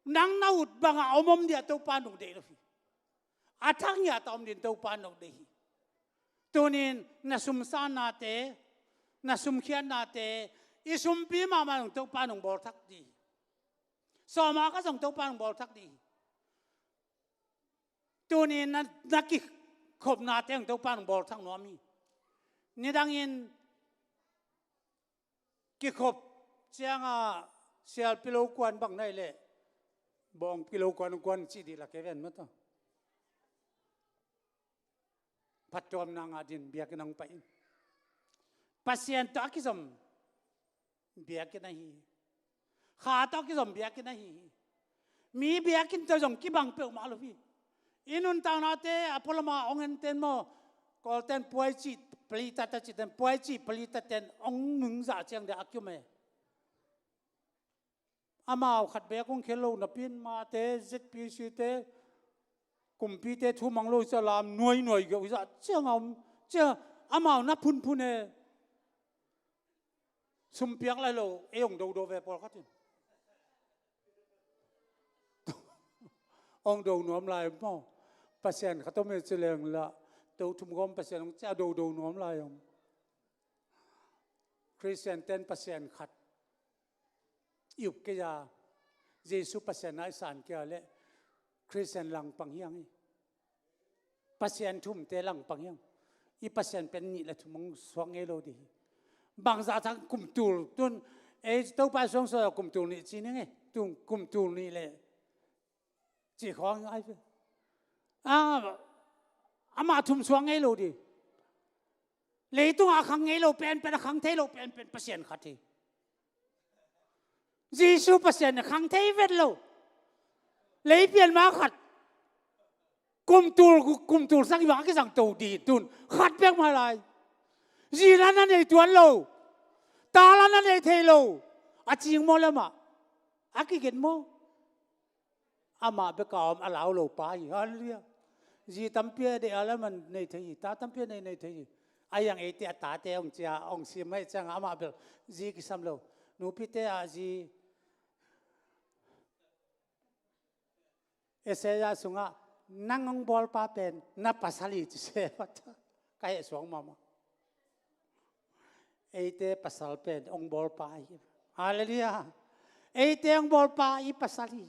nang na ut bangah om om ding a Topa nong deih lo hi. A thak ngiat a om ding Topa nong deih hi. Tunin na sumsannate, na sumkhiatnate, i sumpi mahmah zong Topa nong bawl thak ding hi. Sawm a khat zong Topa nong bawl thak ding hi. Tunin na, na kikhopnate zong Topa nong bawl thak nuam hi. Nidangin kikhop ciangah sial pilo kuan bang na hih leh, bawng pilo kuan kuan cih ding la kei ven maw taw. Phattuamna ngah ding biakinn ah hong pai in. Pasian tawh a kizom biakinn ahi hi. Kha tawh a kizom biakinn ahi hi. Mi biakinn tawh zong kibang peuhmah lo hi. I nuntaknate a pualama hong en ten maw, Kawlten puai cih palitat a cih ten, puai cih palitat ten hong nungzah ciang ding a kiom e. Amau khat beek hong khel lo napi in mate, Z P C te, kumpite thu mang lo hi cia lam nuainuai geuh hi zah ciang a om cia, amau na phunphun e. Sum piak lai lo, ei hong dodo ve pawlkhat in. Hong do nuam lai maw? Pasian khat om e ci leng lah, to thum gawm Pasian hong cia dodo nuam lai om. Khristian ten Pasian khat i up kei a, Jesu Pasian na i san kei a leh Khristian langpang hi hang hi. Pasian thumte langpang hi hang. I Pasian pen nih le thum hong suak ngei lo ding hi. Bangzah thak kum tul tun, ei Topa i suangsuah kum tul nih ci ning e, kum tul nih le cih khawng ai ve. A, amah thum suak ngei lo ding. Leitungah a khang ngei lo penpen, a khang thei lo penpen Pasian khat hi. Jesu Pasian a khang thei vet lo. Lei pian ma khat. Kum tul, kum tul sang i bang a kizang to ding tun khat bek mah lai. Zi la na nei tuan lo. Ta la na nei thei lo. A cing maw le mah? A kigen maw? Amah bek a om a lau lo pa hi. Halleluiah. Zi tampi a deih a le man nei thei hi. Ta tampi a nei nei thei hi. A yang eite a tate hong cia hong sim mai ciang amah bel zi kisam lo. Nupite a zi Isaiah sungah nang hong bawlpa pen na pasal hi ci se vat. Ka heh suak mahmah. Eite pasal pen hong bawlpa hi. Halleluiah. Eite hong bawlpa i pasal hi.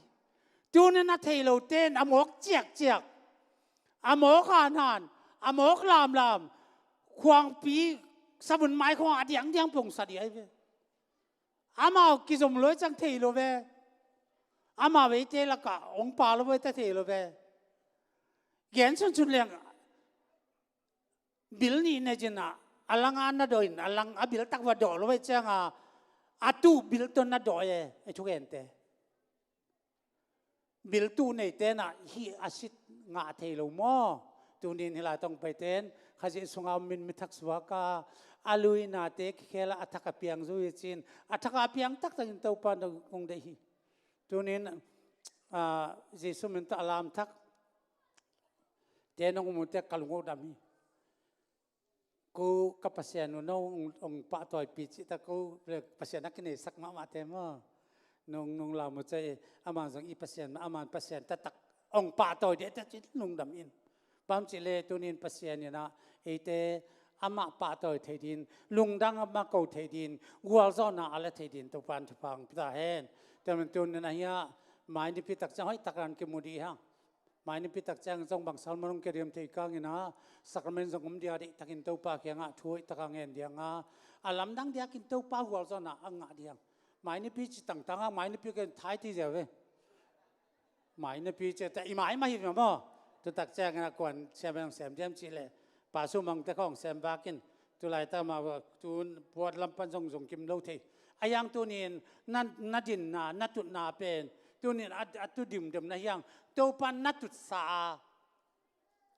Tunin a thei lote in a mawk ciakciak, a mawk hanhan, a mawk lamlam, khuangpi savun maikhawng a diangdiang pongsa dih ahi ve. Amau kizom lo i ciang thei lo ve. Amau eite lakah hong pa lo ve, ta thei lo ve. Gen sunsun leng bil nih nei cin ah, a lang a na dawh in, a lang a bil tak va dawh lo ve cianga a tuh bil tawh na dawh e, a thugente. Bil tuh neite na hih a sit ngah thei lo maw? Tunin hih lai tawh hong paiten Khazih sunga om in mi thak suak a, a luinate kikhel a, a thak a piang zo hi cin, a thak a piang taktakin Topa na hong deih hi. Tunin, ah, Jesu min tawh a lamthak te nong um uh teh ka lung uh dam hi. Ko ka Pasian uh nong, hong pahtawipi cih tak ko le Pasian a kineisak mahmahte maw? Nong, nong lam uh cih, aman zong i Pasian, aman Pasian taktak hong pahtawi deh teh cih lungdam in. Bang cih leh tunin Pasian in ah eite amah pahtawi thei ding, lungdam amah ko thei ding, gualzawhna a la thei ding Topan thupha hong pia ta hen. Tua man tunin ahi ah, mai nipi tak ciang hoih tak dan kimu dih hang. Mai nipi tak ciang zong bang sermon hong kidiam thei kangin ah, sacrament zong om dia, deihtakin Topa kiangah thu hoih taka ngen dianga, a lamdang diakin Topa gualzawhna a ngah diang. Mai nipi ci tangtang ah, mai nipi ken thai ti ziau ve. Mai nipi ci ta i mai mah hi maw. Tu tak ciangin ah kuan siam hong sem diam cih leh, Pa Sumang te khawng sem bakin, tu laitak mah tun puat lam pan zong zong kim lo thei. A yang tunin na, na dinna, na tutna pen Tunin a, a tu dimdem na hiang, Topa na tutsa a,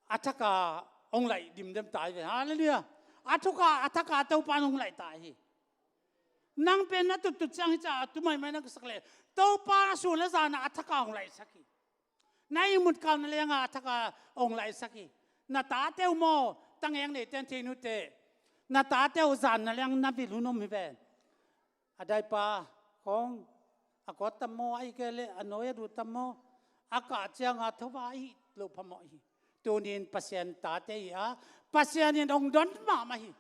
a thaka hong laih dimdem ta hi ve. Halleluiah. A thuka, a thaka Topa hong laih ta hi. Nang pen na tuttut ciang hi ca a tu maimai na kisak leh Topa na sun le zana a thaka hong laihsak hi. Na ihmut kal na lenga a thaka hong laihsak hi. Na tate uh maw, tangeng neite in thei nute. Na tate uh zan na leng na vil hun om hi ve. A daipa khong a kawt tam maw, ahi kei leh a nawi a duh tam maw, a kah cianga thova i loh phamawh hi. Tunin Pasian tate hi a, Pasian in hong don mahmah hi.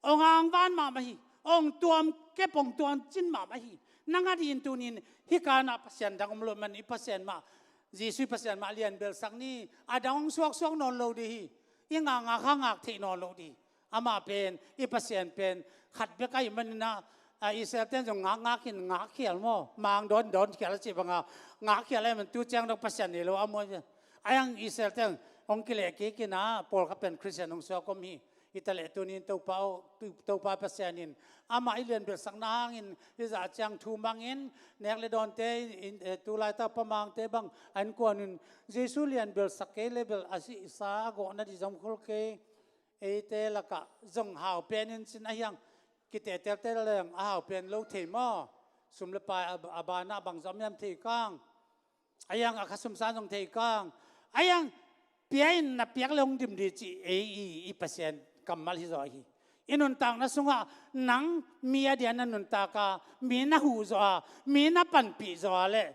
Hong angvan mahmah hi. Hong tuam kep, hong tuam cin mahmah hi. Nang a din tunin hih kana Pasian dang om lo man, i Pasian mah, Jesuh i Pasian mah lianbelsak ni. A dang hong suaksuak nawn lo dih hi. I ngakngak kha ngak theih nawn lo dih. Amah pen, i Pasian pen khat bek ahih manin ah, a, Israel ten zong ngakngak in ngakkhial maw, mang dawndawn khial a cih banga ngakkhial ahih man tu ciang dong Pasian nei lo a muai ve. A hiang Israel ten hong kileh kik in ah, pawlkhat pen Khristian hong suak om hi. Hi ta leh tunin Topa aw, Tu-, Topa Pasian in amah i lianbelsakna hangin, hi zah ciang thu mangin, nek le dawnte in, eh, tu laitak Pa Mangte bang a innkuan in Jesuh lianbelsak kei leh bel a sihsa a gawh nading zong khol kei. Eite lakah zong hau pen in cin a hiang, kitetelte leng a hau pen lo thei maw? Sum le pai a, a banah bang zong hiam thei kang. A hiang a kha sumsan zong thei kang. A hiang pia in na piak le hong dim dih cih ei i, i Pasian kammal hi zaw hi. I nuntakna sungah nang mi a dia na nuntak a, mi na huh zaw a, mi na panpih zaw a leh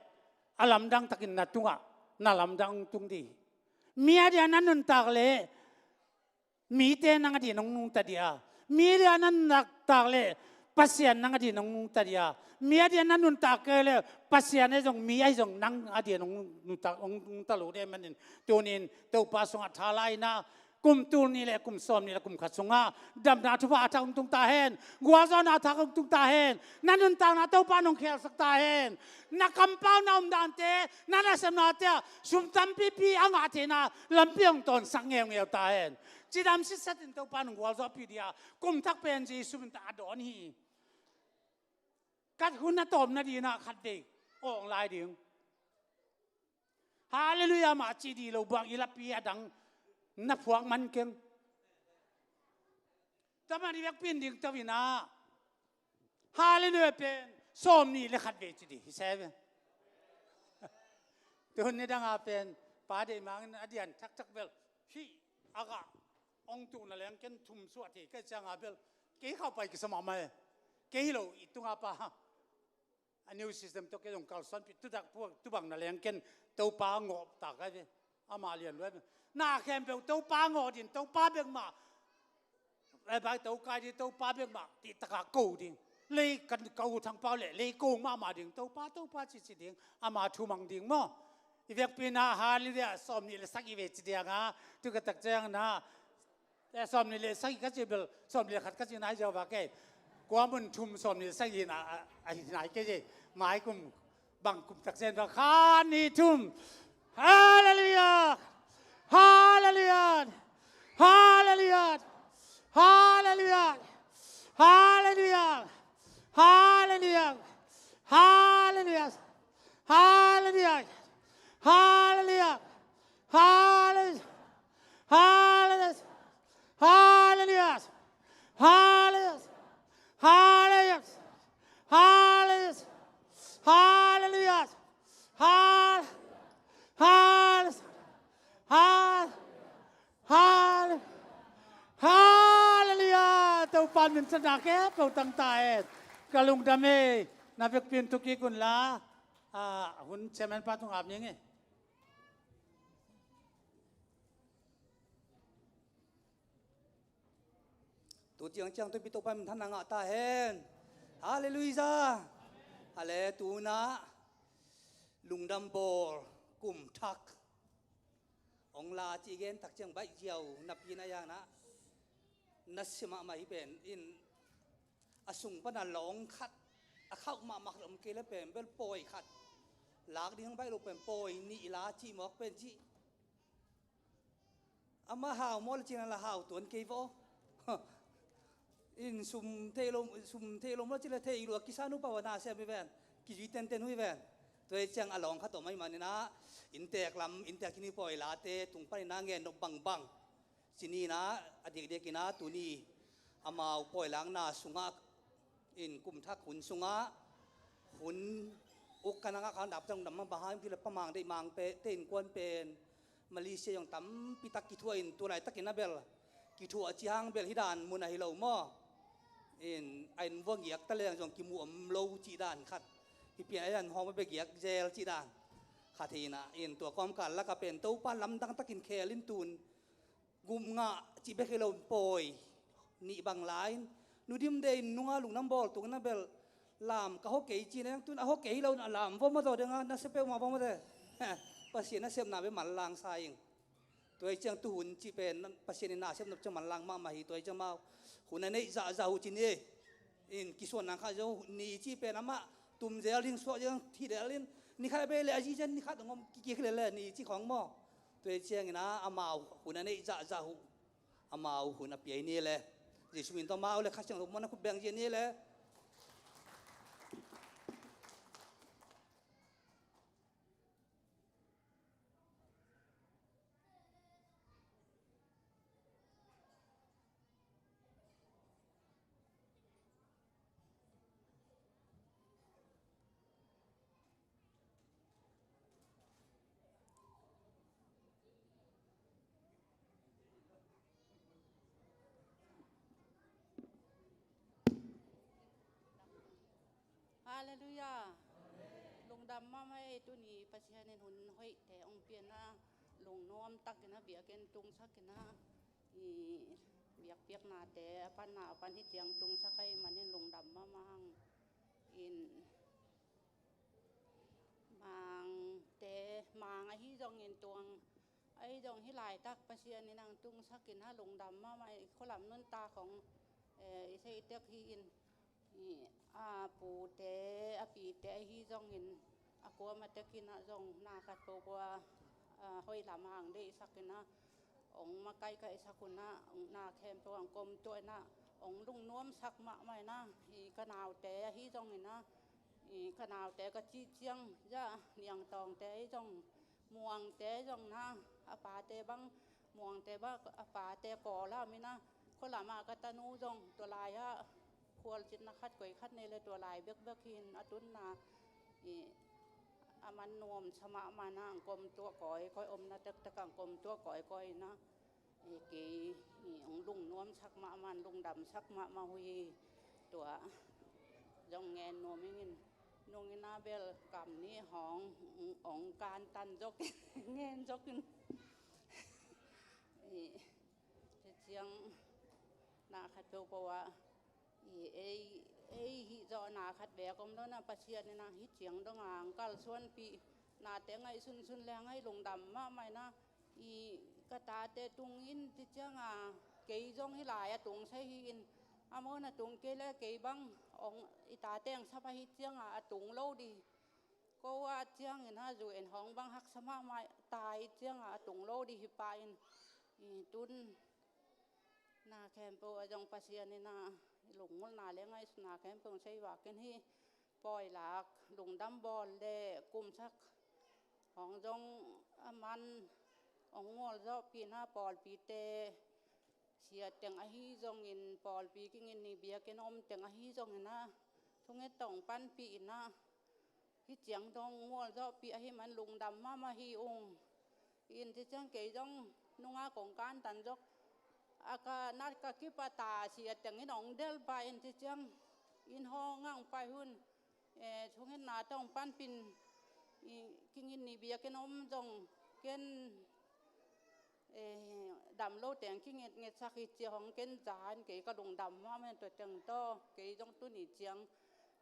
a lamdang takin na tungah na lamdang tung dih. Mi a dia na nuntak leh mite nang a din hong nungta dih a. Mi a dia na nuntak leh Pasian nang a din hong nungta dih a. Mi a dia na nuntak kei leh Pasian ahi zong, mi ahi zong nang a din hong nungta, hong nungta lo dih manin, tunin Topa sungah tha la in ah, kum tul nih le kum sawm nih le kum khat sungah damna thupha a thak hong tung ta hen. Gualzawhna a thak hong tung ta hen. Na nuntakna Topa in hong khelsak ta hen. Na kampau na omdante, na nasepnate ah sum tampipi a ngah theihna lampi hong tawnsak ngeungeu ta hen. Cidam sitset in Topa in hong gualzawhpih dih a, kum thak pen Jesuh min tawh a dawn hi. Kat hun a tawpna ding ah khatvei awng lai ding. Halleluiah mah ci dih lo buang i lapi a dang na phuak man keng. Tua man i vekpi in ding to in ah, Halleluiah pen sawm nih le khat vei ci dih hi se ve. Tun ni dang a pen Pa Deih Mang in a dian thakthak bel hih a gah hong tuhna leng ken thum suah thei ka hih ciang a bel kei khauh pai kisa mahmah e. Kei hi lo i tung a pa a new system tawh kei zong kalsuanpih, tu tak pu, tu bang na leng ken Topa ngawh ta ka hi ve. Amah lian lua hi ve. Na khempeuh Topa ngawh ding, Topa bek mah. Ai bai, to kai ding, Topa bek mah cih tak a ko ding. Lei kan ko thangpau leh lei ko mahmah ding, Topa, Topa ci ci ding. Ama thu mang ding maw. I vekpi in ah Halleluiah sawm nih le sagih vei ci ding a, tu ka tak ciang in ah, eh, sawm nih le sagih ka cih bel, sawm nih le khat ka cih nai ziau va kei. Kua mun thum sawm nih le sagih in ah, a, a hi nai kei. Mai kum, bang kum tak ciang va, khat, nih, thum. Halleluiah! Halleluiah! Halleluiah! Halleluiah! Halleluiah! Topa min thang khempeuh tang ta hen. Ka lungdam e. Na vekpi in thukik un la, ah, hun chairman pa tung ap ning e. Tu ciangciang Topa, Topa min thang na ngah ta hen. Halleluiah. Hale, tu-in ah lungdam bawl kum thak hong la cih gen tak ciang baih ziau napi-in a, hi hang na, na sia mahmah hi pen in, a sung pan a lawng khat a khauh mahmah om kei le pen bel pawi khat lak ding hong baih lo pen pawi nih la cih mawk pen cih. Amah hau maw le cih na la hau tuan kei vaw. In sum thei lo, sum thei lo maw le cih le thei lo a kisa nu pa va na sem hi ven. Kizui tenten hui ven. Tua hi ciang a lawng khat om ahih manin ah, inntek lam, inntek khin i pawi late tung panin ah ngen nop bangbang. Ci ni in ah, a dikdikin ah tuni amau pawi lakna sungah, in kum thak hun sungah, hun uk ka nang ah ka dap tang dam mang bang hang, pi le pa Mang Deih Mang pen, te innkuan pen Malaysia zong tampi tak kithuah in, tu laitakin a bel kithuah ci hang bel hih dan mun ahi lo maw. In a inn vua giak ta leng zong kimu om lo cih dan khat. Hih pian a inn hong bia giak zel cih dan khat hi in ah, in tua kawmkal lakah pen Topa lamdang takin khel in tun gum ngah cih bek hi lo in pawi nih bang la in, Nu Dim Dei in nunga lungdam bawl tung in a bel lam ka hawh kei ci in a, tun a hawh kei hi lo in a lam vua maw, zaw deng a na sep peuhmah vua maw te. Pasian nasepna bek manlang sa ing. Tua hi ciang tu hun cih pen Pasian in na sep nop ciang manlang mahmah hi. Tua hi ciang amau hun a neih zahzah uh ci ni. In kisuan nang kha zo ni cih pen amah tum zel ding, suak zel ding, thi zel in, ni khat a bei le a zi zen ni khat a ngom kikik le le ni cih khawng maw. Tua hi ciangin ah amau hun a neih zahzah uh, amau hun a piai ni le. Jesuh min tawh amau le Kha Siangtho muan a khut beng zia ni le. Halleluiah. Lungdam mahmah ei, tuni Pasian in hun hoihte hong pia in ah, lungnuam takin a biakinn tungsak in ah, i biakpiaknate a panna a pan hih ciang tungsak ahih manin lungdam mahmah hang. In Mangte, Mang ahi zongin tuang ahi zong hih laitak Pasian in hong tungsak in ah lungdam mahmah, i khualam nuntak hong, eh, i seitek hi in, i, a pute, a pite ahi zongin a kuama tek in ah zong na khat peuhpeuh a, a hoih lam hong deihsak in ah, hong makaihkaihsak un ah, hong na khempeuh hong komtuah in ah, hong lungnuamsak mahmah in ah, i ka naute ahi zongin ah, i ka naute ka cih ciang, zah Niangtawngte ahi zong, Muangte zong na, a pate bang, Muangte bang a pate Kawl ah om in ah, khualam ah ka tanu zong tua lai ah khualzinna khat koi khat nei le tua lai bekbek hi in, a tunna, i, a man nuamsa mahmah in ah hong komtuah kawikawi, omna tektek ah hong komtuah kawikawi in ah, i, kei, i, hong lungnuamsak mahmah, lungdamsak mahmah uh hi. Tua zong ngen nuam ing in, nung in ah bel kam nih hong, hong kantan zok in, ngen zok in. I, tua ciang na khat peuhpeuh ah, i, ei, ei hih zawhna khat beek om lo in ah, Pasian in ah hih ciang dong a hong kalsuanpih nate ngaihsunsun leng ah i lungdam mahmah in ah, i, ka tate tung in ci ciang a, kei zong hih lai a tung sa hi in, amau in a tung kei le kei bang hong, i tate hong sap ahih ciang a, a tung lo ding. Ko ah ciangin a zu en hong bang haksa mahmah ta ahih ciang a, a tung lo ding hi pah in, i, tun na khempeuh ah zong Pasian in a, i lungmuanna le ngaihsutna khempeuh hong sei vak in, hih pawilak lungdam bawl le kumsak hong zong a man hong mualzawhpih in a, pawlpite sia teng ahi zongin, pawlpi kingin ni biakinn om teng ahi zongin a, thunget tawh hong panpih in a, hih ciang dong mualzawhpih ahih man lungdam mahmah hi ung. In ci ciang kei zong nunga kong kantan zok a, ka nat ka kipat a, sia teng in hong del pah in ci ciang, in hong hong pai hun, eh, thungetna tawh hong panpih in, i, kingin ni biakinn om zong ken, eh, dam lo teng kingetngetsak hi ci hong ken za in, kei ka lungdam mahmah in tua teng tawh. Kei zong tuni ciang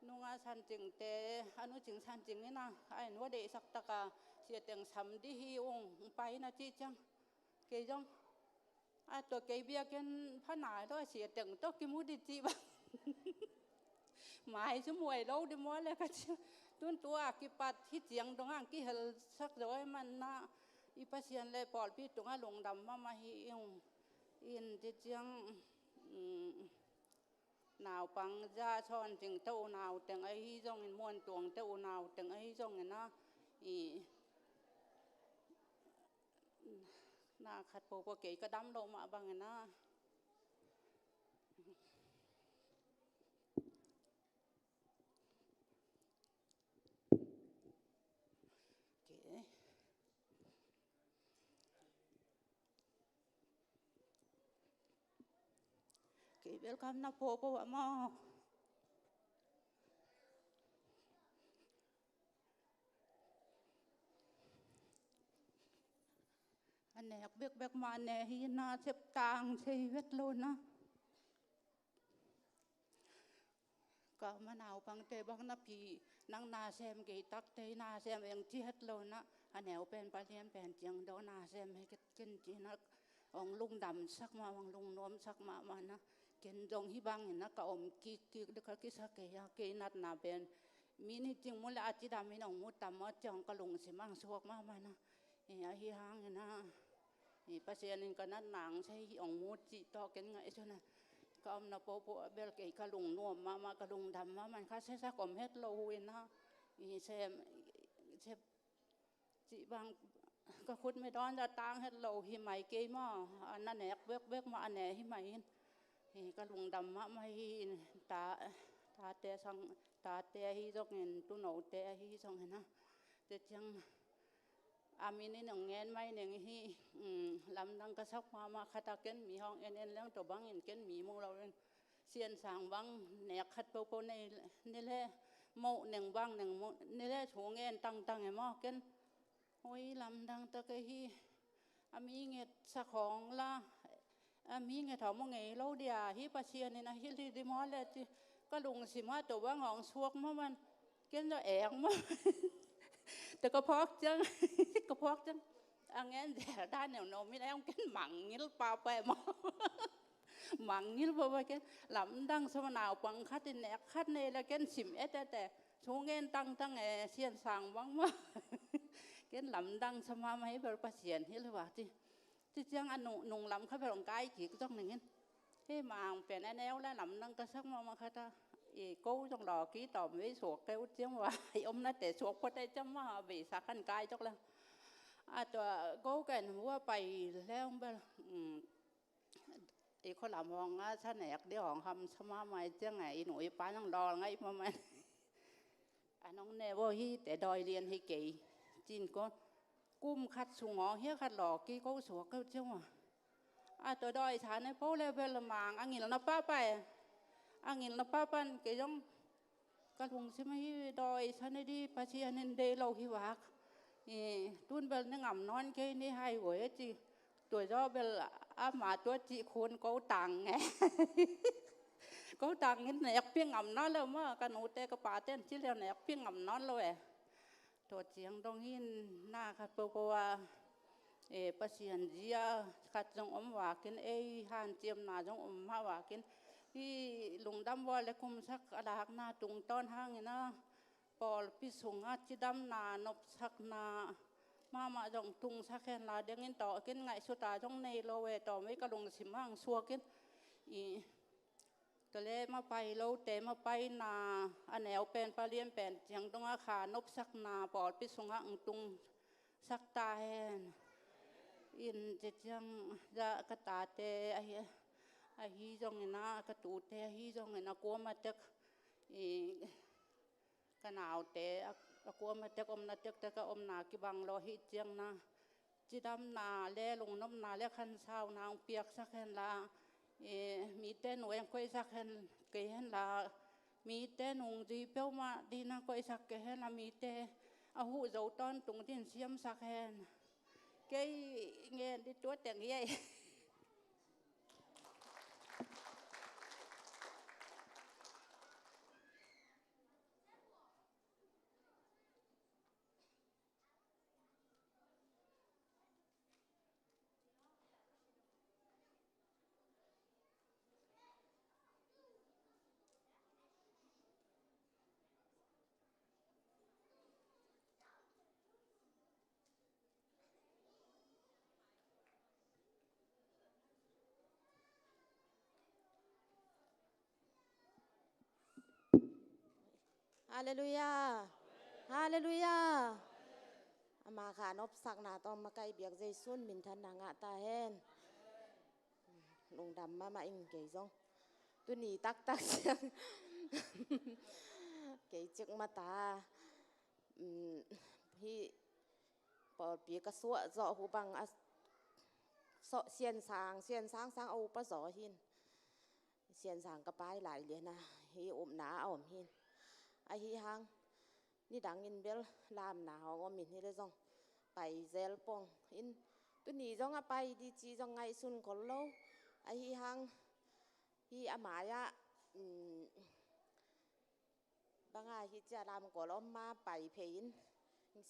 nunga San Cingte, a nu Cing San Cing in a, a inn hua deihsak tak a, sia teng sam ding hi ung, hong pai in a cih ciang, kei zong a, tua kei biakinn pha nai lo a, sia teng tawh kimu ding cih bang mai cu muai lo ding maw le ka ci. Tun tua kipat hih ciang dong a hong kihelsak zo ahih man a, i Pasian le pawlpi tungah lungdam mahmah hi ung. In ci ciang, um, Naupang za sawn ting te unau teng ahi zongin, muan tuang te unau teng ahi zongin a, i na khat popo kei ka dam lo mah bangin a. Okay. Kei welcome na popo a maw. A nek bekbek mah ne hi na, sep tang sei vet lo na. Ka ma naupangte bang na pi nang nasem kei takte nasem eng ci het lo na, a neu pen palian pen ciang do nasem he ken ci na, ong lungdam sak mah, ong lungnuam sak mah mah na. Ken zong hi bangin na ka om kik kik de ka kisa kei a, kei natna pen mi ni cing mu le a cidam in ong mu tam mah ciang ka lungsim ang suak mah mah na. E, ahi hangin a, e, Pasian in ka nat nang sei hi ong mu cih tawh ken ngaihsun a, ka omna popo a bel kei ka lungnuam mahmah, ka lungdam mahmah, ka sesak om het lo hu in a, i sem, sem cih bang ka khut me dawn za tang het lo hi mai kei maw, a na nek bekbek mah a ne hi mai in. Hi ka lungdam mahmah hi in, ta, tate sang, tate ahi zongin, tunote ahi zongin a. Te ciang a min in ong ngen mai neng hi, um, lamdang ka sak mahmah khat a ken mi hong en en leng tua bangin ken mi mu lo in. Sian sang bang nek khat popo nei, nei le moh neng bang neng moh nei le thu ngen tangtang e maw ken. Oi, lamdang tak e hi. A mi nget sa khawng la, a mi nget hawm ngei lo dia hi, Pasian in a hilh hi di maw le ci ka lungsim a tua bang hong suak maw man. Ken zaw eng maw. Te ka phawk ciang, ka phawk ciang. A ngen zel dan neu no mi na eng ken mangngil pa pa e maw. Mangngil pa pa ken lamdang sa ma naupang khat in nek khat nei la ken sim et et e. Thu ngen tangtang e, sian sang bang maw. Ken lamdang sa mahmah hi bel Pasian hilh va ci. Ci ciang a nung, nung lam kha bel ong kai kik zong ning in. Hei mang pen a neu la lamdang ka sak mahmah khat a. I ko zong law ki tawm vei suak keu ciang va. I omnate suak phot e ciang mah vei sa kan kai zok la. A tua ko kan hua pai leng bel, um, i khualam hong a sa nek di hong ham sa mahmah i ciang a, i nu i pa nang lawl ngai mahmah. A nong ne vo hi te dawi lian hi kei. Cin ko kum khat sung hong hia khat law ki ko suak keu ciang a. A tua dawi sa ne po le bel mang a ngil na pa pa e. A ngil na pa pan kei zong ka lungsim ahi dawi sa ne di Pasian in dei lo hi vak. I tun bel ne ngam nawn kei ni hai voi a ci. Tua zaw bel ama tua cih khun ko tang nge. Ko tang in nek pi ngam nawn lo maw, ka nute ka pate in ci leu nek pi ngam nawn lo e. Tua ciang dong hin na khat popo a, e, Pasian zia khat zong om vakin, ei hanciamna zong om mah vakin, hi lungdam vua le kumsak a lakna tungtawn hangin a, pawlpi sungah cidamna nopsakna mahmah zong tungsak hen la, dengin tawh kin ngaihsuta zong nei lo e, tawh mei ka lungsim hang suakin. I, tale mapai lote mapaina, a neu pen palian pen ciang dongah kha nopsakna pawlpi sungah ang tungsak ta hen. In ci ciang za ka tate ahi, ahi zongin a, ka tute ahi zongin a kuama tek, i, ka naute a, a kuama tek omna tektek a omna kibang lo hi ciang na, cidamna le lungnopna le khansauna hong piaksak hen la, e, mite nu eng koihsak hen kei hen la, mite nungzui peuhmah dina koihsak kei hen la, mite a huh zo tawntung din siamsak hen. Kei ngen di tua teng hi ei. Halleluiah. Halleluiah. Ama kha nopsakna tawh makaih biak Jesu in minthanna ngah ta hen. Lungdam mahmah ing kei zong. Tuni taktak ciang kei cik mata, um, hih pawlpi ka suah zawh uh bang a, sawh Siansang, Siansang sang a upa zaw hin. Siansang ka pai lai lian a, hih upna a om hin. Ahi hang nidangin bel lamna hong om in hi le zong pai zel pong in, tuni zong a pai di ci zong ngaihsun khol lo. Ahi hang hih a mai-ah, um, banga hih cia lam kol om ma pai phei in,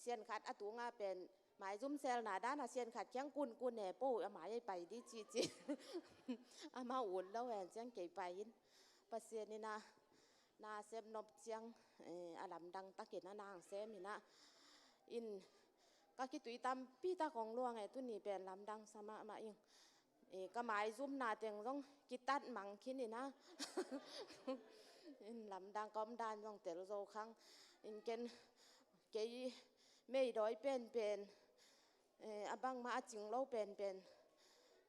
sian khat a tunga pen maizum selna dana sian khat kiang kunkun e po, a mai-ah pai di ci ci. Ama ut lo en ciang kei pai in, Pasian in a na sem nop ciang, eh, a lamdang takin a nang sem in a, in ka khitui tampi tak hong luang e, tuni pen lamdang sa mahmah ing. Eh, ka maizumna teng zong kitat mang khin in a. In lamdang ka omdan zong tel zo khang. In ken kei meidawi penpen, eh, a bangmah a cing lo penpen,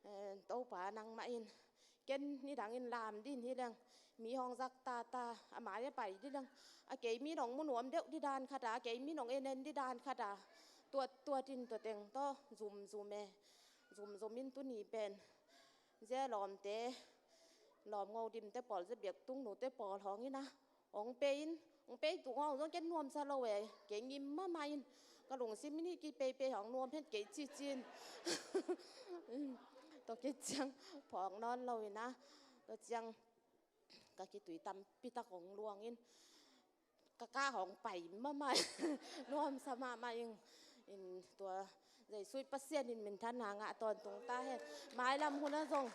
eh, Topa nangmah in ken nidangin lam din hi leng, mi hong zak tata, a mai-ah pai di leng, a kei mi nong mu nuam deuh di dan khata, a kei mi nong en en di dan khata, tuat tuat in tua teng tawh zumzum e. Zumzum in tuni pen zia lawmte, lawm ngo dimte pawl, zia biaktung nute pawl hong in a, hong pe in, hong pe tung hong zong ken nuamsa lo e, kei ngim mahmah in, ka lungsim in hih kipeipei hong nuam het kei ci ci in. Tua khit ciang phawk nawn lo in a, tua ciang ka khitui tampi tak hong luang in, ka ka hong pai mahmah, nuamsa mahmah ing. In tua Jesu i Pasian in minthanna ngah tawntung ta hen. Mailam hun a zong,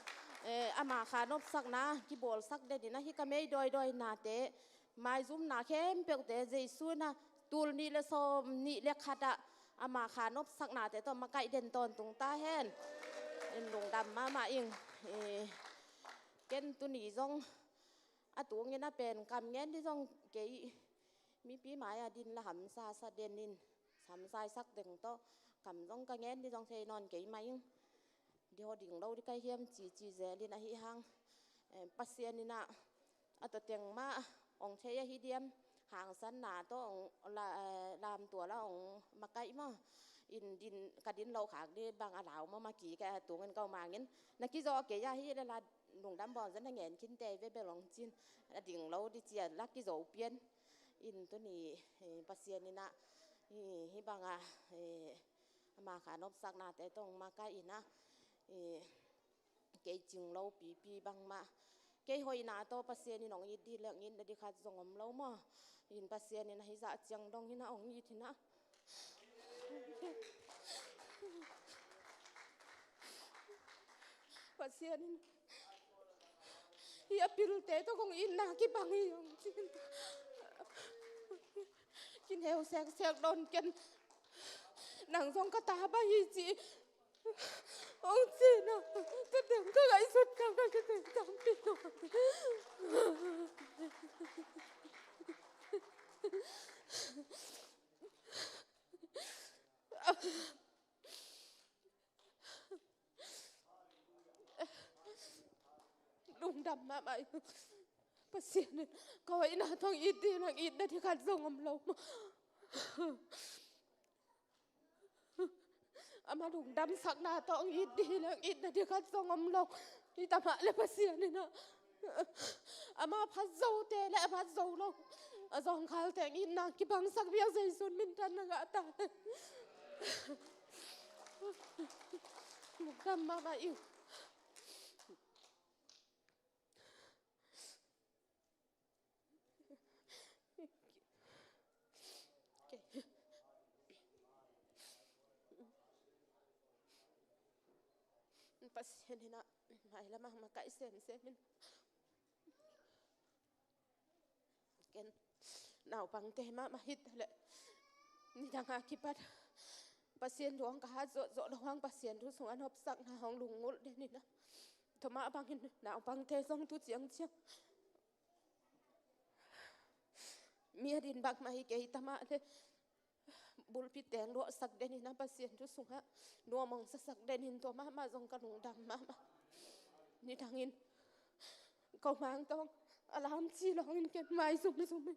eh, ama kha nopsakna kibawlsak den in a, hih ka mei dawidawinate, maizumna khempeuhte Jesu in a tul nih le sawm nih le khat ah ama kha nopsaknate tawh makaih den tawntung ta hen. In lungdam mahmah ing. Eh, ken tuni zong a tungin a pen kam ngen di zong kei mipi mai-ah din la hamsa sa den in, hamsa i sak deng tawh kam zong ka ngen di zong thei nawn kei mah ing. Di haw ding lo di ka hiam ci ci zel in ahi hang, eh, Pasian in a, a tua teng mah hong thei ahi diam, hangsanna tawh hong la, eh, lamtual a hong makaih maw. In din, ka din lo khak di bang a lau mahmah kik a, tungin ka umangin na kizawh kei a hi le la lungdam bawn zan a ngen khin tei ve bel hong cin, a ding lo di cia la kizo pian. In tuni, eh, Pasian in a, eh, hih banga, eh, ama kha nopsaknate tawh hong makaih in a, eh, kei cing lo pipi bangmah, kei hoihna tawh Pasian in hong it di leng itna di khat zong om lo maw. In Pasian in a hih zah ciang dong in a hong it in a, Pasian in hih a pilte tawh kong itna kibang hi hong cin. Kin heu seksek dawn ken, nang zong ka ta bai hi ci hong cin a, ka dang ka ngaihsut ka ka kiteng tampi lo. Lungdam mahmah ing. Pasian in ka hoihna tawh hong it di leng itna di khat zong om lo. Ama lungdamsakna tawh hong it di leng itna di khat zong om lo. Hi ta mah le Pasian in a, ama phat zote le a phat zo lo, a zawngkhalte hong itna kibangsak bia Jesu in minthanna ngah ta. Lungdam mahmah ing. Pasian in a mailam ah makaih semsem in. Ken naupangte mahmah hi ta leh, nidang a kipat Pasian thu hong ka hat zawhzawh lo hang, Pasian thu sungah nopsakna hong lungngulh den in a, tua mah bangin naupangte zong tu ciangciang mi a din bangmah hi kei ta mah le, bulpi teng luahsak den in a Pasian thu sungah nuam hong sasak den in tua mahmah zong ka lungdam mahmah. Nidangin ko mangtawng a lam ci lawngin ken mai zumzum in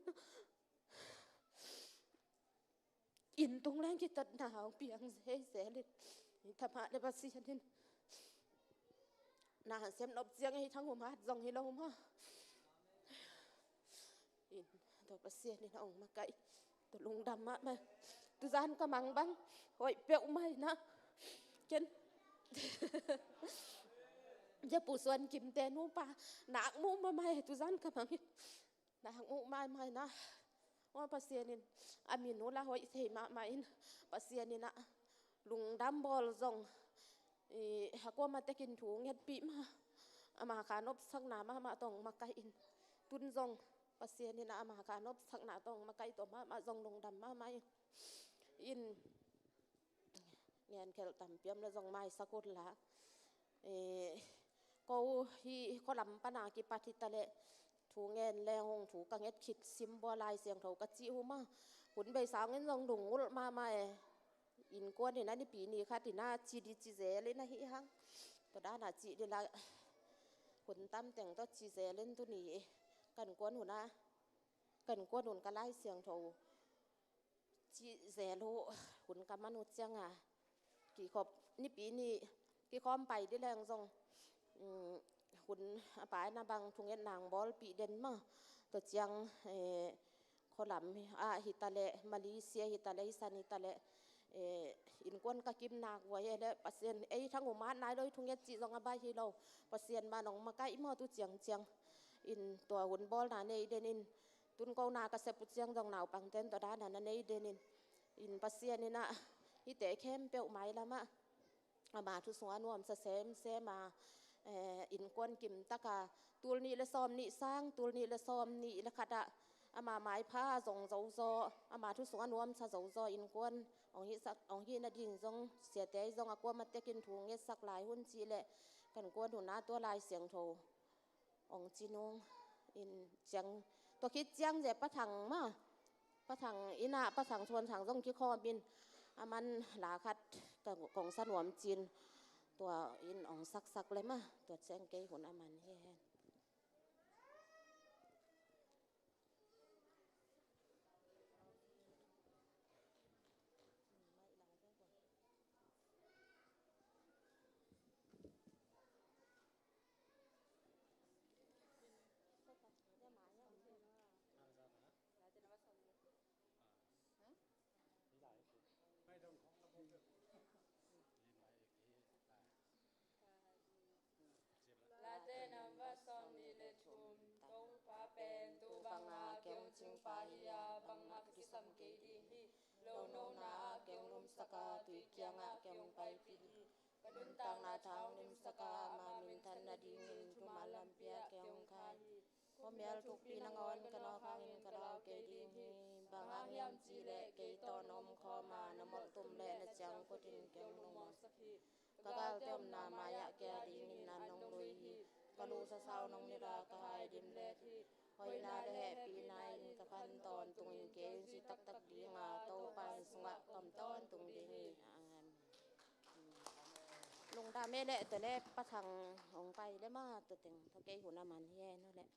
inn tung leng kitatna hong piang zezel in, i thamah le Pasian in na sem nop ciang ei thang um hat zong hi lo maw. In tua Pasian in a ong makaih, tua lungdam mahmah. Tuzan ka mang bang hoih peuh mai na ken. Tua Pu Suan Kim te nupa nak muh mahmah e, tuzan ka mang in nak muh mahmah na. Aw, Pasian in a min uh la hoih thei mahmah in, Pasian in a lungdam bawl zong, i, a kuamah tekin thu ngetpih mah, ama kha nopsakna mahmah tawh ong makaih in, tun zong Pasian in a ama kha nopsakna tawh ong makaih tua mahmah zong lungdam mahmah in. In ngenkhelh tampi om le zong maisak ut la. Eh, ko hih khualam pana kipat hi ta leh thu ngen leng hong thu ka nget khit sim bua Lai Siangtho ka cih uh mah. Hun bei sangin zong lungngulh mahmah e. Innkuan in a nipi ni khat in a ci di ci zel in ahi hang. Tua dan a cih di la hun tam teng tawh ci zel in tuni kan kuan hun a, kan kuan hun ka Lai Siangtho cih zel uh hun ka man uh ciang a, kikhop nipi ni kikhawm pai di leng zong, um, hun a pai na bang thungetna ong bawlpih den mah. Tua ciang, eh, khualam ah hi ta leh, Malaysia hi ta leh, hi san hi ta leh, eh, innkuan ka kim nak uh a hi leh Pasian ei thang um hat nai lo, i thunget cih zong a baih hi lo. Pasian mah in ong makaih mah tu ciangciang. In tua hun bawlna nei den in, tun ko na ka sep uh ciang zong naupang ten tua dan a na nei den in, in Pasian in a hihte khempeuh mailam ah ama thu sungah nuamsa semsem a, eh, innkuan kim tak a, tul nih le sawm nih sang, tul nih le sawm nih le khat ah ama maipha zong zo zaw, ama thu sungah nuamsa zo zaw, innkuan ong hihsak, ong hih nading zong siate zong a kuamah tekin thu ngetsak lai hun cih leh kan kuan hun a tua Lai Siangtho ong ci nung in ciang, tua khit ciang ze Pa Thang mah, Pa Thang in a, Pa Thang Suan Thang zong kikhawm in, a man la khat ka kong sa nuam cin, tua in ong saksak le mah, tua ciang kei hun a man hi hen. Late namba sawm nih le thum. Topa pen tu banga kei hong cingpa hi a, bangmah ka kisam kei ding hi. Lo nopna ah kei hong lumsak a, tui kiangah kei hong paipih hi. Ka nuntakna tha hong nimsak a, ama minthan nadingin thuman lampi ah kei hong khai hi. Khuamial thukpi nangawn ka nawk hangin ka lau kei ding hi. Bang hang hiam cih leh kei tawh na om khawm a, na molh tum le na ciangkhut in kei hong lungmuangsak hi. Ka galte omna mai-ah kei a dingin an hong lui hi. Ka lu sasau nong nilh a, ka hai dim let hi. Hoihna le hehpihna in ka phan tawntungin kei hong ci taktak ding a, Topa inn sungah ka om tawntung ding hi. Amen. Lungdam e leh, tua leh Pa Thang hong pai le mah, tua teng tawh kei hun a man hi e, no leh.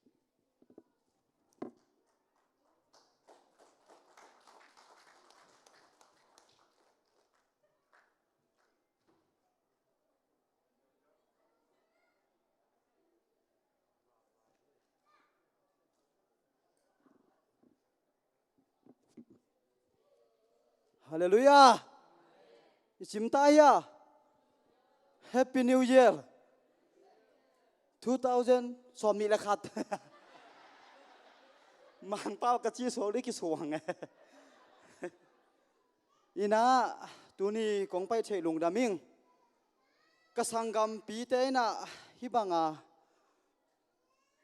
Halleluiah. I cim ta hia? Happy New Year. Two thousand sawm nih le khat. Mangpau ka ci suak dih kisuang e. Inah tuni kong pai theih lungdam ing. Ka sanggampite inah hih banga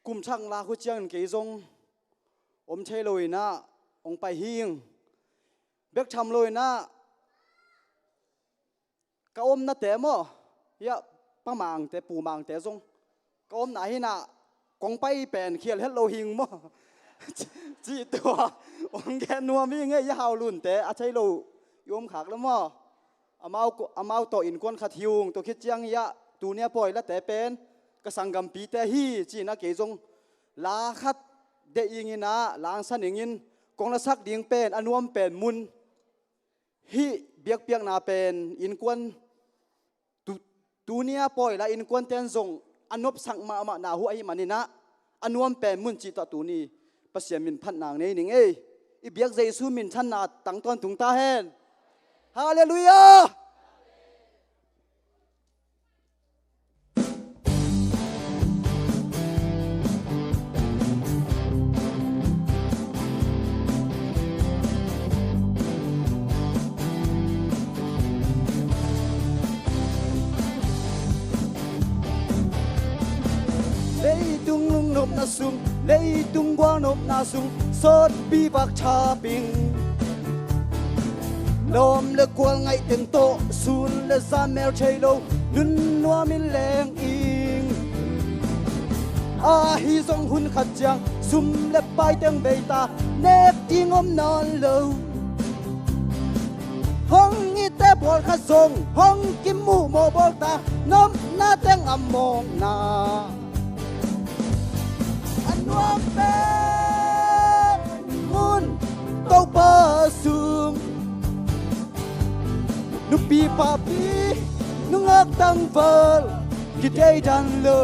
kum thak lak uh ciangin kei zong om thei lo inah hong pai hi ing. Bek tham lo inah ka omnate maw, hiah Pa Mangte, Pu Mangte zong ka omna hi inah kong pai pen khial het lo hi ing maw. Cih tua hong gen nuam hi ing ei, i Haulunte a thei lo i om khak lo maw? Amau ko-, amau tawh innkuan khat hi ung, tua khit ciang hi ah tuni a pawi late pen ka sanggampite hi ci-in ah kei zong la khat deih ing in ah, la hong sa ning in, kong lasak ding pen a nuam pen mun hih biakpiakna pen innkuan tu-, tuni a pawi la innkuante'n zong a nopsak mahmah na uh ahih manin ah, a nuam pen mun cih tawh tuni Pasian min phatna nei ning ei. I biak Jesu minthanna tang tawntung ta hen. Halleluiah! Leitung lungnopna sung, leitung gualnopna sung, sawtpi vak tha ping. Lawm le gual ngaih teng tawh, sun le zan mel thei lo, nun nuam in leng ing. Ahi zong hun khat ciang, sum le pai teng bei ta, nek ding om nawn lo. Hong itte pawl khat zong, hong kimuh mawh bawl ta, nopna teng a mawkna. A nuam pen mun Topa sung. Nupi papi, nungak tangval, kideidan lo.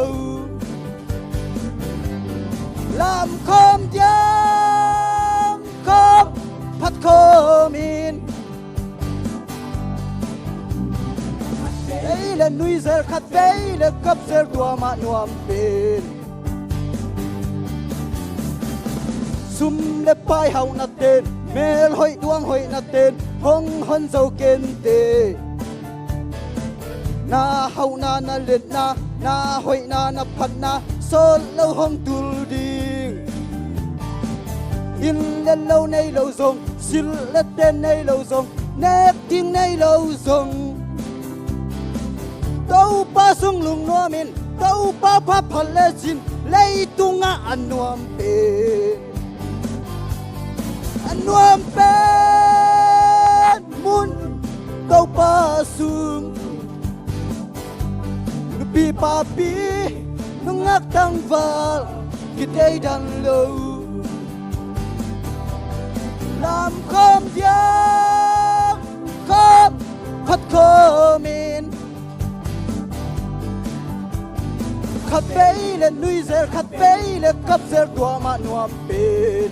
Lam khawm diam khawm, phat khawm in. Khat vei le nuizel, khat vei le kapzel, tua mah nuam pen. Sum le pai hauhna ten, mel hoih duang hoihna ten, hong hon zo kei inteh. Na hauhna na liatna, na hoihna na phatna, sawt lo hong tul ding. Inn le lo nei lo zong, silh le ten nei lo zong, nek ding nei lo zong, Topa sung lungnuam in, Topa pha phat lecin, leitungah a nuam pen. A nuam pen mun Topa sung. Nupi papi, nungak tangval, kideidan lo. Lam khawm diam khawm, phat khawm in. Khat vei le nuizel, khat vei le kapzel, tua mah nuam pen.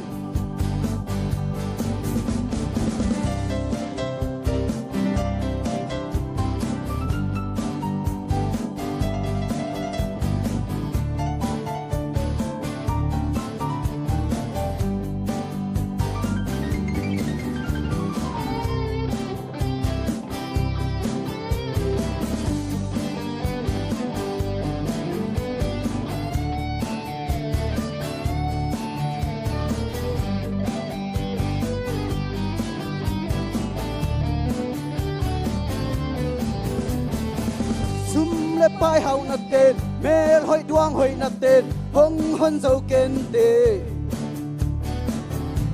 Sum le pai hauhna ten, mel hoih duang hoihna ten, hong hon zo kei inteh.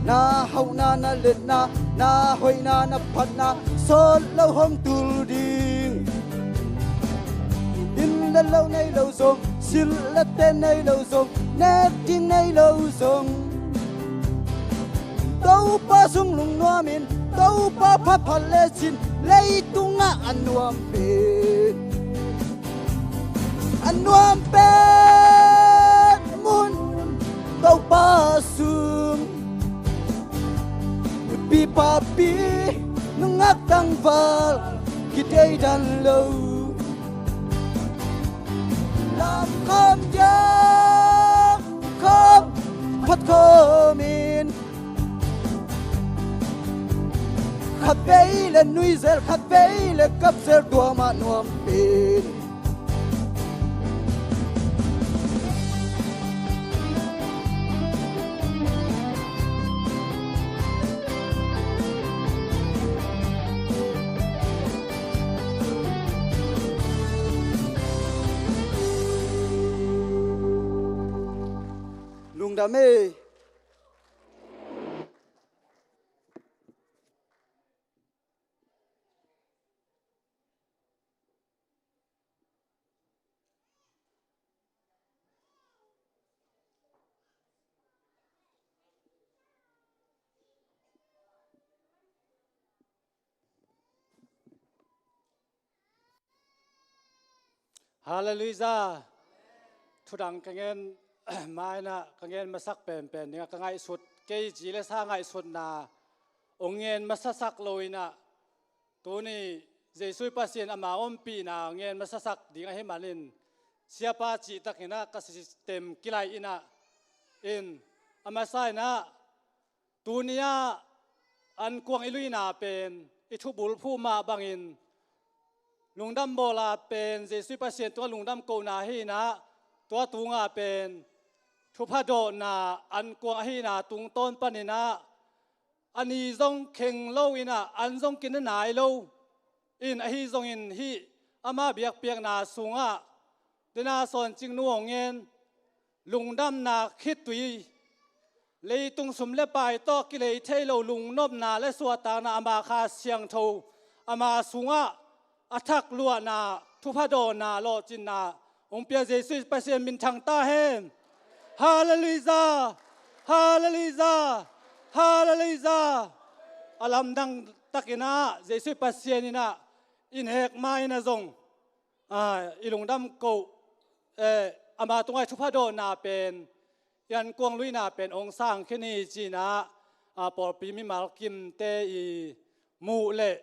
Na hauhna na liatna, na hoihna na phatna, sawt lo hong tul ding. Inn le lo nei lo zong, silh le ten nei lo zong, nek ding nei lo zong, Topa sung lungnuam in, Topa pha phat lecin, leitungah a nuam pen. A nuam pen mun Topa sung. Nupi papi, nungak tangval, kideidan lo. Lam khawm diam khawm, phat khawm in. Khat vei le nuizel, khat vei le kapzel, tua mah nuam pen. Lungdam ei. Halleluiah. Thudang ka ngen ma-in ah, ka ngen masak penpen dingah ka ngaihsut, kei ci le sa ngaihsutna hong ngen masasak lo-in ah, tuni Jesuh Pasian ama ompihna hong ngen masasak ding ahih manin, siapa cihtakin ah ka system kilaih in ah, in a masa in ah, tuni-ah ankuang i luina pen i thubulphuh mah bangin, lungdam bawl a pen Jesuh Pasian tungah lungdam kohna hi-in ah, tua tungah pen thupha dawhna ankuang ahihna tungtawn panin ah, a ni zong kheng lo-in ah, an zong kina nai lo. In ahi zongin hih ama biakpiakna sungah, dena Sawn Cing Nu hong ngen, lungdamna khitui, leitung sum le pai tawh kilei thei lo lungnopna le suahtakna, ama Kha Siangtho, ama sungah a thak luahna, thupha dawhna, lawhcinna hong pia Jesuh Pasian minthang ta hen. Halleluiah. Halleluiah. Halleluiah. A lamdang takin ah Jesuh Pasian in ah i nek ma-in ah zong, a, i lungdam koh, eh, ama tungah i thupha dawhna pen, i ankuang luina pen hong sang khin hi ci-in ah, a, pawlpi mimal kimte i muh leh,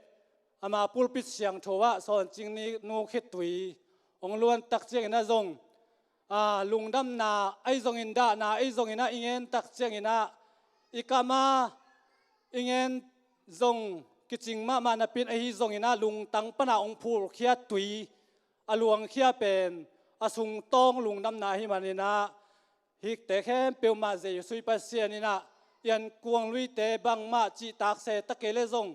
ama pulpit siangtho ah Sawn Cing Nu khitui hong luan tak ciangin ah zong, a, lungdamna ahi zongin, dahna ahi zongin ah i ngen tak ciangin ah, i kam a i ngen zong kicing mahmah napi-in, ahi zongin ah lungtang pan a hong phulkhia tui, a luangkhia pen a sungtawng lungdamna ahih manin ah, hihte khempeuhmah Jesuh Pasian in ah i ankuang luite bangmah cihtak se ta kei leh zong,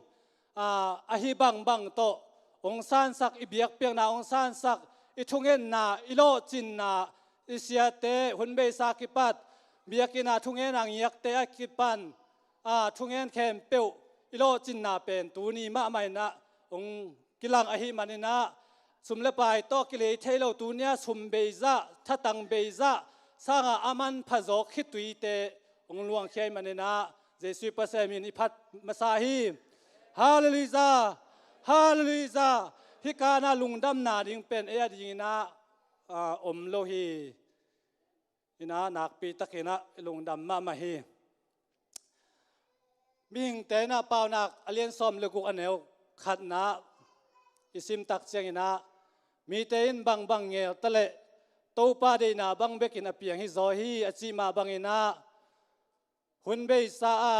a, ahi bangbang tawh hong sansak, i biakpiakna hong sansak, i thungetna, i lawhcinna, i siate hun beisa kipat, biakinn ah thungen a ngiakte a kipan, a, thungen khempeuh i lawhcinna pen tuni mahmah in ah hong kilang ahih manin ah, sum le pai tawh kilei thei lo tuni-a sum beizah, thatang beizah sangah a manpha zawk khituite hong luangkhia ahih manin ah, Jesuh Pasian min i phat masa hi. Halleluiah. Halleluiah. Hih kan ah lungdamna ding pen ei adingin ah, a, om lo hi. In ah nakpi takin ah i lungdam mahmah hi. Mihingte in ah Paunak a lian sawm le guk a neu khatna i sim tak ciangin ah, mite in bangbang ngel ta leh Topa deihna bang bekin a piang hi zaw hi, a cih mah bangin ah, hun beisa a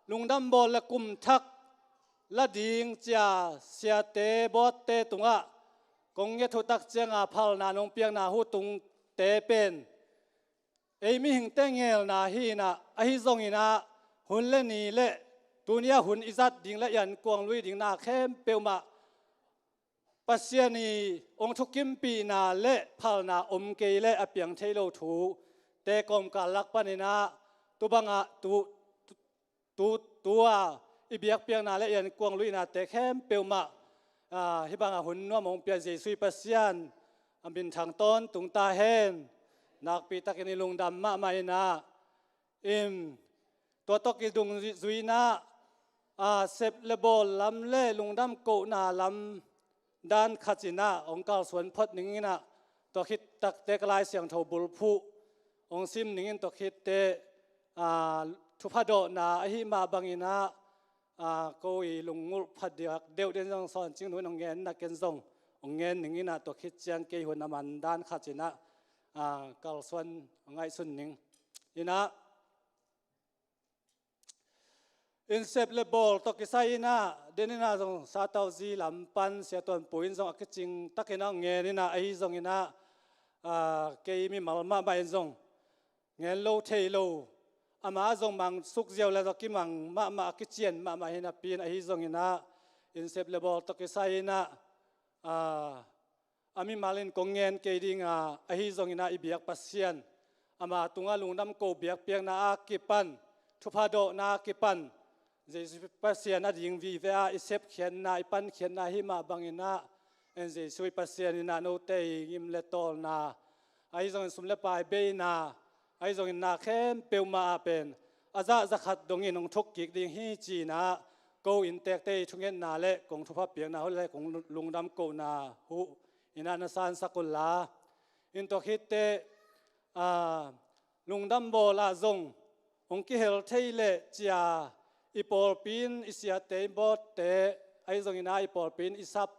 lungdam bawl le kum thak la ding ci-a siate, bawtte tungah kong nget uh tak cianga phalna nong piakna uh tungte pen ei mihingte ngelna hi-in ah, ahi zongin ah hun le ni le tuni-a hun i zat ding le i ankuang lui ding na khempeuhmah Pasian i hong thukimpihna le phalna om kei leh a piang thei lo thute kawmkal lak panin ah, tu bangah tu, tu, tu-a i biakpiakna le i ankuang luihnate khempeuhmah, a, hih bangah hun nuam hong pia Jesuh Pasian a minthang tawntung ta hen. Nakpi takin i lungdam mahmah in ah, in tua tawh kidung zui-, zuiin ah, a, sep le bawl lam le lungdam kohna lam dan khat in ah hong kalsuan phot ning in ah, tua khit takte ka Lai Siangtho bulphuh hong sim ning in, tua khitte, a, thupha dawhna ahih mah bangin ah, a, ko i lungngulh pha diak deuh den zong Sawn Cing Nu in hong ngen na ken zong hong ngen ning in ah, tua khit ciang kei hun a man dan khat in ah, a, kalsuan hong ngaihsun ning. In ah, in sep le bawl tawh kisai in ah, den in ah zong Satauzi lam pan Sia Tuan Pu in zong a kicing takin ah hong ngen in ah, ahi zongin ah, a, kei mimal mahmah in zong ngen lo thei lo, ama zong mang suk ziau le zong kimang mahmah, a kician mahmah hi napi-in, ahi zongin ah, in sep le bawl tawh kisai in ah, a, a mimal in kong ngen kei ding a, ahi zongin ah i biak Pasian, ama tungah lungdam ko biakpiakna a kipan, thupha dawhna a kipan, Jesuh Pasian a ding vive a i sepkhiatna, i pankhiatna hih mah bangin ah, en Jesuh Pasian in ah note i ngim le tawlna, ahi zongin sum le pai beina, ahi zongin na khempeuhmah ah pen a zah za khat dongin hong thuk kik ding hi ci-in ah, ko inntekte i thungetna le kong thupha piakna uh le kong lungdam kohna uh Ina na sansak unla, in tua khitteh, a, lungdam bawlah zong hong kihel thei leh cia, i pawlpi in i siate, i bawtte, ahi zongina i pawlpi in i sap,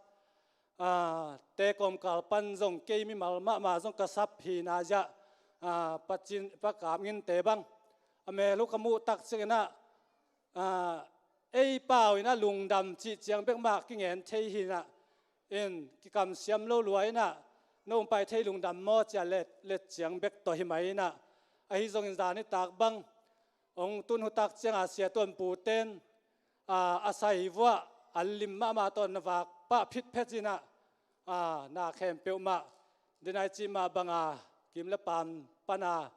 a, te kawmkal pan zong kei mimal mahmah zong ka sap hina ziah, a, Pacin, Pa Kam Nginte bang a mel uh ka muh tak cianginah, a, ei pau inah lungdam cih ciang bek mah kingen thei hinah, in kikamsiam lo lua inah, no hong pai thei lungdam maw cia let, let ciang bek tawh hi mai inah, ahi zongin zan nitak bang hong tun hutak cianga Sia Tuan Pu ten, a, a sai vuah an lim mahmah tawh na vak pah phitphet inah, a, na khempeuh mah, denai cih mah banga kim le pam pana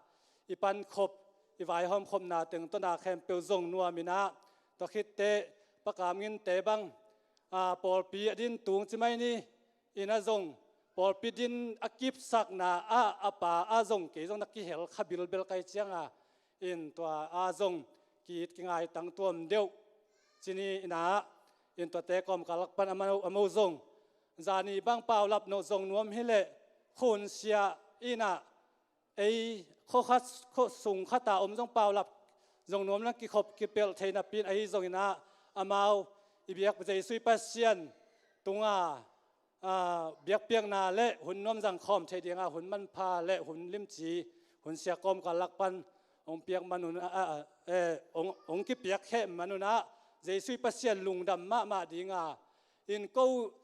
i pankhop, i vaihawm khopna teng tawh na khempeuh zong nuam inah, tua khitteh Pa Kam Nginte bang, a, pawlpi a din tung ci mai ni, ina zong pawlpi din a kipsakna ah a pa a zong kei zong na kihel kha bilbel kai cianga, in tua a zong ki-it kingaitang tuam deuh ci ni inah, in tuate kawmkal lak pan a mo, a mo zong zani bang paulap noh zong nuam hileh khunsia inah, ei khuakhat, khua sung khata om zong paulap zong nuam lang kikhop kipelh thei napi in ahi zonginah, amau i biak Jesuh i Pasian tunga, a, biakpiakna le hun nuam zangkhawm thei dinga hun manpha le hun limci, hun sia kawmkal lak pan hong piak man un, a, a, e, hong, hong kipiak kheh man unah, Jesuh i Pasian lungdam mahmah dinga, in ko,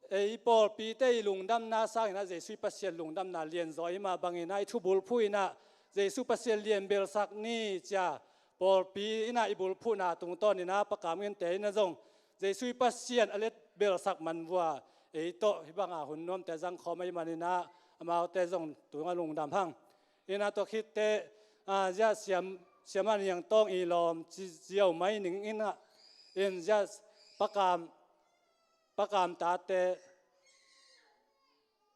e, i pawlpite i lungdamna sanginah Jesuh i Pasian lungdamna lianzaw ahi mah banginah i thubulphuh inah Jesuh Pasian lianbelsak ni cia, pawlpi inah i bulphuhna tungtawninah Pa Kam Nginte inah zong Jesuh i Pasian a lianbelsak man vua, ei tawh hih banga hun nuamte zangkhawm ahi maninah amaute zong tunga lungdam hang. Inah tua khitteh, a, ziah siam, siamah niangtawng i lawm ci ziau mai ning inah, in ziah Pa Kam, Pa Kam tate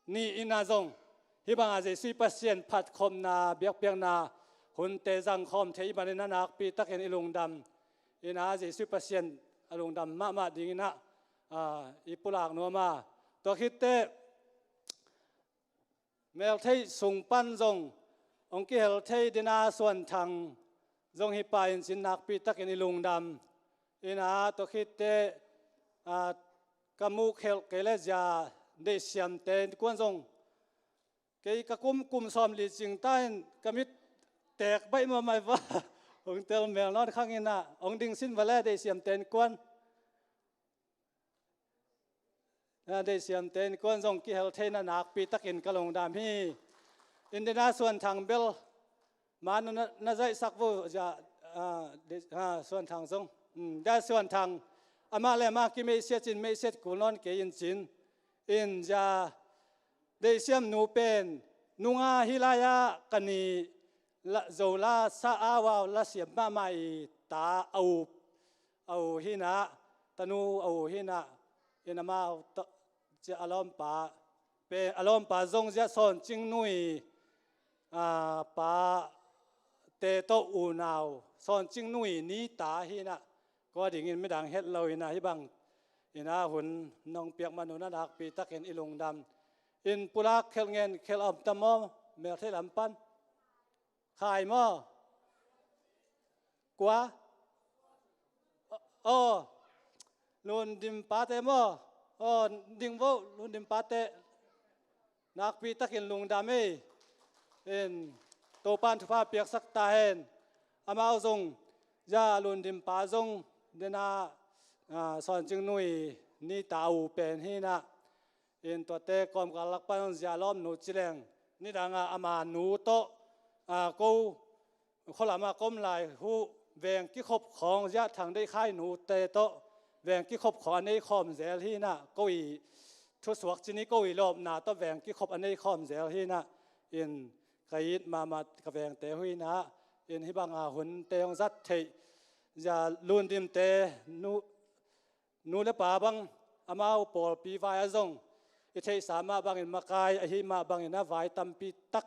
ni inah zong hih banga Jesuh i Pasian phatkhopna, biakpiakna hunte zangkhawm thei i maninah nakpi takin i lungdam inah Jesuh i Pasian a lungdam mahmah dinginah, a, i pulak nuam a, tua khitteh meltheih sung pan zong hong kihel thei dina Suan Thang zong hih pa in cin nakpi takin i lungdam inah, tua khitteh, a, ka muh khelh kei le zia Deihsiamte innkuan zong kei ka kum, kum sawmli cing ta in ka mit tek baih mahmah va. Hong tel mel nawn khang inah hong dingsin va le Deihsiamte innkuan. A, Deihsiamte innkuan zong kihel theina nakpi takin ka lungdam hi. Indina Suan Thang bel man na, na zaihsak vo zia, a, Dei-, a, Suan Thang zong. Um, da Suan Thang amah le amah kimeihsiat cin meihsiat kul nawn kei in cin. In zia Deihsiam nu pen nunga hih lai-ah ka ni la, Zola sa au au la siam mahmah i ta a u, a u hinah, tanu a u hinah, in amau ta, cia a lawmpa pen, a lawmpa zong zia Sawn Cing Nui, a, pa te tawh unau Sawn Cing Nui ni ta hinah, kua dingin midang het lo inah hih bang inah hun nong piak man unah nakpi takin i lungdam. In pulak khelh ngen khelh a om ta maw, meltheih lam pan? Khai maw? Kua? Aw, Lundim pate maw? Aw, ding vo, Lundim pate. Nakpi takin lungdam ei. In Topan thupha piaksak ta hen. Amau zong zia Lundim pa zong dena, a, Sawn Cing Nui ni ta u pen hinah. In tuate kawmkal lak pan zong zia lawmnu ci leng nidanga ama nu tawh, a, ko khualama ka om lai uh veng kikhop khawng zia Thang Deih Khai nute tawh veng kikhop khawng a nei khawm zel hinah, ko i thusuak cin hi, ko i lawpna tawh veng kikhop a nei khawm zel hinah, in ka it mahmah ka vengte uh hinah, in hih banga hunte hong zat theih zia Lundimte nu, nu le pa bang amau pawlpi vai-ah zong i theihsa mah bangin makai ahi mah bangin a vai tampi tak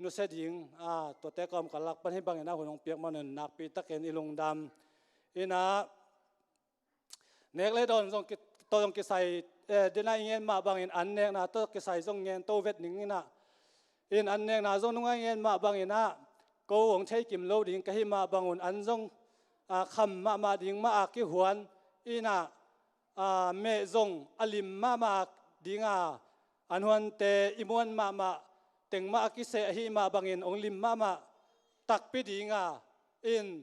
nusia ding, a, tuate kawmkal lak pan hih bangin a hun hong piak man un nakpi takin i lungdam. Inah nek le dawn zong ki, tawh zong kisai eh, dena i ngen mah bangin an nekna tawh kisai zong ngen to vet ning inah, in an nekna zong nunga i ngen mah banginah ko hong thei kim lo ding ka hih mah bangun an zong, ah, kham mahmah ding mah a kihuan inah, ah, meh zong a lim mahmah dinga an huante i muan mahmah teng mah a kiseh ahi mah bangin hong lim mahmah takpi dinga, in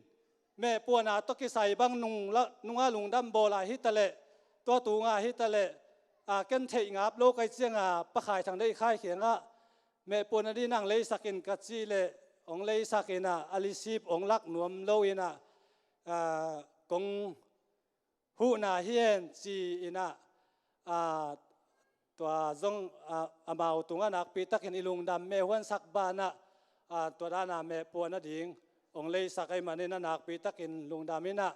meh puana tawh kisai bang nung la, nunga lungdam bawla hitaleh, tua tunga hitaleh, a, ken theih ngap lo kai cianga Pa Khai Thang Deih Khai kiangah meh puana ding nang leisak in ka cih leh hong leisak inah a lisip hong lak nuam lo inah, a, kong huhna hi hen ci inah, a, tua zong, a, amau tungah nakpitakin i lungdam meh huansak banah, a, tua dana meh puana ding hong leisak ahih manin a nakpitakin lungdam inah,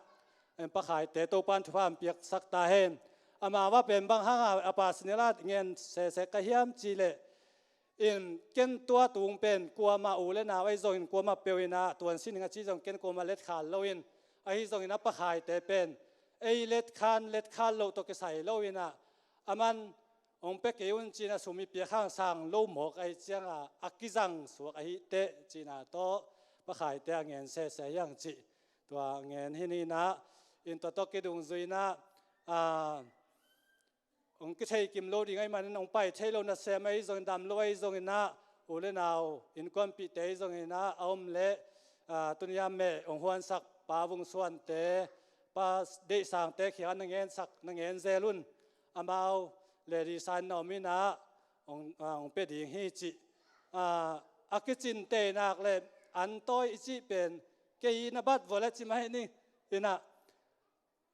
en Pa Khaite Topan thupha hong piaksak ta hen. Amau a pen bang hanga a personal a ngen sese ka hiam cih leh, in ken tua tung pen kuamah u le nau ahi zongin kuamah peuh inah tuan sining a ci zong ken kuamah letkhal loin, ahi zongin a Pa Khaite pen ei letkhan letkhal loh tawh kisai lo inah, aman hong pia kei un ci-in a sum i piak hang sang lo mawk ahi cianga a kizang suak ahi teh cihna tawh Pa Khaite a ngen sese hiang cih tua ngen hi ni inah, in tua tawh kidungzui inah, a, hong kithei kim lo ding ahih manin hong pai thei lo nasem ahi zongin, dam lo ahi zongin ah, u le nau innkuanpihte ahi zongin ah a om leh, a, tuni a meh hong huansak Pa Vung Suante, Pa Deih Sangte kiangah na ngensak, na ngen zel un. Amau leh disa in na om inah hong, a, hong pia ding hi cih. A, a kicin teinak le an tawi i cih pen kei na bat vua le ci mai ni inah,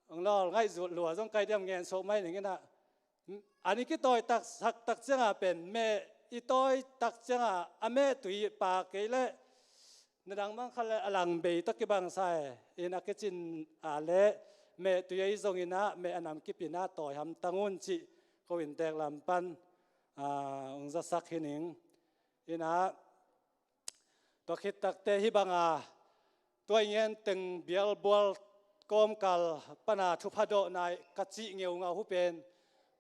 hong lawl ngaih lua zong kai diam ngen sawh mai ning inah, an i kitawi taksak tak cianga pen meh i tawi tak cianga a meh tui pa kei leh na dang bang khat le a lang bei tawh kibangsa e. In a kicin a leh meh tui ahi zongin ah meh a nam kip inah tawi hamtang un cih ko inntek lam pan, a, hong zasak hi ning inah, tua khit takteh hih banga tua i ngen teng bialbual kawmkal pana thupha dawhna ka cih ngeungau hu pen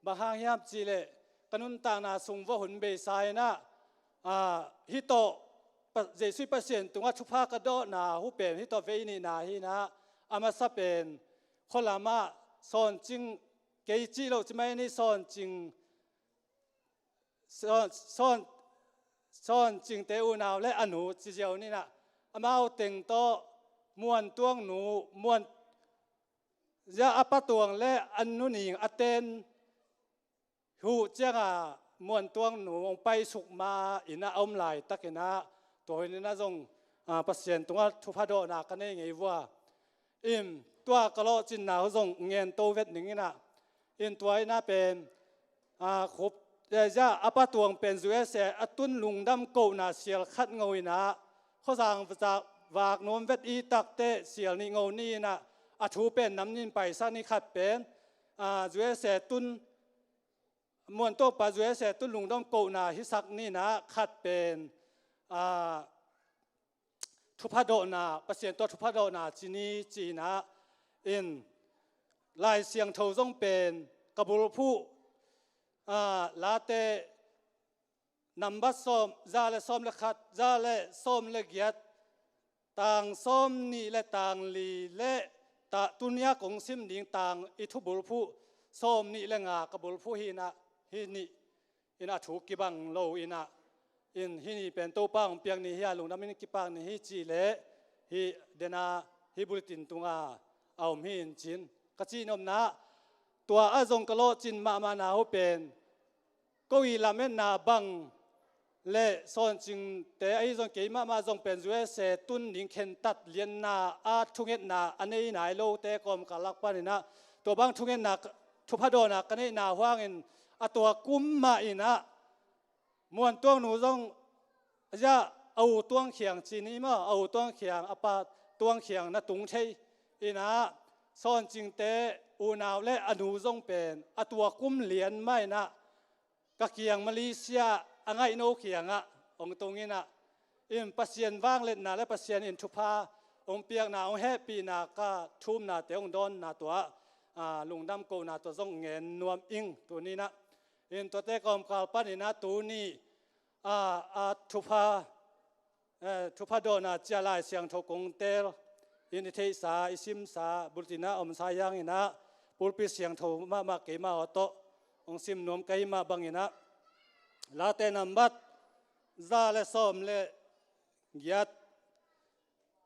bang hang hiam cih leh ka nuntakna sung vua hun beisa inah, a, hih tawh Pa, Jesuh Pasian tungah thupha ka dawhna hu pen hih tawh vei nihna hi inah, a masa pen khualamah Sawncing, kei cih loh ci mai ni, Sawncing, Sawn, Sawn, Sawn Cingte unau le a nu ci ziau ni inah, amau teng tawh Muan Tuang nu, Muan, ziah a Pa Tuang le a nu Ning a ten huh cianga Muan Tuang nu hong paisuk ma inah a om laitakin ah, tua hun inah zong, a, Pasian tungah thupha dawhna ka nei ngei vua. In tua ka lawhcinna hu zong ngen to vet ning inah, in tua inah pen, a, khup, eh, ziah a Pa Tuang pen U S A a tun lungdam kohna sial khat ngo inah, khuazang vak, vak nuam vet i takteh sial nih ngo ni inah, a thu pen nam nih in paisak ni. Khat pen, a, U S A tun, Muan Tuang pa U S A tun lungdam kohna hisak ni inah, khat pen, a, thupha dawhna, Pasian tawh thupha dawhna ci ni ci inah, in Lai Siangtho zong pen ka bulphuh, a, Late nambat sawm, za le sawm le khat, za le sawm le giat, tang sawm nih le tang li le, ta, tuni a kong sim ding tang i thu bulphuh sawm nih le nga ka bulphuh hi inah, hih nih in a thu kibang lo inah, in hih ni pen Topa hong piak ni hi a, lungdam in kipak ni hi cih leh hih dena hih bulletin tunga a om hi in cin ka cih nopna. Tua ah zong ka lawhcin mahmahna hu pen ko i lametna bang le Sawncingte ahi zong kei mahmah zong pen U S A tun ding khentat lianna a thungetna a nei nai lote kawmkal lak pan inah, tua bang thungetna, thupha dawhna ka neihna huangin a tua kum mah inah Muan Tuang nu zong, ziah a u Tuang Khiang ci ni maw, a u Tuang Khiang, a pa Tuang Khiang na tung thei inah, Sawncingte unau le a nu zong pen a tua kum lian mah inah ka kiang Malaysia a ngaihno kiangah hong tung inah, in Pasian vangliatna le Pasian in thupha hong piakna, hong hehpihna ka thumnate hong dawnna tua, a, lungdam kohna tua zong ngen nuam ing tuninah. In tuate kawmkal paninah tuni a, a thupha, eh, thupha dawhna cia Lai Siangtho kong teel in i theihsa, i simsa, bulletin ah omsa hianginah pulpit siangtho mahmah keimah aw tawh hong sim nuam ka hih mah banginah Late nambat za le sawm le giat,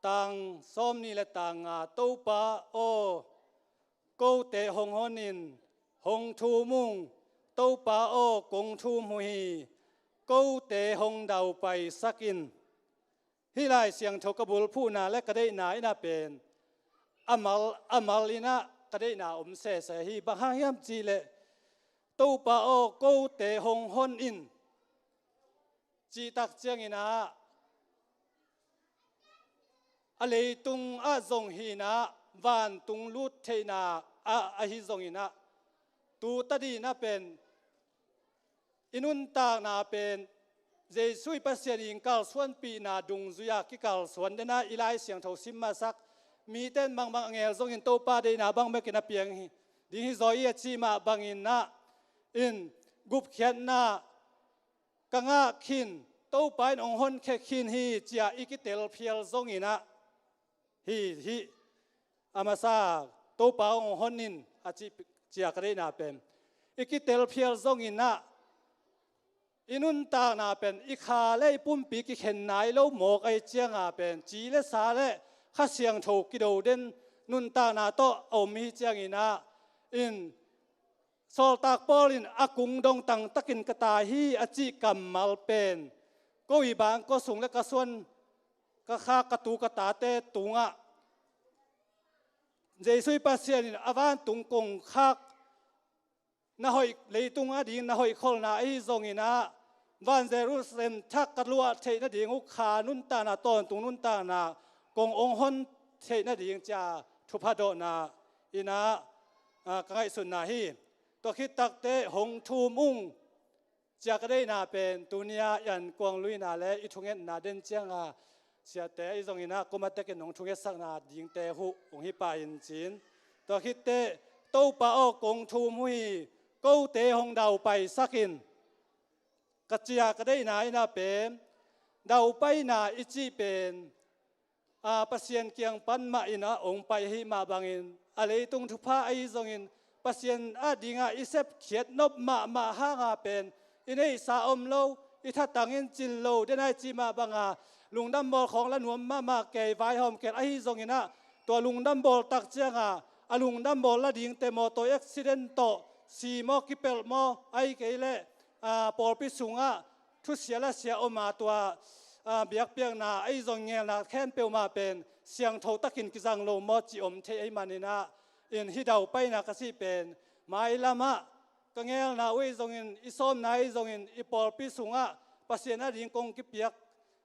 tang sawm nih le tang nga. Topa aw, kote hong hon in, hong thum ung. Topa aw, kong thum uh hi, kote hong daupaisak in. Hih Lai Siangtho ka bulphuhna le ka deihna inah pen a mal, a mal inah ka deihna om sese hi. Bang hang hiam cihleh, Topa aw, kote hong hon in, cihtak cianginah a leitung ah zong hinah vantung lut theihna ah ahi zonginah tu tadinah pen i nuntakna pen Jesuh i Pasian in kalsuanpihna dungzui-a kikalsuan dena i Lai Siangtho sim masak mite in bangbang a ngel zongin Topa deihna bangbangin a piang hi, ding hi zaw i a cih mah banginah in gupkhiatna ka ngah khin, Topa in hong honkhia khin hi cia i kitel phial zonginah hi, hi a masa Topa hong hon in a cih cia ka deihna pen i kitel phial zonginah i nuntakna pen i kha le i pumpi kikhen nai lo mawk ahi cianga pen ci le sa le Kha Siangtho kido den nuntakna tawh a om hi cianginah in Sawltak Paul in a kung dong tangtakin ka tai hi a cih kammal pen ko i bang ko sung le ka suan ka kha ka tu ka tate tungah Jesuh i Pasian in a vantung kongkhak na hoih, leitung ading na hoih kholhna ahi zonginah van Jerusalem thak ka luah theih nading uh kha nuntakna, tawntung nuntakna kong hong hon theih nading cia thupha dawhna inah, a, ka ngaihsutna hi. Tua khit takteh hong thum ung cia ka deihna pen tunia i an kuang luina le i thungetna den cianga siate ahi zonginah kuamatekin hong thungetsakna dingte huh hong hi pah in cin. Tua khitteh Topa aw kong thum uh hi, kote hong daupaisak in. Ka cia ka deihna inah pen daupaina i cih pen a, Pasian kiang pan mah inah hong pai ahi mah bangin a leitung thupha ahi zongin Pasian adingah i sepkhiat nop mahmah hanga pen i neihsa om lo, i thatang in cin lo, dena i cih mah banga lungdam bawl khawng la nuam mahmah kei vaihawm kel ahi zonginah tua lungdam bawl tak cianga a lungdam bawl la dingte mawtaw accident tawh si maw, kipelh maw, ahi kei leh, a, pawlpi sungah thusia lasia om a tua, a, biakpiakna ahi zong ngelna khempeuh mah pen siangtho takin kizang lo maw cih om thei ahi maninah in hih daupaina ka cih pen mailamah ka ngelna uh ahi zongin i sawmna ahi zongin i pawlpi sungah Pasian ading kong kipiak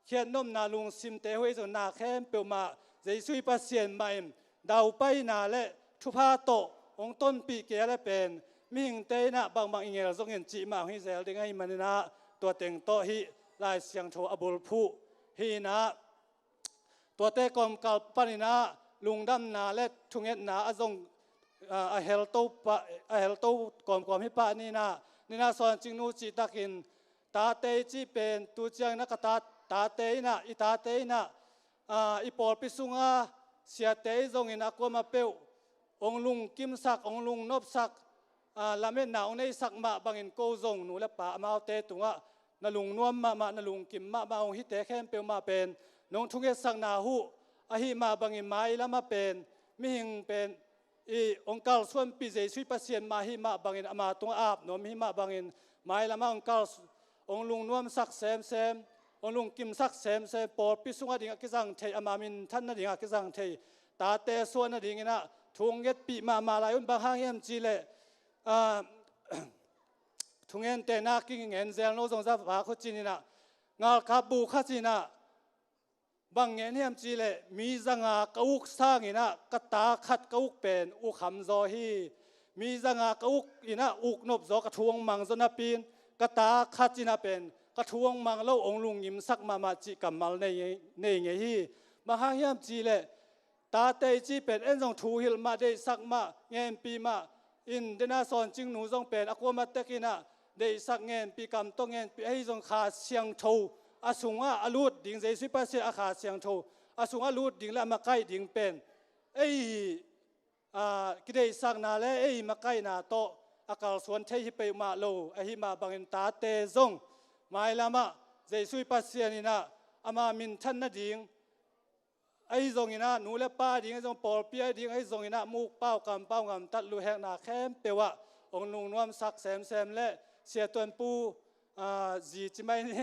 khiatnopna lungsimte uh ahi zongin na khempeuh mah Jesuh i Pasian mah in daupaina le thupha tawh hong tonpih kei a le pen mihingte inah bangbang i ngel zongin cih mah hong hi zel ding ahi maninah tua teng tawh hih Lai Siangtho a bulphuh hi inah tuate kawmkal paninah lungdamna le thungetna a zong, a, a helto pa, a helto kawmkawm hi pah ninah, ninah Suancingnu cihtakin tate i cih pen tu cianginah ka ta, tate inah, i tate inah, a, i pawlpi sunga siate i zongin a kuamah peuh hong lungkimsak, hong lungnopsak, a, lametna hong neisak mah bangin ko zong nu le pa amaute tungah na lungnuam mahmah, na lungkim mahmah hong hite khempeuh mah pen nong thungetsakna huh ahi mah bangin mailamah pen mihing pen i hong kalsuanpih Jesuh i Pasian mah ahi mah bangin ama tungah ap nuam ahi mah bangin mailamah hong kal, hong lungnuamsak semsem, hong lungkimsak semsem, pawlpi sungah dingah kizang thei, ama minthan nadingah kizang thei tate suah nadinginah thu hong ngetpih mahmah lai un. Bang hang hiam cihleh, a, thungentehna kingen zel no zong zavak uh cininah ngalkap buh kha cinah bang ngen hiam cihleh mi zanga ka uk sanginah ka ta khat ka uk pen uk hamzaw hi. Mi zanga ka uk inah uk nopzaw ka thu hong mangzaw napi-in ka ta khat inah pen ka thu hong mang lo hong lungngimsak mahmah cih kammal nei, nei ngei hi. Bang hang hiam cihleh Tate i cih pen en zong thu hilh mah, deihsak mah, ngenpih mah. In dena Sawncing nu zong pen a kuamah tek inah deihsak, ngenpih, kam tawh ngenpih, ahi zong Kha Siangtho a sungah a lut ding, Jesuh Pasian a Kha Siangtho a sungah a lut ding le a makaih ding pen ei, a, kideihsakna le ei makaihna tawh a kalsuan thei hi peuhmah lo ahi mah bangin tate zong mailamah Jesuh Pasian inah ama minthan nading, ahi zonginah nu le pa ding, ahi zong pawlpi a ding, ahi zonginah mukpau kampau ngamtat luhekna khempeuh ah hong lungnuamsak semsem le Sia Tuanpu, a, zi ci mai ni,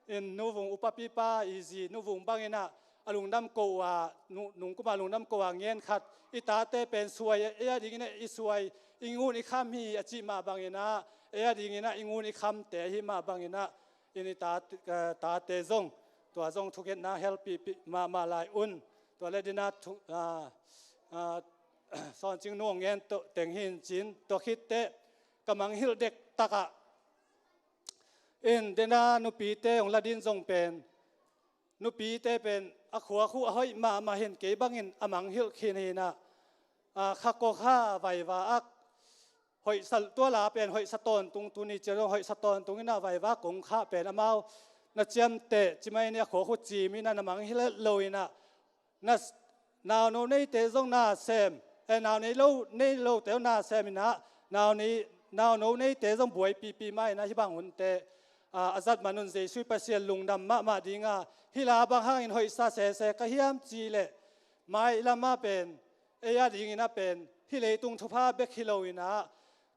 in Nu Vung upapipa i zi Nu Vung banginah a lungdam ko uh a, nu-, nungkuma lungdam ko uh a ngen khat, i tate pen suai, ei a dinginah i suai, i ngun i kham hi a cih mah banginah, ei a dinginah i ngun i khamte ahi mah banginah, in i ta-, eh, tate zong, tua zong thungetna helpihpih mahmah lai un. Tua le dina thu-, ah, ah, Sawncing nu hong ngen tawh teng hi in cin, tua khitteh ka mangngilh dektakah in dena nupite hong la din zong pen, nupite pen a khua khu a hoih mahmah hin kei bangin a mangngilh khin hinah, ah, kha kua kha vaiva ak hoihsa, tua la pen hoihsa tawntung, tuni ciang hoihsa tawntung inah vaiva kong khah pen amau na ciamteh ci mai ni, a khua khu cim inah na mangngilh lo inah na s-, nauno neite zong na sem, eh, nau nei lo, nei lote zong na sem inah, nau nei, nauno neite zong buaipihpih mah inah hih bang hunte, ah, a zat man un Jesuh Pasian lungdam mahmah dinga, hih la bang hangin hoihsa sese ka hiam cih leh, mailamah pen ei a dinginah pen hih leitung thupha bek hi lo inah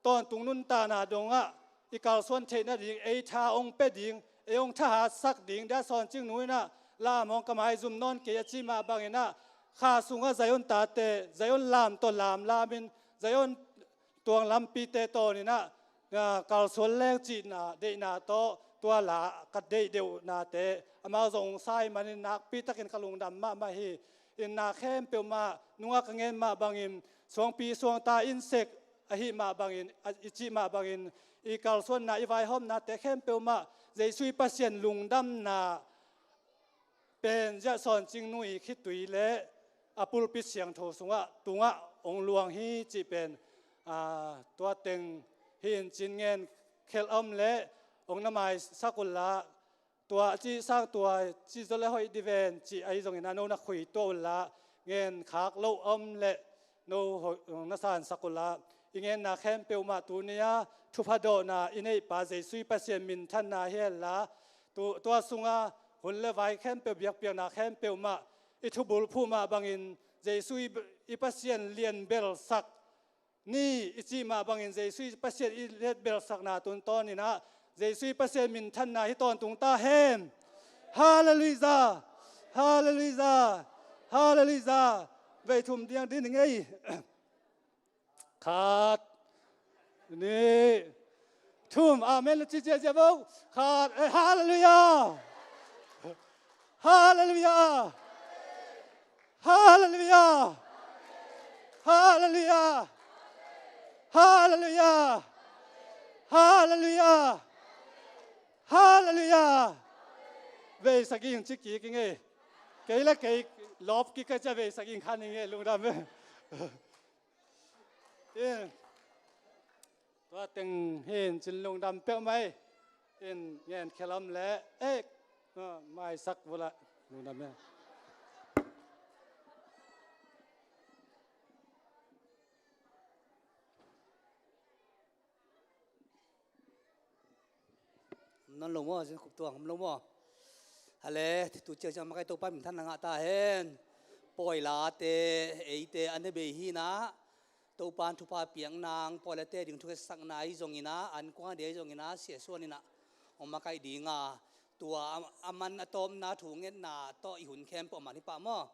tawntung nuntakna dongah i kalsuan theih nading, ei tha hong pia ding, ei hong thahatsak ding, dia Sawncing nu inah lam hong ka maizum nawn kei a cih mah banginah Kha sungah Zion tate, Zion lam tawh lamlamin, Zion tuang lampite tawninah, ah, kalsuan leng cihna deihna tawh tua la ka deih deuhnate amau zong hong sa ih manin nakpitakin ka lungdam mahmah hi. In na khempeuh mah nungah ka ngen mah bangin suangpi suangta in sek ahi mah bangin, a, i cih mah bangin i kalsuanna, i vaihawmnate khempeuh mah Jesuh i Pasian lungdamna pen ziah Sawncing nu i khitui le a pulpit siangtho sungah tungah hong luang hi cih pen, aa, tua teng hi in cin ngen khelh om le hong na maisak unla, tua a cih sang tua cih zaw le hoih diven cih ahi zongin a no na khui tuah unla, ngen khak loh om le no hoih, hong na sansak unla, i ngenna khempeuh mah tuni-a thupha dawhna i neihpa Jesuh i Pasian minthanna hi henla, tu, tua sunga hun le vai khempeuh, biakpiakna khempeuh mah i thubulphuh mah bangin Jesuh i, i Pasian lianbelsak ni i cih mah bangin Jesuh i Pasian i lianbelsakna tungtawninah Jesuh i Pasian minthanna hi tawntung ta hen. Halleluiah! Halleluiah! Halleluiah! Vei thum diang din i ngei. Khat, nih, thum. Amen na ci ciacia vo. Khat, eh, halleluiah! Halleluiah! Halleluiah! Halleluiah! Halleluiah! Halleluiah! Halleluiah! Vei sagih ci kik i ngei. Kei le kei lawp kik ka cia, vei sagih khan i ngei, lungdam e. In, tua teng hi in cin lungdam peuhmah in ngen khelh om le, eh, maisak vula lungdam e. Om nawn lo maw, zin khup tuang om lo maw? Hale, tu ciangciang makaih Topa minthanna ngah ta hen. Pawi late, eite, a ne bei hinah Topa in thupha piak nang, pawi late ding thukhetsakna ahi zonginah, an kuang a ding ahi zonginah, siasuan inah hong makaih dinga, tua a, a man a tawpna thu ngetna tawh i hun khempeuh a man hi pah maw?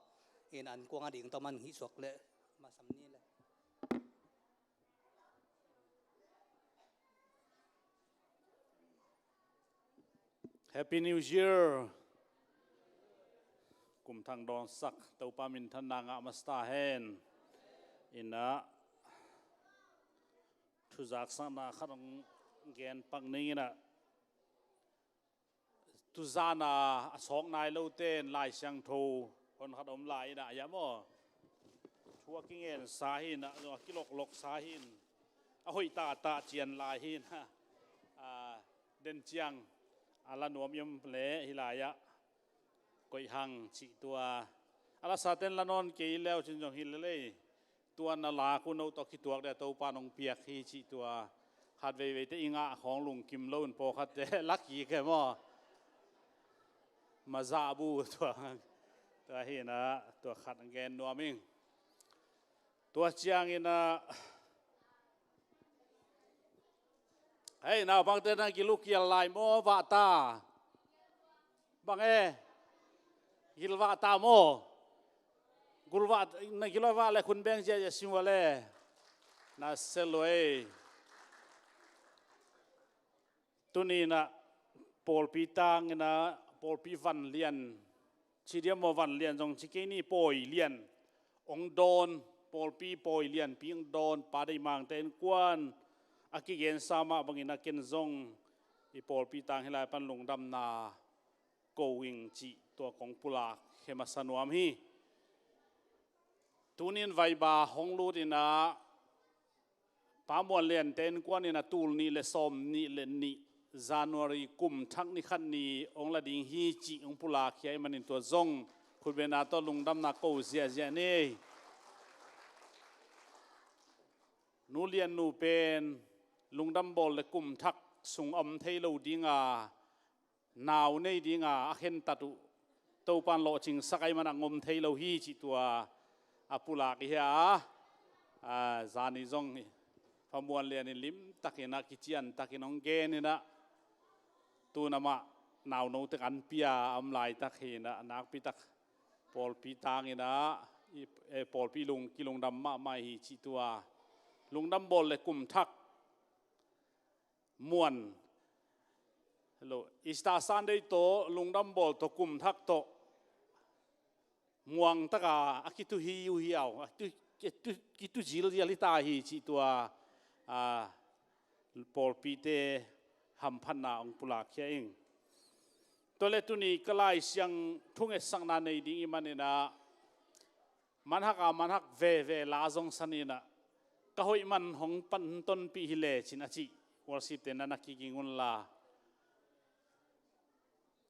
In an kuang a ding tawh man hih suak le masam ni le. Happy New Year. Kum thang dawnsak Topa minthanna ngah masa ta hen. Inah thuzaksakna khat hong gen pak ning inah, tuzana a sawk nai lote in Lai Siangtho hon khat om lai inah, a yam aw. thu a kingen sa hi in ah, a kiloklok sa hi in, a hoih tahtah cian lai hi in ah, a, den ciang a la nuam i om leh hih lai-ah koih hang cih tua. A la saten la nawn kei le uh cin zong hi lel ei. Tua na lak uh no tawh kituak ding a Topa nong piak hi cih tua. Khat veiveite i ngah khawng lungkim lo in pawlkhatte la kik e maw. Mazah bu tua. Tua hi in ah tua khat gen nuam ing. Tua ciangin ah, hei, naupangte na gil uh kial lai maw, vah ta? Bang e? Gil vah ta maw? Gul vah, na gil uh vah le khun beng ziahziah sim uh le. Na sel uh ei. Tuni in ah pawlpi tang in ah pawlpi vanlian, ci diam maw, vanlian zong ci kei ni, pawi lian hong dawn, pawlpi pawi lianpi hong dawn, Pa Deih Mangte innkuan a kigensa mah bangin ah ken zong i pawlpi tang hih lai pan lungdamna ko ing cih tua kong pulak hi masa nuam hi. Tuni in vaiba hong lut in ah Pa Muan Liante innkuan in ah tul nih le sawm nih le nih January kum thak ni khat ni hong la ding hi cih hong pulak hi a, ahih manin tua zong khutbetna tawh lungdamna ko ziahziah ni. Nu Lian nu pen lungdam bawl le kum thak sung a om thei lo ding a, nau nei ding a, a khentat uh Topan lawhcingsak ahih manin a ngom thei lo hi cih tua a pulak i hi a. A, zani zong Pa Muan Lian in limtakin ah, kiciantakin hong gen in ah, tu in amah nauno tek an pia a om laitak hi in ah, nakpi tak pawlpi tang in ah, i, eh, pawlpi lung kilungdam mahmah hi cih tua. Lungdam bawl le kum thak Muan. Hello. Easter Sunday tawh lungdam bawl tawh kum thak tawh muang taka a kitu hi uh hi au, a kitu, kitu, kitu zilzial hi ta hi cih tua, a, pawlpite hamphatna hong pulak khia ing. Tua le tuni ka Lai Siangtho ngetsakna nei ding i hih manin ah, manhak a manhak veve la zong san in ah, ka hoih man hong pan tonpih hi lecin a cih worship te na na kiging un la.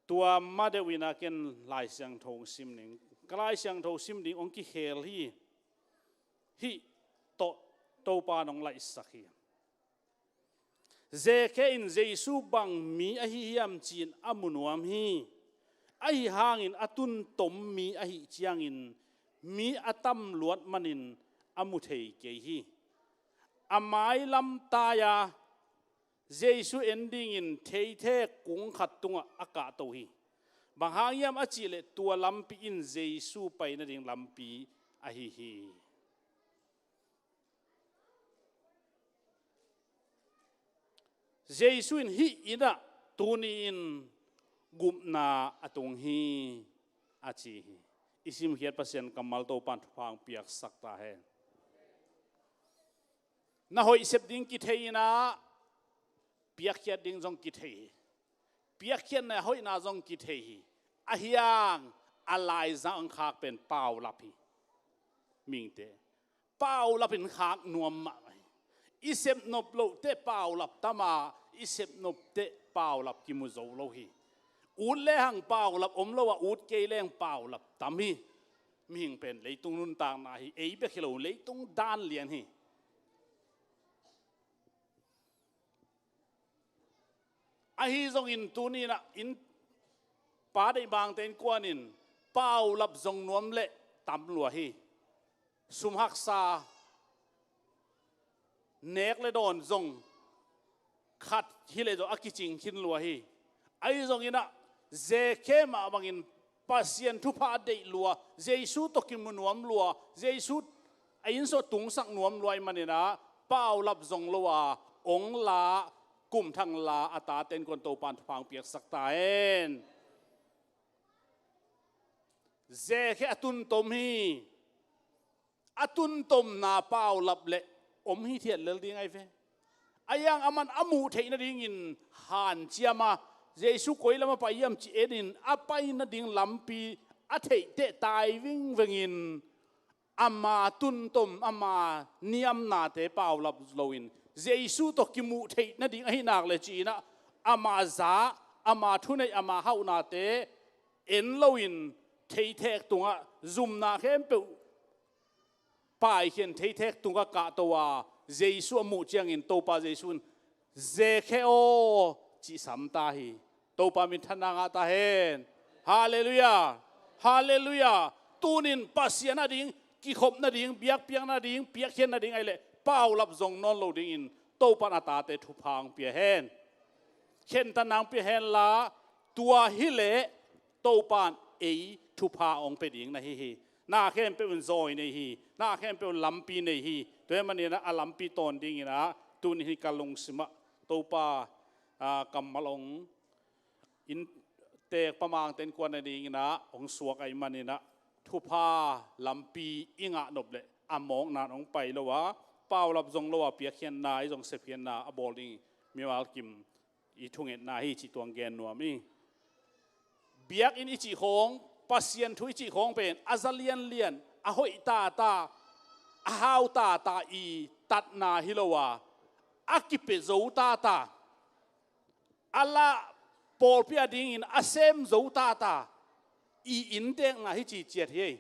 Tua ma deuh in ah ken Lai Siangtho sim ding, ka Lai Siangtho sim ding hong kikhel hi. Hih tawh Topa nong laihsak hi. Zekhe in Jesu bang mi ahi hiam ci-in a mu nuam hi. Ahi hangin a tuntom mi ahih ciangin mi a tam luat manin a mu thei kei hi. A mailam tai-a Jesu en dingin theithe kung khat tungah a kahto hi. Bang hang hiam a cihleh tua lampi in Jesu pai nading lampi ahi hi. Jesu in hih in ah tuni-in gupna a tung hi a ci hi. I simkhiat Pasian kammal Topan thupha hong piaksak ta hen. Na hoih sep ding kithei in ah, piakkhiat ding zong kithei hi. Piakkhiatna hoihna zong kithei hi. Ahi hang a laizang khak pen paulap hi. Mihingte, paulap in khak nuam mahmah hi. I sepnop loh teh paulap tam a, i sepnop teh paulap kimu zo lo hi. Ut lehang paulap om lo a, ut kei lehang paulap tam hi. Mihing pen leitung nuntakna hi, ei bek hi lo, leitung dan lian hi. Ahi zongin tuni-in ah in Pa Deih Mangte innkuan in paulap zong nuam leh tam lua hi. Sum haksa, nek le dawn zong khat hi leh zong a kicing khin lua hi. Ahi zongin ah, Zekhe mah bangin Pasian thupha a deih lua, Jesu tawh kimu nuam lua, Jesu a inn sung tungsak nuam lua ahih manin ah, paulap zong lo a, ong la, kum thak la a tate innkuan Topan thupha hong piaksak ta hen. Zekhe a tuntom hi. A tuntomna paulap leh om hithiat lel ding ahi ve. Ahi hang aman a muh theih nadingin hanciam a, Jesu koi lam a pai hiam ci enin a pai nading lampi a theih teh tai vingvengin ama tuntom, ama niamnate paulap loin Jesu tawh kimuh theih nading ahi nak le ci-in ah, ama za, ama thuneih, ama hauhnate en loin theithek tungah zumna khempeuh paikhian theithek tungah kahto a, Jesu a muh ciangin Topa Jesu in, "Zekheo," cih sam ta hi. Topa minthanna ngah ta hen. Halleluiah. Halleluiah. Tunin Pasian ading, kikhop nading, biakpiak nading, piakkhiat nading ahih leh paulap zong nawn lo dingin Topa in a tate thupha hong pia hen. Khentatna hong pia henla, tua hileh Topa in ei thupha hong pia ding na hi hi. Na khempeuh in zawi nei hi. Na khempeuh in lampi nei hi. Tua ahih manin ah a lampi tawn dingin ah tuni hi ka lungsim ah Topa, ah, kammal hong inntek pamangte innkuan nadingin ah hong suak ahih manin ah thupha lampi i ngah nop leh a mawkna in hong pai lo a, paulap zong lo a, piakkhiatna i zong sepkhiatna a bawl ding mimal kim i thungetna hi cih tua hong gen nuam hi. Biakinn i cih khawng, Pasian thu i cih khawng pen a za lianlian, a hoih tata, a hau tata i tatna hi lo a, a kipia zo tata, a lah pawlpi adingin a sem zo tata i inntekna hi ci ciat hi.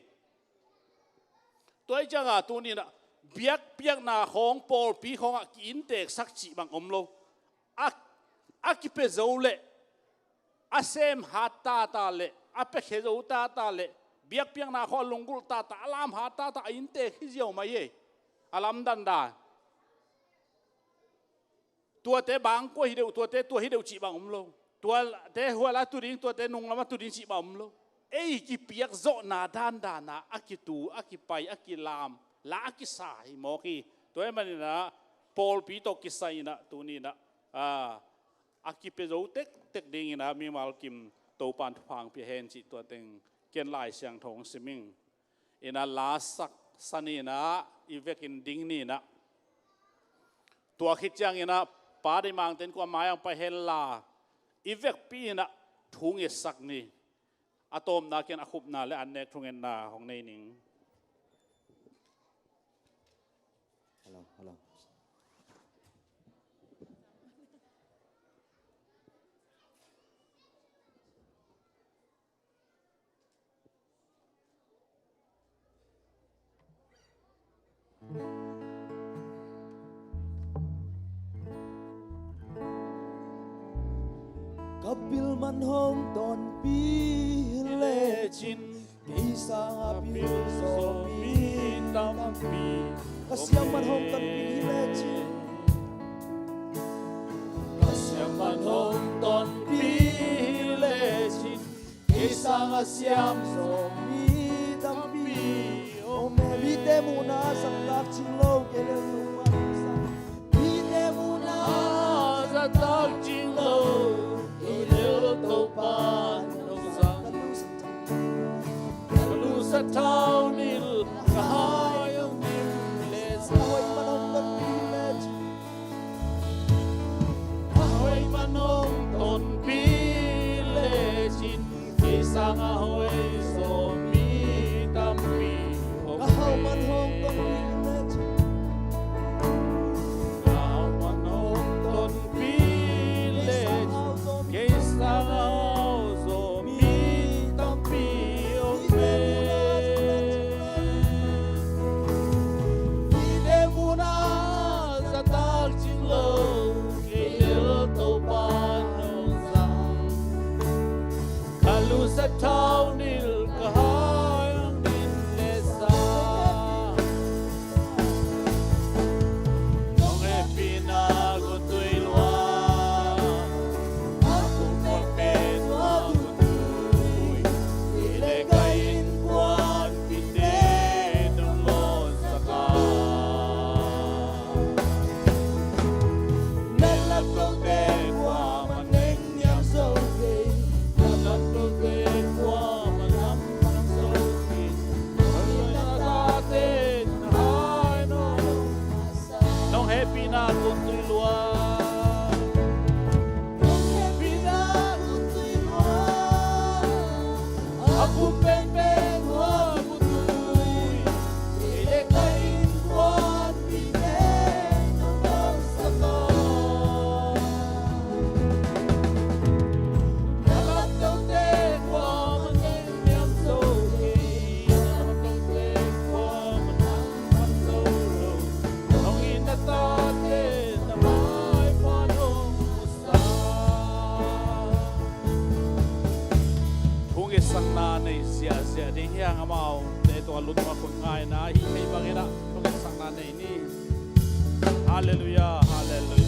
Tua ahih ciangah tuni-in ah biakpiakna khawng, pawlpi khawngah ki-innteksak cih bang om lo. A, a kipia zo leh a sem hat tata leh a piakhia zo tata leh biakpiakna khawng a lunggulh tata, a lam hat tata a inntek hi ziau mah hi. A lamdang dan. Tuate bangkua hi deuh, tuate tua hi deuh cih bang om lo. Tuate hual a tu ding, tuate nunglam a tu ding cih bang om lo. Ei kipiak zawhna dandan a, a kitu, a kipai, a kilam, la a kisa hi mawk hi. Tua ahih manin ah pawlpi tawh kisai-in ah tuni-in ah, a, a kipia zo tektek dingin ah mimal kim Topa'n thupha hong pia hen cih tua teng ken Lai Siangtho hong sim ing. In ah lasak sa ni in ah, i vekin ding ni in ah. Tua khit ciangin ah Pa deih mangte in kua mai-ah hong pai henla, i vekpi in ah thu ngetsak ni. A tawpna ken a khupna leh an nek thungetna hong nei ning. Hello, hello. Ka pil man hong tonpih lecin, kei sangah pil zaw mi tampi. Ka siam man hong tonpih lecin, ka siam man hong tonpih lecin, kei sangah siam zaw mi tampi om e. Mite muhna zahtak cing lo, kei lel nungmah. Mite muhna zahtak cing lo, kei lel Topa nong zang. Ka lu sathau nilh ka hai hong dim lecin, a hoih man hong tonpih lecin, a hoih man hong tonpih lecin, kei sangah hoih zaw mi tampi om e. Ka hau man hong tonpih lecin, ka hau man hong tonpih lecin, kei sangah hau zaw mi tampi om e. Lut ma khut ngaina hi thei bangin ah thungetsak na nei ni. Halleluiah, halleluiah.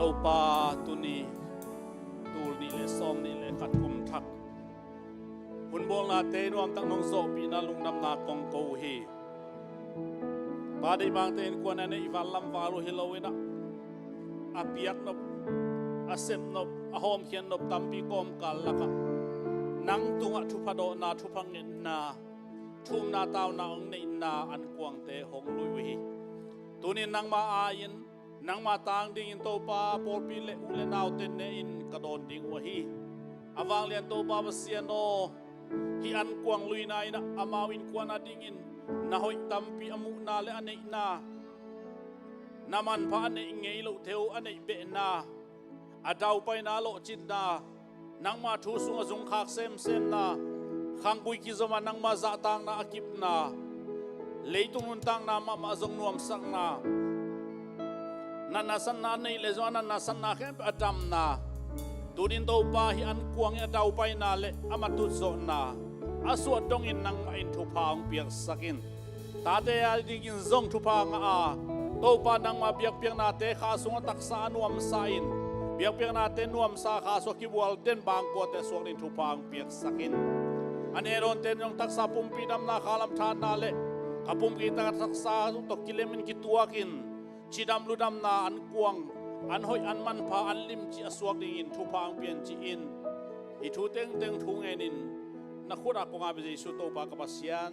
Topa, tuni tul nih le sawm nih le khat kum thak hunbawlnate nuamtak nong zawhpihna lungdamna kong ko uh hi. Pa deihbangte innkuan a neih vanlam val uh hi loin ah, a piaknop, a sepnop, a hawmkhiatnop tampi kawmkal lakah nang tungah thupha dawhna, thupha ngetna, thumna tauna hong neihna ankuangte hong lui uh hi. Tunin nangma ai-in, nangma tang dingin Topa pawlpi le u le naute ne-in ka dawn ding uh ahi. A vanglian Topa Pasian aw, hih ankuang luina in ah amau innkuan a dingin na hoih tampi a muhna le a neihna, na manpha a neih ngei lohte uh a neih behna, a daupaina a lawhcinna, nangma thu sungah zungkhak semsemna, khanggui kizom a nangma zahtakna a kipna, leitung nuntakna mahmah zong nuamsakna, natna satna a neih le zong a natna satna khempeuh a damna, tunin Topa hih ankuang in a daupaina le a matutzawhna a suah dongin nangmah in thupha hong piaksak in. Tate a dingin zong thupha ngah a, Topa nangma biakpiaknate kha sungah taksa a nuamsa in, biakpiaknate nuamsa kha sungah kibual den bangkuate suak dingin thupha hong piaksak in. An edawnte in zong taksa pumpi damna khalam thanna le ka pumpi taksa tawh kilemin kituakin cidam ludamna ankuang, an hoih, an manpha, an limci a suak dingin thupha hong pian ci-in, hih thu tengteng thu ngenin na khutah kong ap hi Jesu Topa ka Pasian.